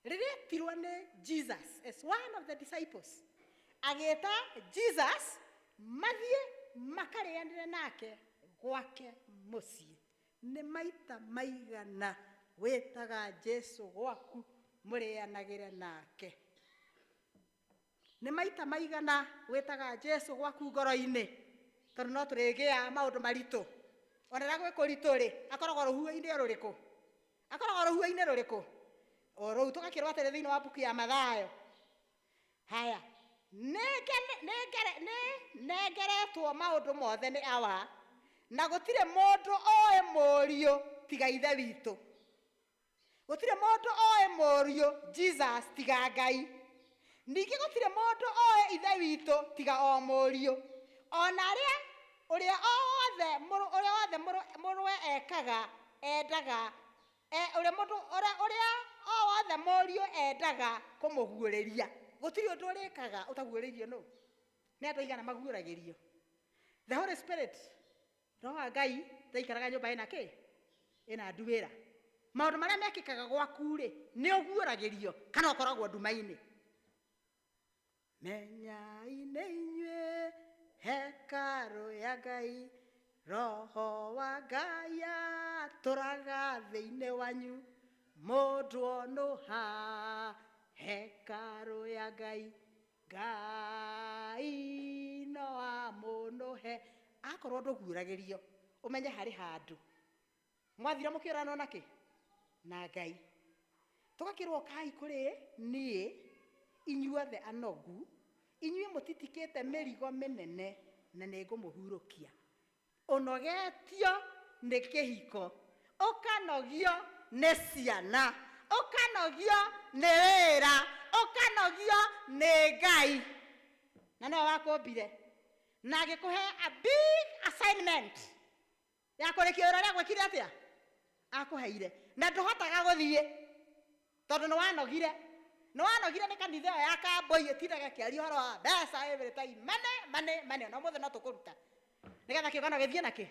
Rĩrĩa etirwo nĩ Jesus as one of the disciples, agĩta Jesus mathiĩ makarĩanĩre nake gwake mũciĩ. Nĩ maita maigana wĩtaga Jesu gwaku mũrĩanagĩre nake? Nĩ maita maigana wĩtaga Jesu gwaku ngoro-inĩ? Tondũ no tũrĩgĩa maũndũ maritũ. Ona rĩrĩa gwĩ kũritũ rĩ, akoragwo rũhuho-inĩ rũrĩkũ? Akoragwo rũhuho-inĩ rũrĩkũ? O rũu tũgakĩrwo atĩrĩ thĩinĩ wa mbuku ya Mathayo. Haya, nĩ nengeretwo maũndũ mothe nĩ Awa, na gũtirĩ mũndũ oĩ Mũriũ tiga Ithe witũ. Gũtirĩ mũndũ oĩ Mũriũ Jesus tiga Ngai. Ningĩ gũtirĩ mũndũ oĩ Ithe witũ tiga o Mũriũ. Ona arĩa ũrĩa o wothe ũrĩa wothe mũrũwe ekaga endaga ũrĩa mũndũ ũrĩa o wothe Mũriũ endaga kũmũguũrĩria. Gũtirĩ ũndũ ũrĩkaga ũtaguũrĩirio nũ? Nĩ andũ aigana maguũragĩrio? The Holy Spirit, Roho wa Ngai ndaikaraga nyũmba ĩna kĩ? Ĩna nduĩra. Maũndũ marĩa mekĩkaga gwaku rĩ, nĩ ũguũragĩrio kana ũkoragwo nduma-inĩ? Menyai nĩ inyuĩ hekarũ ya Ngai, Roho wa Ngai atũraga thĩinĩ wanyu, mũndũ onũha hekarũ ya Ngai, Ngai no amũnũhe. Akorwo ndũguũragĩrio, ũmenye harĩ handũ mwathira mũkĩũranwo nakĩ na Ngai. Tũgakĩrwo kai kũrĩ niĩ inyuothe anogu, inyuĩ mũtitikĩte mĩrigo mĩnene, na nĩngũmũhurũkia. Ũnogetio nĩ kĩhiko, ũkanogio nĩ ciana, ũkanogio nĩ wĩra, ũkanogio nĩ Ngai, na nĩwe wakũmbire na agĩkũhe a big assignment ya kũrĩkia wĩra ũrĩa gwĩkire atĩa akũheire, na ndũhotaga gũthiĩ tondũ nĩ wanogire. Nĩ wanogire nĩ kanitha ĩyo ya Kambũi ĩtindaga ĩkĩaria ũhoro wa mbeca every time, money, money, money. Ona ũmũthĩ no tũkũruta nĩgetha kĩũngano gĩthiĩ nakĩ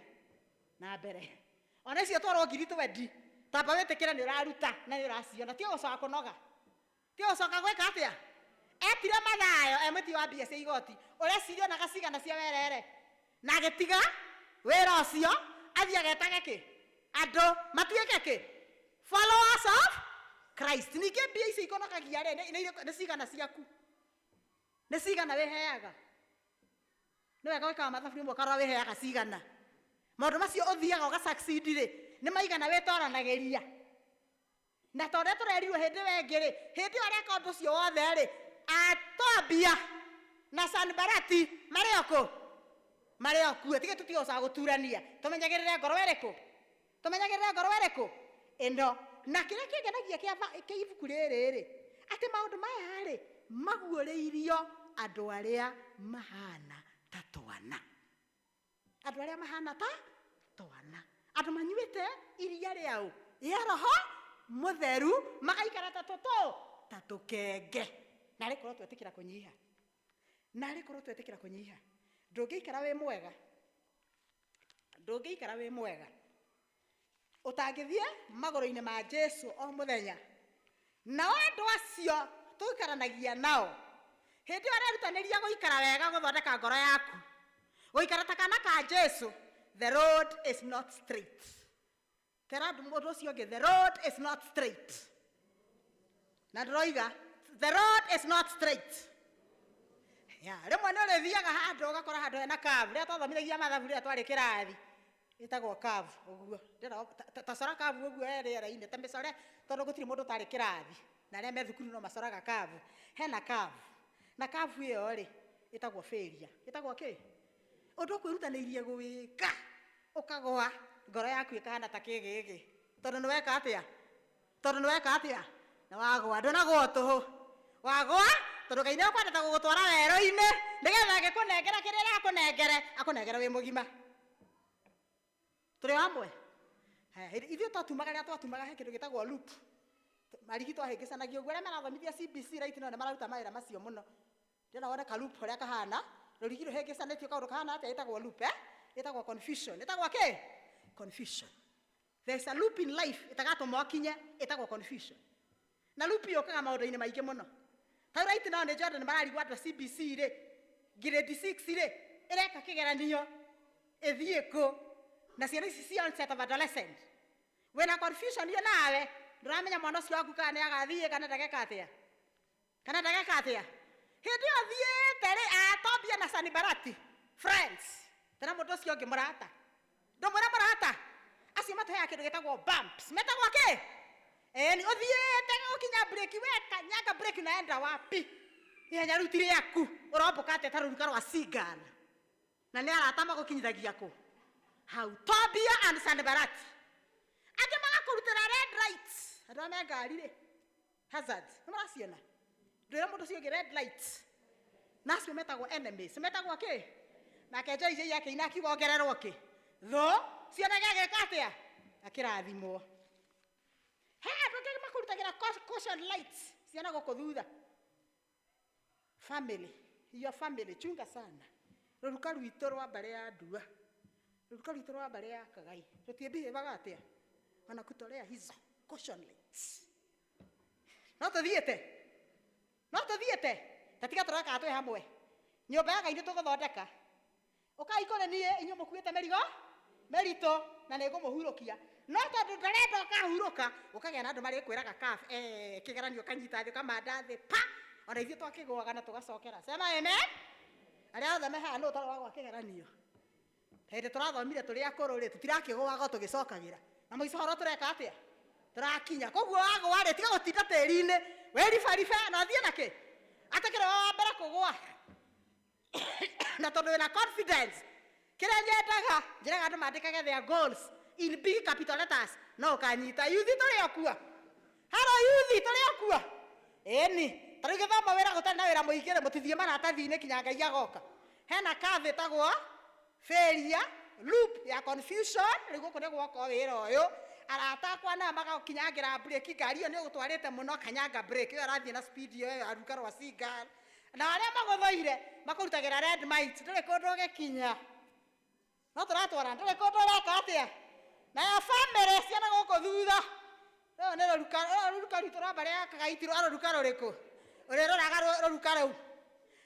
na mbere. Ona icio twarwo ngiri twendi, tamba wĩtĩkĩre nĩ ũraruta na nĩ ũraciona, tiga gũcoka kũnoga, tiga gũcoka gwĩka atĩa. Etire Mathayo e mũti wa mbia cia igoti, ũreciria onaga cigana cia werere. Na agĩtiga wĩra ũcio athiĩ agetage kĩ? Andũ matuĩke kĩ? Followers of Christ. Ningĩ mbia icio ikonokagia rĩ, nĩ cigana ciaku? Nĩ cigana wĩheaga? Nĩ wega gwĩkaga mathabu rĩmwe ũkarora wĩheaga cigana. Maũndũ macio ũthiaga ũga succeed rĩ, nĩ maigana wĩtoranagĩria. Na ta ũrĩa tũrerirwo hĩndĩ ĩyo ĩngĩ rĩ, hĩndĩ ĩyo areka ũndũ ũcio wothe rĩ, Atobia na Sanbalati marĩ o kũ? Marĩ o kuo. Tiga tũtigocaga gũturania. Tũmenyagĩrĩre ngoro ĩrĩkũ? Tũmenyagĩrĩre ngoro ĩrĩkũ? Ĩno. Na kĩrĩa kĩngenagia kĩa ibuku rĩrĩ rĩ, atĩ maũndũ maya rĩ, maguũrĩirio andũ arĩa mahana ta twana. Andũ arĩa mahana ta twana. Andũ manyuĩte iria rĩao rĩa Roho Mũtheru, magaikara ta tũtũ, ta tũkenge. Narĩ korwo twetĩkĩra kũnyiha. Narĩ korwo twetĩkĩra kũnyiha. Ndũngĩikara wĩ mwega. Ndũngĩikara wĩ mwega. Ũtangĩthiĩ magũrũ-inĩ ma Jesu o mũthenya. Nao andũ acio tũikaranagia nao. Hĩndĩ ĩyo ũrerutanĩria gũikara wega gũthondeka ngoro yaku. Gũikara ta kana ka Jesu, the road is not straight. Tera mũndũ ũcio ũngĩ, the road is not straight. Na ndĩroiga, the road is not straight. Ya, rĩmwe nĩ ũrĩthiaga handũ ũgakora handũ hena curve. Rĩrĩa twathomithagia mathabu rĩrĩa twarĩ kĩrathi, ĩtagwo curve ũguo. Ndĩrona ta cora curve ũguo he rĩera-inĩ, ta mĩcore tondũ gũtirĩ mũndũ ũtarĩ kĩrathi. Na arĩa me thukuru no macoraga curve. Hena curve. Na curve ĩyo rĩ, ĩtagwo failure. Ĩtagwo kĩ? Ũndũ ũkwĩrutanĩirie gwĩka, ũkagũa, ngoro yaku ĩkahana ta kĩgĩgĩ. Tondũ nĩ weka atĩa? Tondũ nĩ weka atĩa? Nĩ wagũa. Ndũnagũa tũhũ. Wagũa, tondũ Ngai nĩekwendete gũgũtwara werũ-inĩ, nĩgetha angĩkũnengera kĩrĩa arakũnengere, akũnengere wĩ mũgima. Tũrĩ hamwe? Haya, ithuĩ twatumaga rĩrĩa twatumaga he kĩndũ gĩtagwo loop. Marigi twahĩngĩcanagia ũguo, arĩa marathomithia CBC right now nĩ mararuta mawĩra macio mũno. Ndĩrona wone ka loop ũrĩa kahana, rũrigi rũhĩngĩcanĩtio kaũndũ kahana atĩa, ĩtagwo loop, eh? Ĩtagwo confusion. Ĩtagwo kĩ? Confusion. There's a loop in life ĩtagatũma ũkinye, ĩtagwo confusion. Na loop yũkaga maũndũ-inĩ maingĩ mũno. Ta right now nĩ Jordan mararigwo andũ a CBC rĩ, grade 6 rĩ, ĩreka kĩgeranio ĩthiĩ kũ? Na ciana ici cia onset of adolescent. Wĩna confusion iyo nawe, ndũramenya mwana ũcio waku kana nĩ agathiĩ kana ndageka atĩa? Kana ndageka atĩa? Hĩndĩ ĩyo thiĩte rĩ, Atobia na Sanibalati, friends. Tena mũndũ ũcio ũngĩ mũrata. Ndũmwĩra mũrata? Acio matũheaga kĩndũ gĩtagwo bumps. Metagwo kĩ? Ĩni, ũthiĩte gũkinya breki, we kanyanga breki unaenda wapi? Ihenya rĩu ti rĩaku, ũrombũka atĩa ta rũruka rwa seagull? Na nĩ arata magũkinyithagia kũ? Hau, Tobia and Sanibalati. Angĩ magakũrutĩra red lights. Andũ arĩa me ngari rĩ, hazards, nĩ mũraciona? Ndwĩra mũndũ ũcio ũngĩ red lights. Na acio metagwo enemies. Metagwo kĩ? Nake JJ akĩina akiuga ongererwo kĩ? Thũ, cionage agĩka atĩa? Akĩrathimwo. He andũ angĩ makũrutagĩra caution lights ciana gũkũ thutha. Family, your family, chunga sana. Rũruka rwitũ rwa mbarĩ ya Ndua, rũruka rwitũ rwa mbarĩ ya Kagai, rũtiĩbihĩvaga atĩa? Ona kutolea hizo caution lights. No tũthiĩte? No tũthiĩte? Ta tiga tũrekaga twĩ hamwe. Nyũmba ya Ngai nĩ tũgũthondeka. Ũkai kũrĩ niĩ inyuĩ mũkuĩte mĩrigo mĩritũ na nĩ ngũmũhurũkia. No tondũ ndarenda ũkahurũka, ũkagĩa na andũ marĩkwĩraga kaf, kĩgeranio ũkanyita thĩ, ũkamanda thĩ, pa! Ona ithuĩ twakĩgũaga na tũgacokera. Sema amen. Arĩa othe me haha nũ ũtarĩ wagwa kĩgeranio? Hĩndĩ tũrathomire tũrĩ akũrũ rĩ, tũtirakĩgũaga o tũgĩcokagĩra. Na mũico horo tũreka atĩa? Tũrakinya. Koguo wagũa rĩ, tiga gũtinda tĩri-inĩ, wĩribaribe na ũthiĩ na kĩ? Atĩ kĩrĩa wa mbere kũgũa. Na tondũ wĩna confidence, kĩrĩa nyendaga, njĩraga andũ mandĩkage their goals in big capital letters, no ũkanyita. Yuthi tũrĩ o kuo. Hello yuthi tũrĩ o kuo. Ĩni, ta rĩu gĩthomo wĩra gũtarĩ na wĩra mũingĩ rĩ, mũtithiĩ maratathi-inĩ kinya Ngai agoka. Hena curve ĩtagwo failure, loop ya confusion, rĩu gũkũ nĩ gwoka wĩra ũyũ. Arata akwa nao magakinyangĩra breki, ngari ĩyo nĩ ũgũtwarĩte mũno, kanyanga breki, ĩyo ĩrathiĩ na speed ĩyo ya ruka rwa seagull. Na arĩa magũthũire, makũrutagĩra red light, ndũrĩ kũndũ ũgĩkinya. No tũratwara, ndũrĩ kũndũ ũreka atĩa? Na ya family ciana gũkũ thutha. Rũrũ nĩ rũruka, rũrũ rũruka rwitũ rwa mbarĩ ya Kagai ti rwa rũruka rũrĩkũ? Ũrĩroraga rũruka rũu.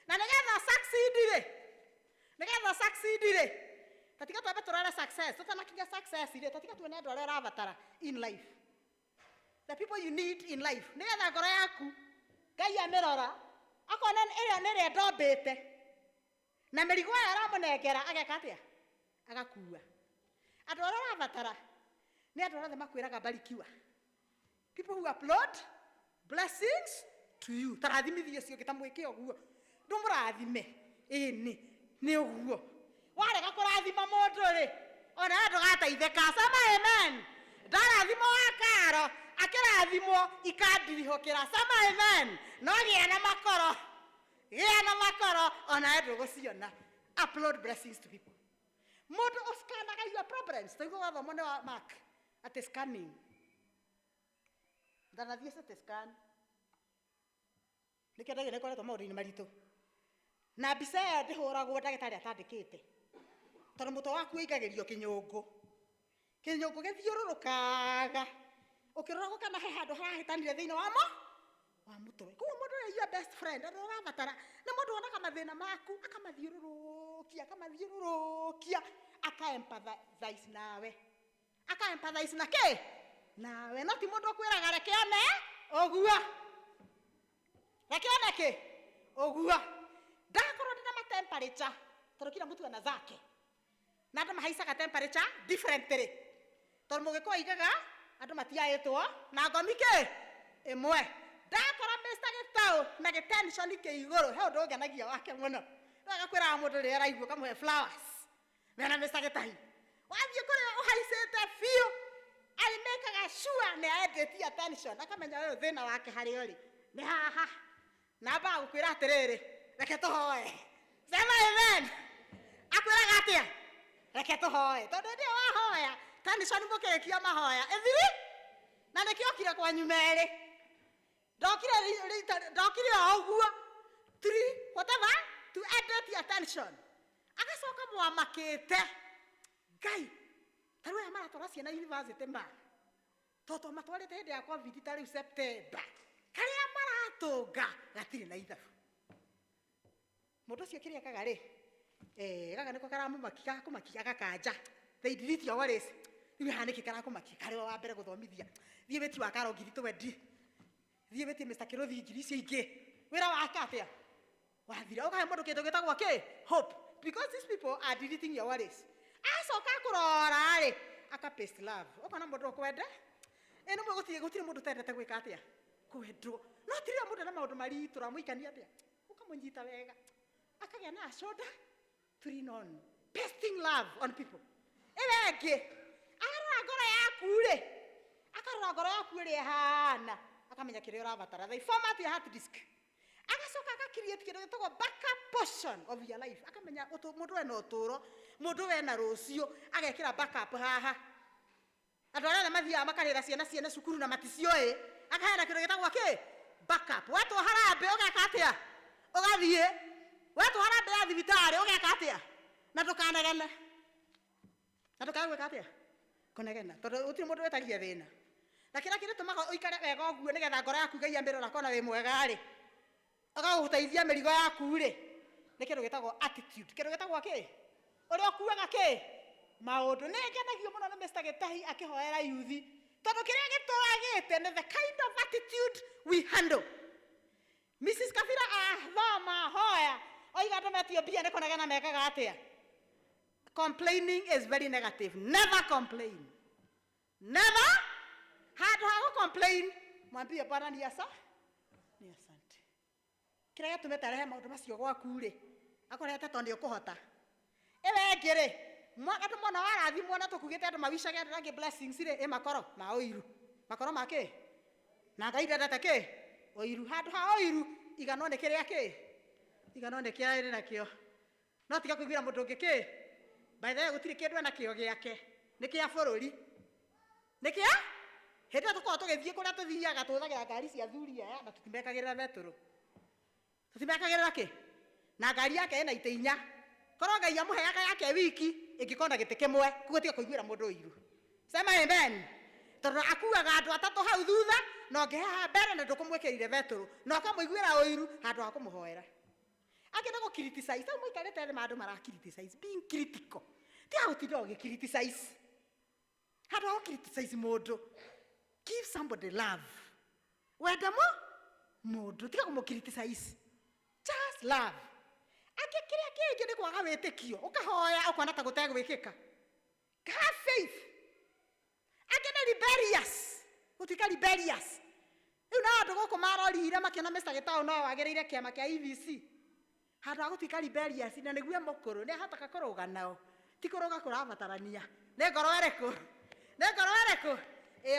Na nĩgetha succeed rĩ, Nĩgetha succeed rĩ, tatiga twambe tũrore success, tũtanakinya success rĩ, tatiga tuone andũ arĩa ũrabatara in life. The people you need in life. Nĩgetha ngoro yaku Ngai amĩrora akona ĩrĩa nĩ ĩrĩa ndombĩte na mĩrigo ĩyo aramũnengera ageka atĩa? Agakua. Andũ arĩa ũrabatara nĩ andũ arĩa othe makwĩraga barikiwa. People who upload blessings to you. Tarathimithie ũcio ũngĩ ta mwĩke ũguo. Ndũmũrathime. Ĩni nĩ ũguo. Warega kũrathima mũndũ rĩ, ona we ndũgateithĩka. Sema amen. Ndarathimwo wa karo, akĩrathimwo ikandirihũkĩra. Sema amen. No gĩa na makoro. Gĩa na makoro ona we ndũgũciona. Upload blessings to people. Mũndũ ũskanaga your problems. Taiguo wathomo nĩ wa Mark atĩ scanning. Ndanathiĩ CT scan. Nĩkĩo ndagĩrĩire nĩkoretwo maũndũ-inĩ maritũ. Na mbica ĩyo ndĩhũragwo ndagĩtarĩ atandĩkĩte. Tondũ mũtwe waku ũikagĩrio kĩnyũngũ. Kĩnyũngũ gĩthiũrũrũkaga. Ũkĩroragwo kana he handũ harahĩtanire thĩinĩ wa mo wa mũtwe. Koguo mũndũ ũrĩa your best friend, andũ arĩa ũrabatara, nĩ mũndũ wonaga mathĩna maku, akamathiũrũrũkia, akamathiũrũrũkia, aka empathize nawe. Aka empathize na kĩ? Nawe. No ti mũndũ ũkwĩraga reke one ũguo. Reke one kĩ? Ũguo. Ndakorwo ndĩna ma temperature, tondũ kila mtu ana zake. Na andũ mahaicaga temperature differently. Tondũ mũgĩkũyũ aigaga andũ matiaĩtwo na ngomi kĩ? Ĩmwe. Ndakora Mr. Gĩtaũ na gĩtension kĩ igũrũ, he ũndũ ũngenagia wake mũno. Rĩu agakwĩraga mũndũ rĩrĩa araigua ũkamũhe flowers. Mena Mr. Gĩtahi. Wathiĩ kũrĩa ũhaicĩte biũ, arĩmĩkaga sure nĩ aendetie attention, akamenya ũyũ thĩna wake harĩa ũrĩ nĩ haha. Na ambaga gũkwĩra atĩrĩrĩ, reke tũhoe. Sema amen. Akwĩraga atĩa? Reke tũhoe. Tondũ hĩndĩ ĩyo wahoya, tension mũkĩrĩkia mahoya ĩthiri. Na nĩkĩo okire kwanyu merĩ. Ndokire ndokire o ũguo. Three, whatever, to edit attention. Agacoka mwamakĩte. Ngai, ta rĩu aya maratwara ciana university ma. Tondũ twamatwarĩte hĩndĩ ya COVID ta rĩu September. Karĩa maratũnga gatirĩ na ithabu. Mũndũ ũcio kĩrĩa ekaga rĩ, gaka nĩko karamũmakia, gakũmakia agakanja. They delete your worries. Rĩu haha nĩkĩ karakũmakia? Karĩ we wa mbere gũthomithia. Thiĩ wĩtie wa karo ngiri twendi. Thiĩ wĩtie Mr. Kĩrũthi ngiri icio ingĩ. Wĩra wake atĩa? Wathira. Ũkahe mũndũ kĩndũ gĩtagwo kĩ? Hope. Because these people are deleting your worries. Acoka kũrora rĩ, aka paste love. Ũkona mũndũ ũkwenda? Ĩ nĩ gũtirĩ gũtirĩ mũndũ ũtendete gwĩka atĩa? Kwendwo. No ti rĩrĩa mũndũ ena maũndũ maritũ ũramũikania atĩa? Ũkamũnyita wega. Akagĩa na shoulder to lean on. Pasting love on people. Ĩyo ĩngĩ, akarora ngoro yaku rĩ, akarora ngoro yaku ĩrĩa ĩhana, akamenya kĩrĩa ũrabatara. They format your hard disk. Agacoka aka create kĩndũ gĩtagwo backup portion of your life. Akamenya mũndũ wena ũtũũro, mũndũ wena rũciũ, agekĩra backup haha. Andũ arĩa othe mathiaga makarĩra ciana ciene cukuru na maticiũĩ, akaheana kĩndũ gĩtagwo kĩ? Backup. Wetwo harambee ũgeka atĩa? Ũgathiĩ. Wetwo harambee ya thibitarĩ ũgeka atĩa? Na ndũkanegene. Na ndũkae gwĩka atĩa? Kũnegena. Tondũ gũtirĩ mũndũ wĩtagia thĩna. Na kĩrĩa kĩrĩtũmaga ũikare wega ũguo nĩgetha ngoro yaku Ngai amĩrora akona wĩ mwega rĩ, agagũteithia mĩrigo yaku rĩ, nĩ kĩndũ gĩtagwo attitude. Kĩndũ gĩtagwo kĩ? Ũrĩa ũkuaga kĩ? Maũndũ. Nĩ ngenagio mũno nĩ Mr. Gĩtahi akĩhoera yuthi. Tondũ kĩrĩa gĩtũragĩte nĩ the kind of attitude we handle. Mrs. Kabira athoma hoya, oiga andũ metio mbia nĩ kũnegena mekaga atĩa? Complaining is very negative. Never complain. Never. Handũ ha gũ complain, mwambie Bwana ni asa. Ni asante. Kĩrĩa gĩtũmĩte arehe maũndũ macio gwaku rĩ, akorete tondũ nĩ ũkũhota. Ĩyo ĩngĩ rĩ, andũ mona warathimwo na tũkugĩte andũ mawicage andũ angĩ blessings rĩ, ĩ makoro ma ũiru. Makoro ma kĩ? Na Ngai ndendete kĩ? Ũiru. Handũ ha ũiru, iganwo nĩ kĩrĩa kĩ? Iganwo nĩ kĩrĩa ĩrĩ nakĩo. No tiga kũiguĩra mũndũ ũngĩ kĩ? By the way, gũtirĩ kĩndũ enakĩo gĩake. Nĩ kĩa bũrũri. Nĩ kĩa? Hĩndĩ ĩrĩa tũkoragwo tũgĩthiĩ kũrĩa tũthiaga tũhũthagĩra ngari cia athuri aya na tũtimekagĩrĩra betũrũ. Tũtimekagĩrĩra kĩ? Na ngari yake ĩna itĩ inya. Korwo Ngai amũheaga yake wiki, ĩngĩkorwo na gĩtĩ kĩmwe, koguo tiga kũiguĩra mũndũ ũiru. Sema amen. Tondũ akuaga andũ atatũ hau thutha, na ũngĩ haha mbere na ndũkũmwĩkĩrire betũrũ, na ũkamũiguĩra ũiru handũ ha kũmũhoera. Angĩ nĩ gũ-criticize, au maikarĩte thĩ ma andũ mara-criticize, being critical. Tiga gũtinda ũgĩ-criticize. Handũ ha gũ-criticize mũndũ, give somebody love. Wende mũndũ, tiga kũmũ-criticize. Just love. Angĩ kĩrĩa kĩngĩ nĩ kwaga wĩtĩkio, ũkahoya ũkona ta gũtegwĩkĩka. Have faith. Angĩ nĩ rebellious, gũtuĩka rebellious. Rĩu no andũ gũkũ marorire makĩona Mr. Gĩtaũ no wagĩrĩire kĩama kĩa EVC. Handũ ha gũtuĩka rebellious na nĩguo mũkũrũ nĩ ahotaga kũrũga nao. Ti kũrũga kũrabatarania. Nĩ ngoro ĩrĩkũ? Nĩ ngoro ĩrĩkũ?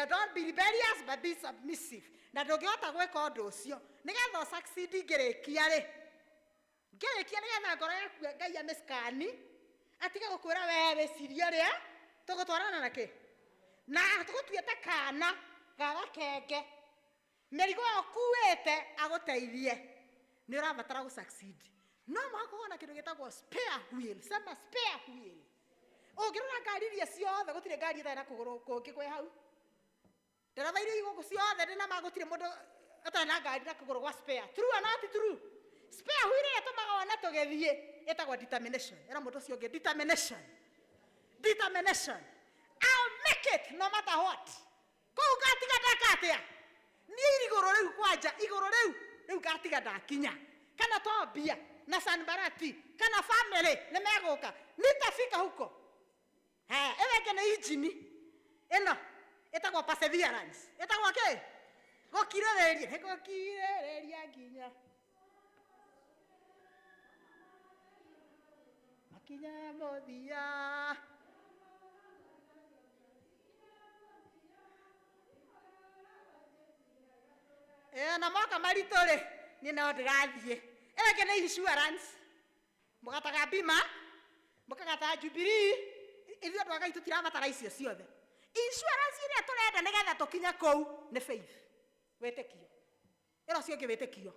Don't be rebellious but be submissive. Na ndũngĩhota gwĩka ũndũ ũcio nĩgetha ũsucceed ngĩrĩkia rĩ. Ngĩrĩkia nĩgetha ngoro yaku Ngai amĩscan atige gũkwĩra we wĩcirie ũrĩa tũgũtwarana na kĩ? Na tũgũtuĩte kana ga gakenge. Mĩrigo ĩyo ũkuĩte agũteithie. Nĩ ũrabatara gũ succeed. No mũhaka ũkorwo na kĩndũ gĩtagwo spare wheel. Sema spare wheel. Ũngĩrora ngari iria ciothe gũtirĩ ngari ĩtarĩ na kũgũrũ kũngĩ kwĩ hau. Ndereba iria igũkũ ciothe ndĩ na ma gũtirĩ mũndũ ũtarĩ na ngari na kũgũrũ gwa spare. True or not true? Spare wheel ĩrĩa ĩtũmaga wone tũgĩthiĩ ĩtagwo determination. Ĩra mũndũ ũcio ũngĩ determination. Determination. I'll make it no matter what. Kũu ngatiga ndeka atĩa? Niĩ igũrũ rĩu kwanja, igũrũ rĩu, rĩu ngatiga ndakinya. Kana Tobia na Sanbarati, kana family nĩ megũka. Nitafika huko. Ha, ĩyo ĩngĩ nĩ injini. Ĩno ĩtagwo perseverance. Ĩtagwo kĩ? Gũkirĩrĩria. Nĩ gũkirĩrĩria nginya makinya mũthia. Na moka maritũ rĩ, niĩ no ndĩrathiĩ. Ĩyo ĩngĩ nĩ insurance. Mũgataga bima, mũkagata Jubilee, ithuĩ andũ a Ngai tũtirabatara icio ciothe. Insurance ĩrĩa tũrenda nĩgetha tũkinye kũu nĩ faith. Wĩtĩkio. Ĩra ũcio ũngĩ wĩtĩkio.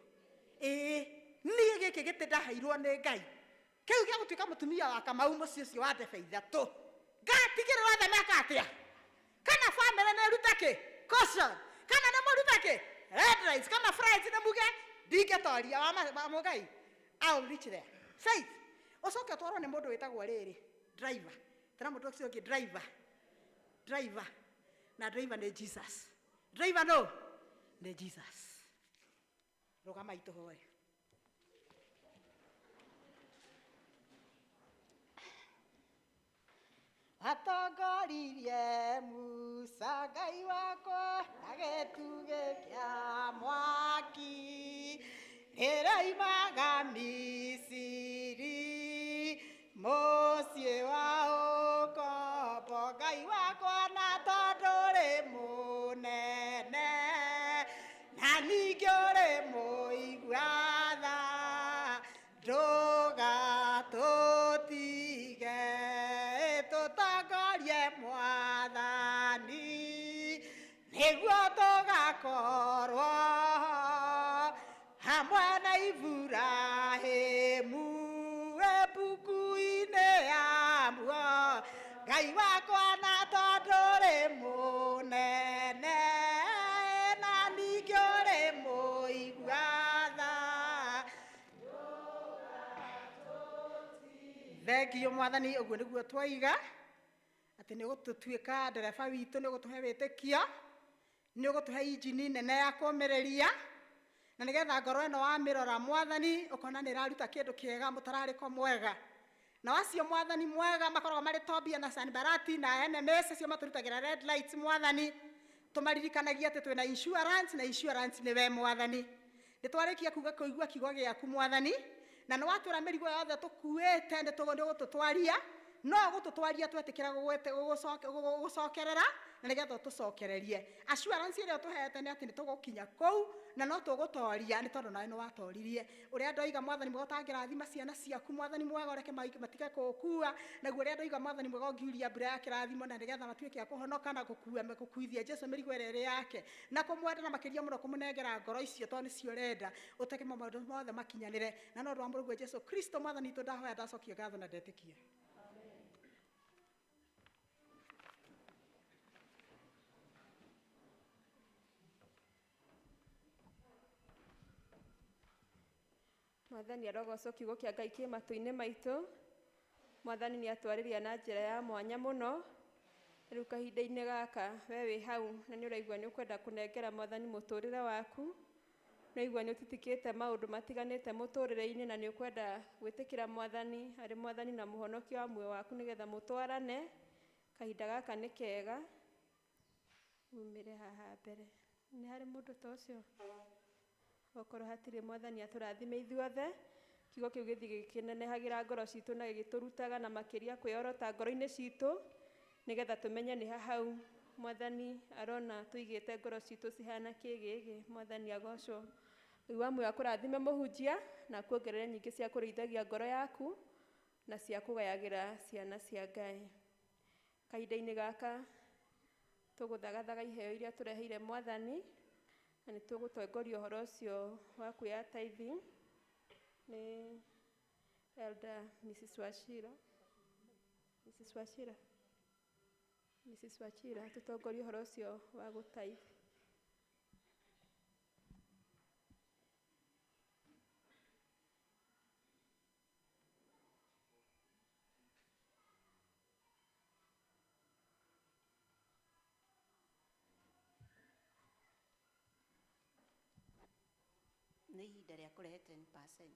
Ĩĩ, niĩ gĩkĩ gĩtĩ ndaheirwo nĩ Ngai. Kĩu gĩa gũtuĩka mũtumia wa Kamau mũciĩ ũcio wa ndebe ithatũ. Ngatigĩrĩra othe meka atĩa? Kana family nĩ ĩruta kĩ? Caution. Kana nĩ mũruta kĩ? Red lights. Kana friends nĩ muge ndingĩtoria wa Mũngai. I'll reach there. Faith. Ũcoke ũtwarwo nĩ mũndũ wĩtagwo rĩrĩ, driver. Tena mũndũ ũcio ũngĩ driver. Driver. Na driver nĩ Jesus. Driver no nĩ Jesus. Rũgama itũhoe. Atongoririe Musa Ngai wakwa na gĩtugĩ kĩa mwaki rĩroimaga Misiri mũciĩ wa ũkombo Ngai wakwa na tondũ ũrĩ mũnene na ningĩ ũrĩ mũigua tha ndũgatũtige tũtongorie Mwathani nĩguo tũgakorwo hamwe na Iburahĩmu ebuku-inĩ ya muoyo Ngai wakwa na tondũ ũrĩ mũnene na ningĩ ũrĩ mũigua tha. Thengio Mwathani, ũguo nĩguo twaiga atĩ nĩ ũgũtũtuĩka ndereba witũ, nĩ ũgũtũhe wĩtĩkio, nĩ ũgũtũhe injini nene ya kũũmĩrĩria, na nĩgetha ngoro ĩno wamĩrora Mwathani ũkona nĩ ĩraruta kĩndũ kĩega, mũtararĩko mwega. Na acio Mwathani mwega makoragwo marĩ Tobia na Sanbarati na NMS acio matũrutagĩra red lights Mwathani, tũmaririkanagia atĩ twĩna insurance na insurance nĩ we Mwathani. Nĩ twarĩkia kuga kũigua kiugo gĩaku Mwathani, na nĩ watwĩra mĩrigo yothe tũkuĩte nĩ ũgũtũtwaria, no ũgũtũtwaria twetĩkĩra gũgũcokerera na nĩgetha ũtũcokererie. Assurance ĩrĩa ũtũhete nĩ atĩ nĩ tũgũkinya kũu na no tũgũtoria nĩ tondũ nawe nĩ watoririe. Ũrĩa ndoiga Mwathani mwega ũtangĩrathima ciana ciaku Mwathani mwega ũreke matige kũkua, naguo ũrĩa ndoiga Mwathani mwega ũngiuria mbura ya kĩrathimo na nĩgetha matuĩke a kũhonoka na gũkuithia Jesũ mĩrigo ĩrĩa ĩrĩ yake na kũmwenda na makĩria mũno kũmũnengera ngoro icio tondũ nĩcio ũrenda, ũteke maũndũ mothe makinyanĩre. Na no ũndũ wa Mũrũguo Jesũ Kristo Mwathani witũ ndahoya ndacokia ngatho na ndetĩkia. Mwathani arogocwo kiugo kĩa Ngai kĩ matũ-inĩ maitũ. Mwathani nĩ atwarĩria na njĩra ya mwanya mũno. Rĩu kahinda-inĩ gaka we wĩ hau na nĩ ũraigua nĩ ũkwenda kũnengera Mwathani mũtũrĩre waku, nĩ ũraigua nĩ ũtitikĩte maũndũ matiganĩte mũtũrĩre-inĩ na nĩ ũkwenda gwĩtĩkĩra Mwathani arĩ Mwathani na mũhonokia wa muoyo waku nĩgetha mũtwarane, kahinda gaka nĩ kega umĩre haha mbere. Nĩ harĩ mũndũ ta ũcio? Okorwo hatirĩ, Mwathani atũrathime ithuothe. Kiugo kĩu gĩthiĩ gĩkĩnenehagĩra ngoro citũ na gĩgĩtũrutaga na makĩria kwĩyorota ngoro-inĩ citũ nĩgetha tũmenye nĩ ha hau Mwathani arona tũigĩte ngoro citũ cihana kĩgĩgĩ. Mwathani agocwo. Ngai wa muoyo akũrathime mũhunjia na akuongerere nyingĩ cia kũrĩithagia ngoro yaku na cia kũgayagĩra ciana cia Ngai. Kahinda-inĩ gaka tũgũthagathaga iheo iria tũreheire Mwathani na nĩ tũgũtongoria ũhoro ũcio wa kuoya tithe nĩ Elder Mrs. Wachira. Mrs. Wachira. Mrs. Wachira tũtongorie ũhoro ũcio wa gũtithe. Nĩ ihinda rĩa kũrehe 10%.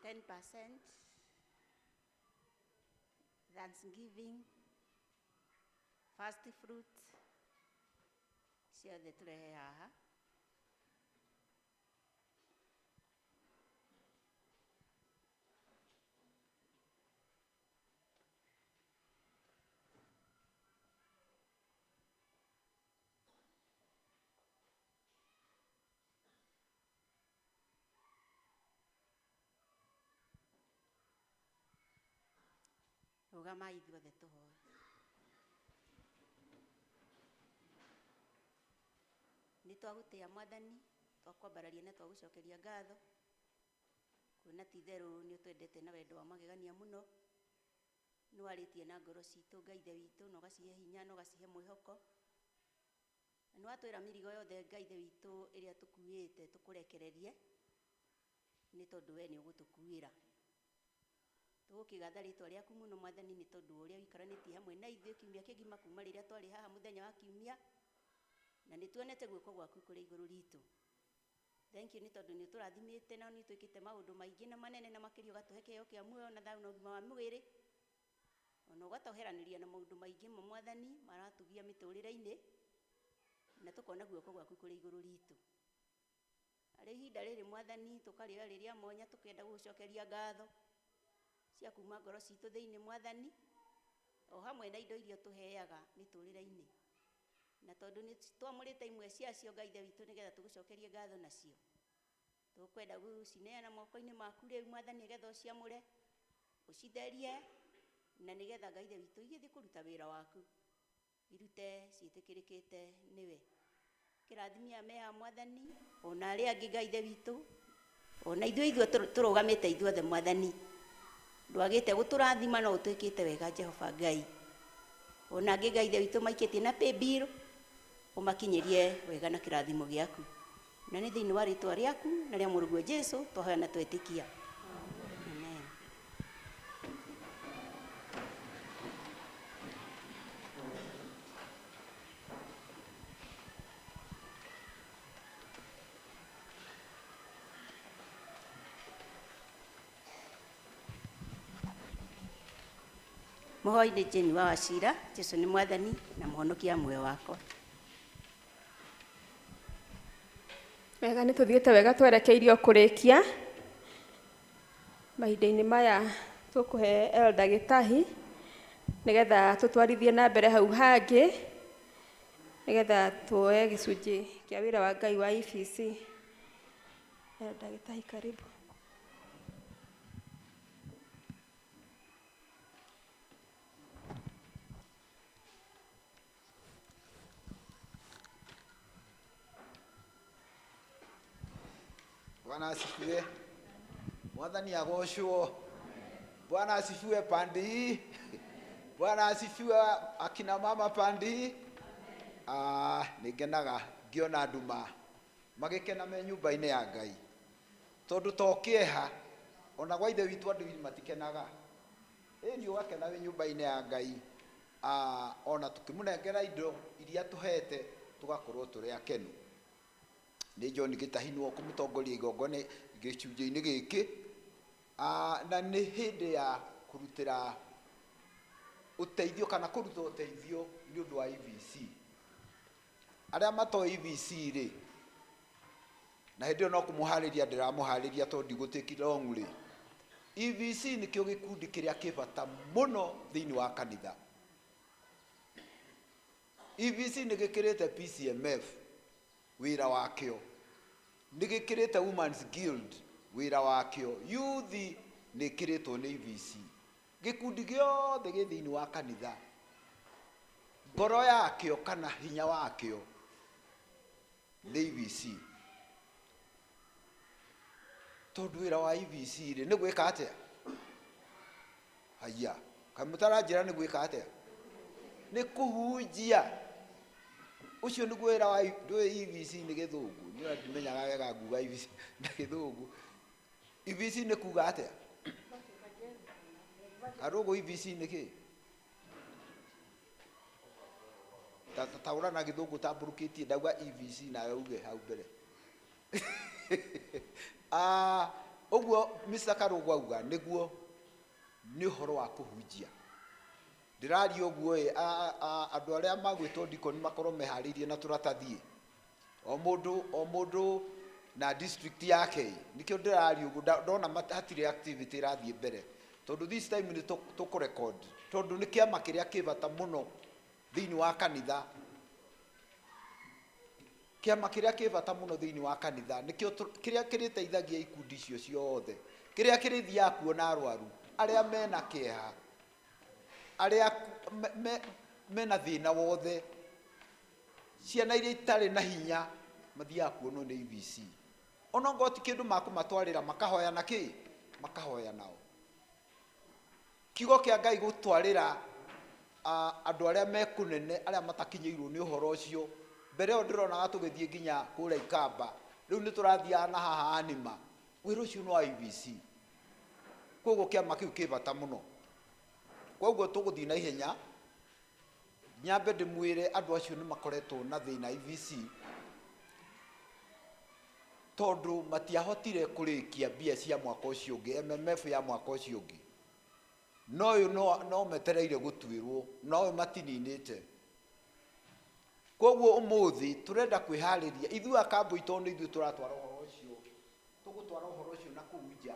10% thanksgiving, first fruit ciothe tũrehe haha. Rũgamai ithuothe tũhoe. Nĩ twagũtĩa Mwathani, twakwambararia na twagũcokeria ngatho, kuona ti itherũ nĩ ũtwendete na wendo wa magegania mũno. Nĩ warĩtie na ngoro citũ Ngai Ithe witũ, na ũgacihe hinya na ũgacihe mwĩhoko. Na nĩ watwĩra mĩrigo yothe Ngai Ithe witũ ĩrĩa tũkuĩte tũkũrekererie, nĩ tondũ we nĩ ũgũtũkuĩra. Tũgũkĩgatha rĩtwa rĩaku mũno Mwathani nĩ tondũ wa ũrĩa ũikaranĩtie hamwe na ithuĩ kiumia kĩgima kuma rĩrĩa twarĩ haha mũthenya wa kiumia, na nĩ tuonete guoko gwaku kũrĩ igũrũ ritũ. Thank you nĩ tondũ nĩ ũtũrathimĩte na nĩ ũtwĩkĩte maũndũ maingĩ na manene na makĩria ũgatũhe kĩheo kĩa muoyo na thayũ na ũgima wa mwĩrĩ. Ona ũgatũheranĩria na maũndũ maingĩ ma Mwathani maratũgia mĩtũrĩre-inĩ, na tũkona guoko gwaku kũrĩ igũrũ ritũ. Harĩ ihinda rĩrĩ Mwathani tũkarĩoya rĩrĩa mwanya tũkĩenda gũgũcokeria ngatho cia kuma ngoro citũ thĩinĩ Mwathani, o hamwe na indo iria ũtũheaga mĩtũrĩre-inĩ. Na tondũ nĩ twamũrĩte imwe ciacio Ngai Ithe witũ nĩgetha tũgũcokerie ngatho nacio, tũkwenda gũcineana moko-inĩ maku rĩu Mwathani nĩgetha ũciamũre, ũcitherie, na nĩgetha Ngai Ithe witũ igĩthiĩ kũruta wĩra waku, irute ciĩtĩkĩrĩkĩte nĩwe. Kĩrathimia mea Mwathani, ona arĩa angĩ Ngai Ithe witũ, ona ithuĩ ithuĩ tũrũgamĩte ithuothe Mwathani. Ndwagĩte gũtũrathima no ũtwĩkĩte wega Jehova Ngai. Ona angĩ Ngai Ithe witũ maikĩtie na paybill, ũmakinyĩrie wega na kĩrathimo gĩaku. Na nĩ thĩinĩ wa rĩtwa rĩaku na rĩa mũrũguo Jesũ twahoya na twetĩkia. Amen. Mũhoi nĩ Jane wa Wachira, Jesũ nĩ Mwathani na mũhonokia muoyo wakwa. Wega nĩ tũthiĩte wega twerekeirio kũrĩkia. Mahinda-inĩ maya tũkũhe Elder Gĩtahi nĩgetha tũtwarithie na mbere hau hangĩ nĩgetha tuoe gĩcunjĩ kĩa wĩra wa Ngai wa EPC. Elder Gĩtahi, karibu. Bwana asifiwe. Mwathani agocwo. Bwana asifiwe pande hii. Bwana asifiwe akina mama pandi. Nĩngenaga ngĩona andũ magĩkena me nyũmba-inĩ ya Ngai. Tondũ to kĩeha ona gwa ithe witũ andũ matikenaga. Ĩni ũgakena wĩ nyũmba-inĩ ya Ngai. Ona tũkĩmũnengera indo iria tũhete tũgakorwo tũrĩ akenu. Nĩ John Gĩtahinwo kũmũtongoria igongona gĩcunjĩ-inĩ gĩkĩ. Na nĩ hĩndĩ ya kũrutĩra ũteithio kana kũruta ũteithio nĩ ũndũ wa EVC. Arĩa matoĩ EVC rĩ, na hĩndĩ ĩyo no kũmũharĩria ndĩramũharĩria tondũ ndigũtake long rĩ. EVC nĩkĩo gĩkundi kĩrĩa kĩ bata mũno thĩinĩ wa kanitha. EVC nĩ gĩkĩrĩte PCMF wĩra wakĩo, nĩ gĩkĩrĩte Women's Guild wĩra wakĩo, Youth nĩ ĩkĩrĩtwo nĩ EVC. Gĩkundi gĩothe gĩ thĩinĩ wa kanitha, ngoro yakĩo kana hinya wakĩo nĩ EVC. Tondũ wĩra wa EVC rĩ nĩ gwĩka atĩa? Haiya, kaĩ mũtaranjĩra nĩ gwĩka atĩa? Nĩ kũhunjia. Ũcio nĩguo wĩra wa ndũĩ EVC nĩ gĩthũngũ, niĩ ndimenyaga wega nguga EVC na gĩthũngũ. EVC nĩ kuga atĩa? Karũgũ EVC nĩ kĩ? Taũra na gĩthũngũ tambũrũkĩtie ndauga EVC nawe uge hau mbere. Ũguo Mr. Karũgũ auga nĩguo nĩ ũhoro wa kũhunjia. Ndĩraria ũguo ĩ, andũ arĩa magwĩtwo dikoni makorwo meharĩirie na tũratathi. O mũndũ na district yake ĩ, nĩkĩo ndĩraria ũguo, ndona hatirĩ activity ĩrathiĩ mbere. Tondũ this time nĩ tũkũrecord, tondũ nĩ kĩama kĩrĩa kĩ bata mũno thĩinĩ wa kanitha. Kĩama kĩrĩa kĩ bata mũno thĩinĩ wa kanitha nĩkĩo kĩrĩa kĩrĩteithagia ikundi icio ciothe, kĩrĩa kĩrĩthiaga kuona arwaru, arĩa mena kĩeha, arĩa mena thĩna wothe, ciana iria itarĩ na hinya mathiaga kuonwo nĩ EVC. Ona ongorwo ti kĩndũ makũmatwarĩra, makahoya na kĩ? Makahoya nao. Kiugo kĩa Ngai gũtwarĩra andũ arĩa me kũnene, arĩa matakinyĩirwo nĩ ũhoro ũcio. Mbere ĩyo ndĩronaga tũgĩthiĩ nginya kũrĩa Ikamba, rĩu nĩ tũrathiaga na haha Anima. Wĩra ũcio nĩ wa EVC. Koguo kĩama kĩu kĩ bata mũno. Koguo tũgũthiĩ na ihenya. Nyambe ndĩmwĩre andũ acio nĩ makoretwo na thĩna EVC, tondũ matiahotire kũrĩkia mbia cia mwaka ũcio ũngĩ, MMF ya mwaka ũcio ũngĩ. No ũyũ no metereire gũtuĩrwo, no ũyũ matininĩte. Koguo ũmũthĩ tũrenda kwĩharĩria ithuĩ akambũi, tondũ nĩ ithuĩ tũratwara ũhoro ũcio, tũgũtwara ũhoro ũcio na kũu nja,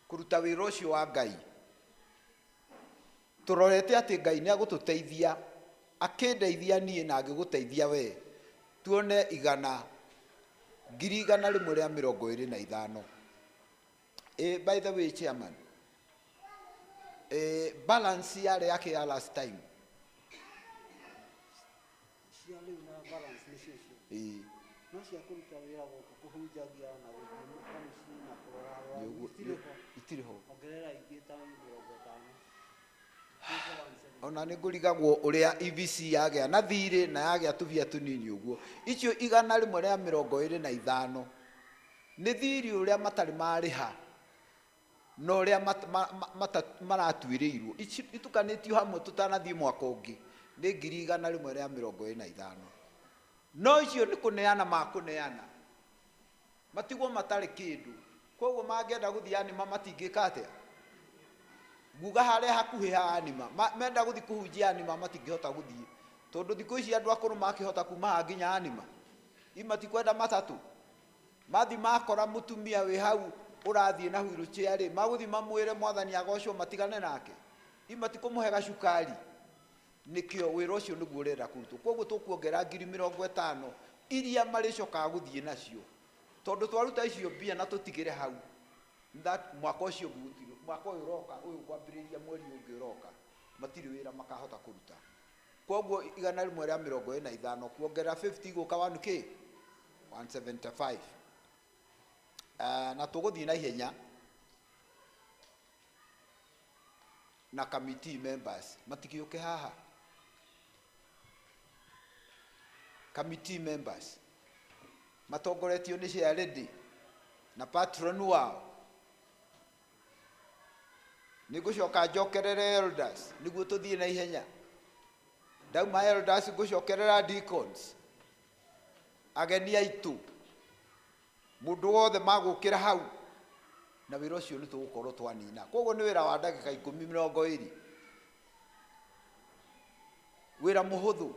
kũruta wĩra ũcio wa Ngai. Tũrorete atĩ Ngai nĩ agũtũteithia, akĩndeithia niĩ na angĩgũteithia we, tuone 125,000. By the way, chairman, balance yarĩ yake ya last time. Cia rĩu na balance nĩcio icio. No cia kũruta wĩra gũkũ kũhunjagia na gũthiĩ mũciĩ na kũrora arwaru, itirĩ ho. Itirĩ ho. Ongerera ingĩ ta 50. Ona nĩ ngũrigagwo ũrĩa EVC yagĩa na thirĩ na yagĩa tũbia tũnini ũguo. Icio 125 nĩ thirĩ ũrĩa matarĩ marĩha na ũrĩa maratuĩrĩirwo. Ici itukanĩtio hamwe tũtanathiĩ mwaka ũngĩ nĩ 125,000. No icio nĩ kũneana makũneana, matigwo matarĩ kĩndũ. Koguo mangĩenda gũthiĩ Anima matingĩka atĩa? Nguga harĩa hakuhĩ ha Anima, menda gũthiĩ kũhunjia Anima matingĩhota gũthiĩ, tondũ thikũ ici andũ akũrũ makĩhota kuma haha nginya Anima. I matikwenda matatũ. Mathiĩ makora mũtumia wĩ hau ũrathiĩ na wheelchair rĩ, magũthiĩ mamwĩre mwathani agocwo matigane nake. I matikũmũhe gacukari. Nĩkĩo wĩra ũcio nĩguo ũrenda kũrutwo. Koguo tũkuongerera 50,000 iria marĩcokaga gũthiĩ nacio, tondũ twaruta icio mbia na tũtigĩre hau. That mwaka ũcio ũngĩ gũtirĩ, mwaka ũyũ ũroka, ũyũ kwambĩrĩria mweri ũngĩ ũroka, matirĩ wĩra makahota kũruta. Koguo 125 kuongerera 50 gũka one K, 175. Na tũgũthiĩ na ihenya. Na committee members matigĩũke haha. Committee members matongoretio nĩ chairlady na patron wao. Nĩ ngũcoka njokerere elders nĩguo tũthiĩ na ihenya. Ndauma elders ngũcokerera deacons, ageni aitũ, mũndũ wothe magũkĩra hau na wĩra ũcio nĩ tũgũkorwo twanina. Koguo nĩ wĩra wa ndagĩka 10 20, wĩra mũhũthũ.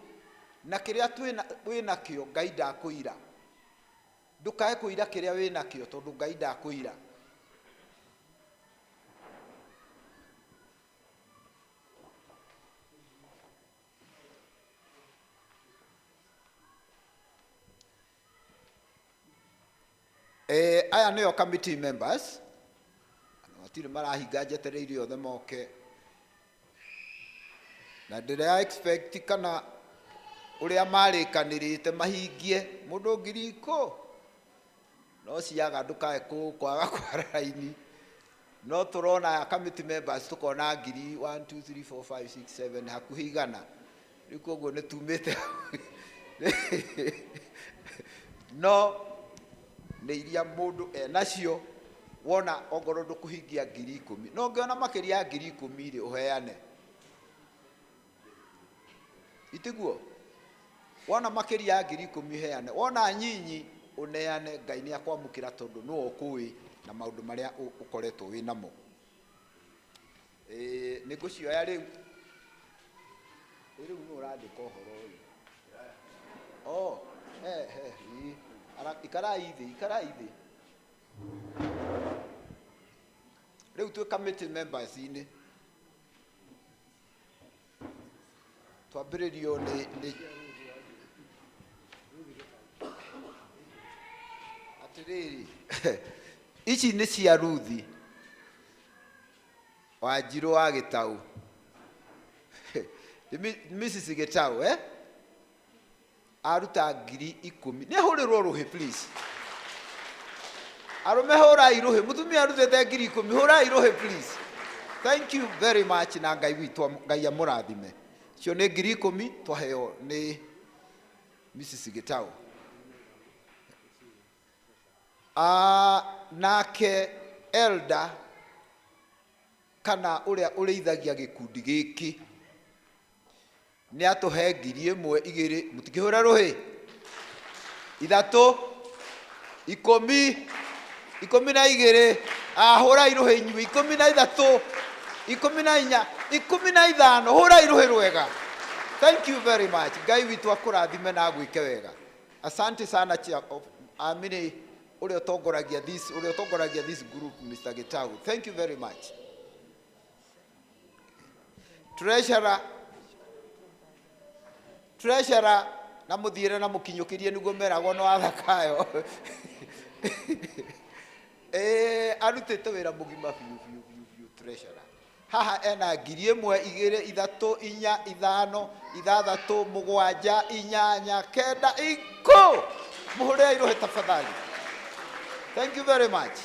Na kĩrĩa wĩnakĩo Ngai ndakũira. Ndũkae kũira kĩrĩa wĩnakĩo tondũ Ngai ndakũira. Aya nĩo committee members. Matirĩ marahinga njetereire othe moke. Na ndĩra expect kana ũrĩa marĩkanĩrĩte mahingie mũndũ 10,000 no ciaga ndũkae kwaga kwara raini. No tũrona committee members tũkona ngiri 1 2 3 4 5 6 7 hakuhĩ 100. Rĩu koguo nĩ tumĩte no nĩ iria mũndũ enacio wona ongorwo ndũkũhingia 10,000 no ũngĩona makĩria ya 10,000 rĩ ũheane. Itiguo wona makĩria ya 10,000 ũheane, wona nyinyi ũneane. Ngai nĩ akwamũkĩra tondũ nĩwe ũkũĩ na maũndũ marĩa ũkoretwo wĩ namo. Nĩ ngũcioya rĩu. Rĩu nĩ ũrandĩka ũhoro ũyũ. Oh, ikarai thĩ, ikarai thĩ. Rĩu twĩ committee members inĩ twambĩrĩrio nĩ atĩrĩrĩ, ici nĩ cia Ruthi Wanjirũ wa Gĩtaũ. Mrs Gĩtaũ aruta 10,000. Nĩ ahũrĩrwo rũhĩ please. Arũme hũrai rũhĩ, mũtumia arutĩte 10,000, hũrai rũhĩ please. Thank you very much na Ngai witũ, Ngai amũrathime. Icio nĩ 10,000 twaheo nĩ Mrs Gĩtaũ. Nake elder kana ũrĩa ũrĩithagia gĩkundi gĩkĩ nĩ atũhe 1,000 2, mũtikĩhũre rũhĩ, 3, 10, 12, hũrai rũhĩ inyuĩ, 13, 14, 15, hũrai rũhĩ rwega. Thank you very much. Ngai witũ akũrathime na agwĩke wega. Asante sana amini ũrĩa ũtongoragia this, ũrĩa ũtongoragia this group Mr. Gitau. Thank you very much. Treasurer, treasurer na mũthiĩre na mũkinyũkĩrie nĩguo meragwo no athakayo. Arutĩte wĩra mũgima biũ biũ biũ biũ treasurer. Haha ena 1,000 2 3 4 5 6 7 8 9 10. Mũhũrĩre irũhĩ tafadhali. Thank you very much.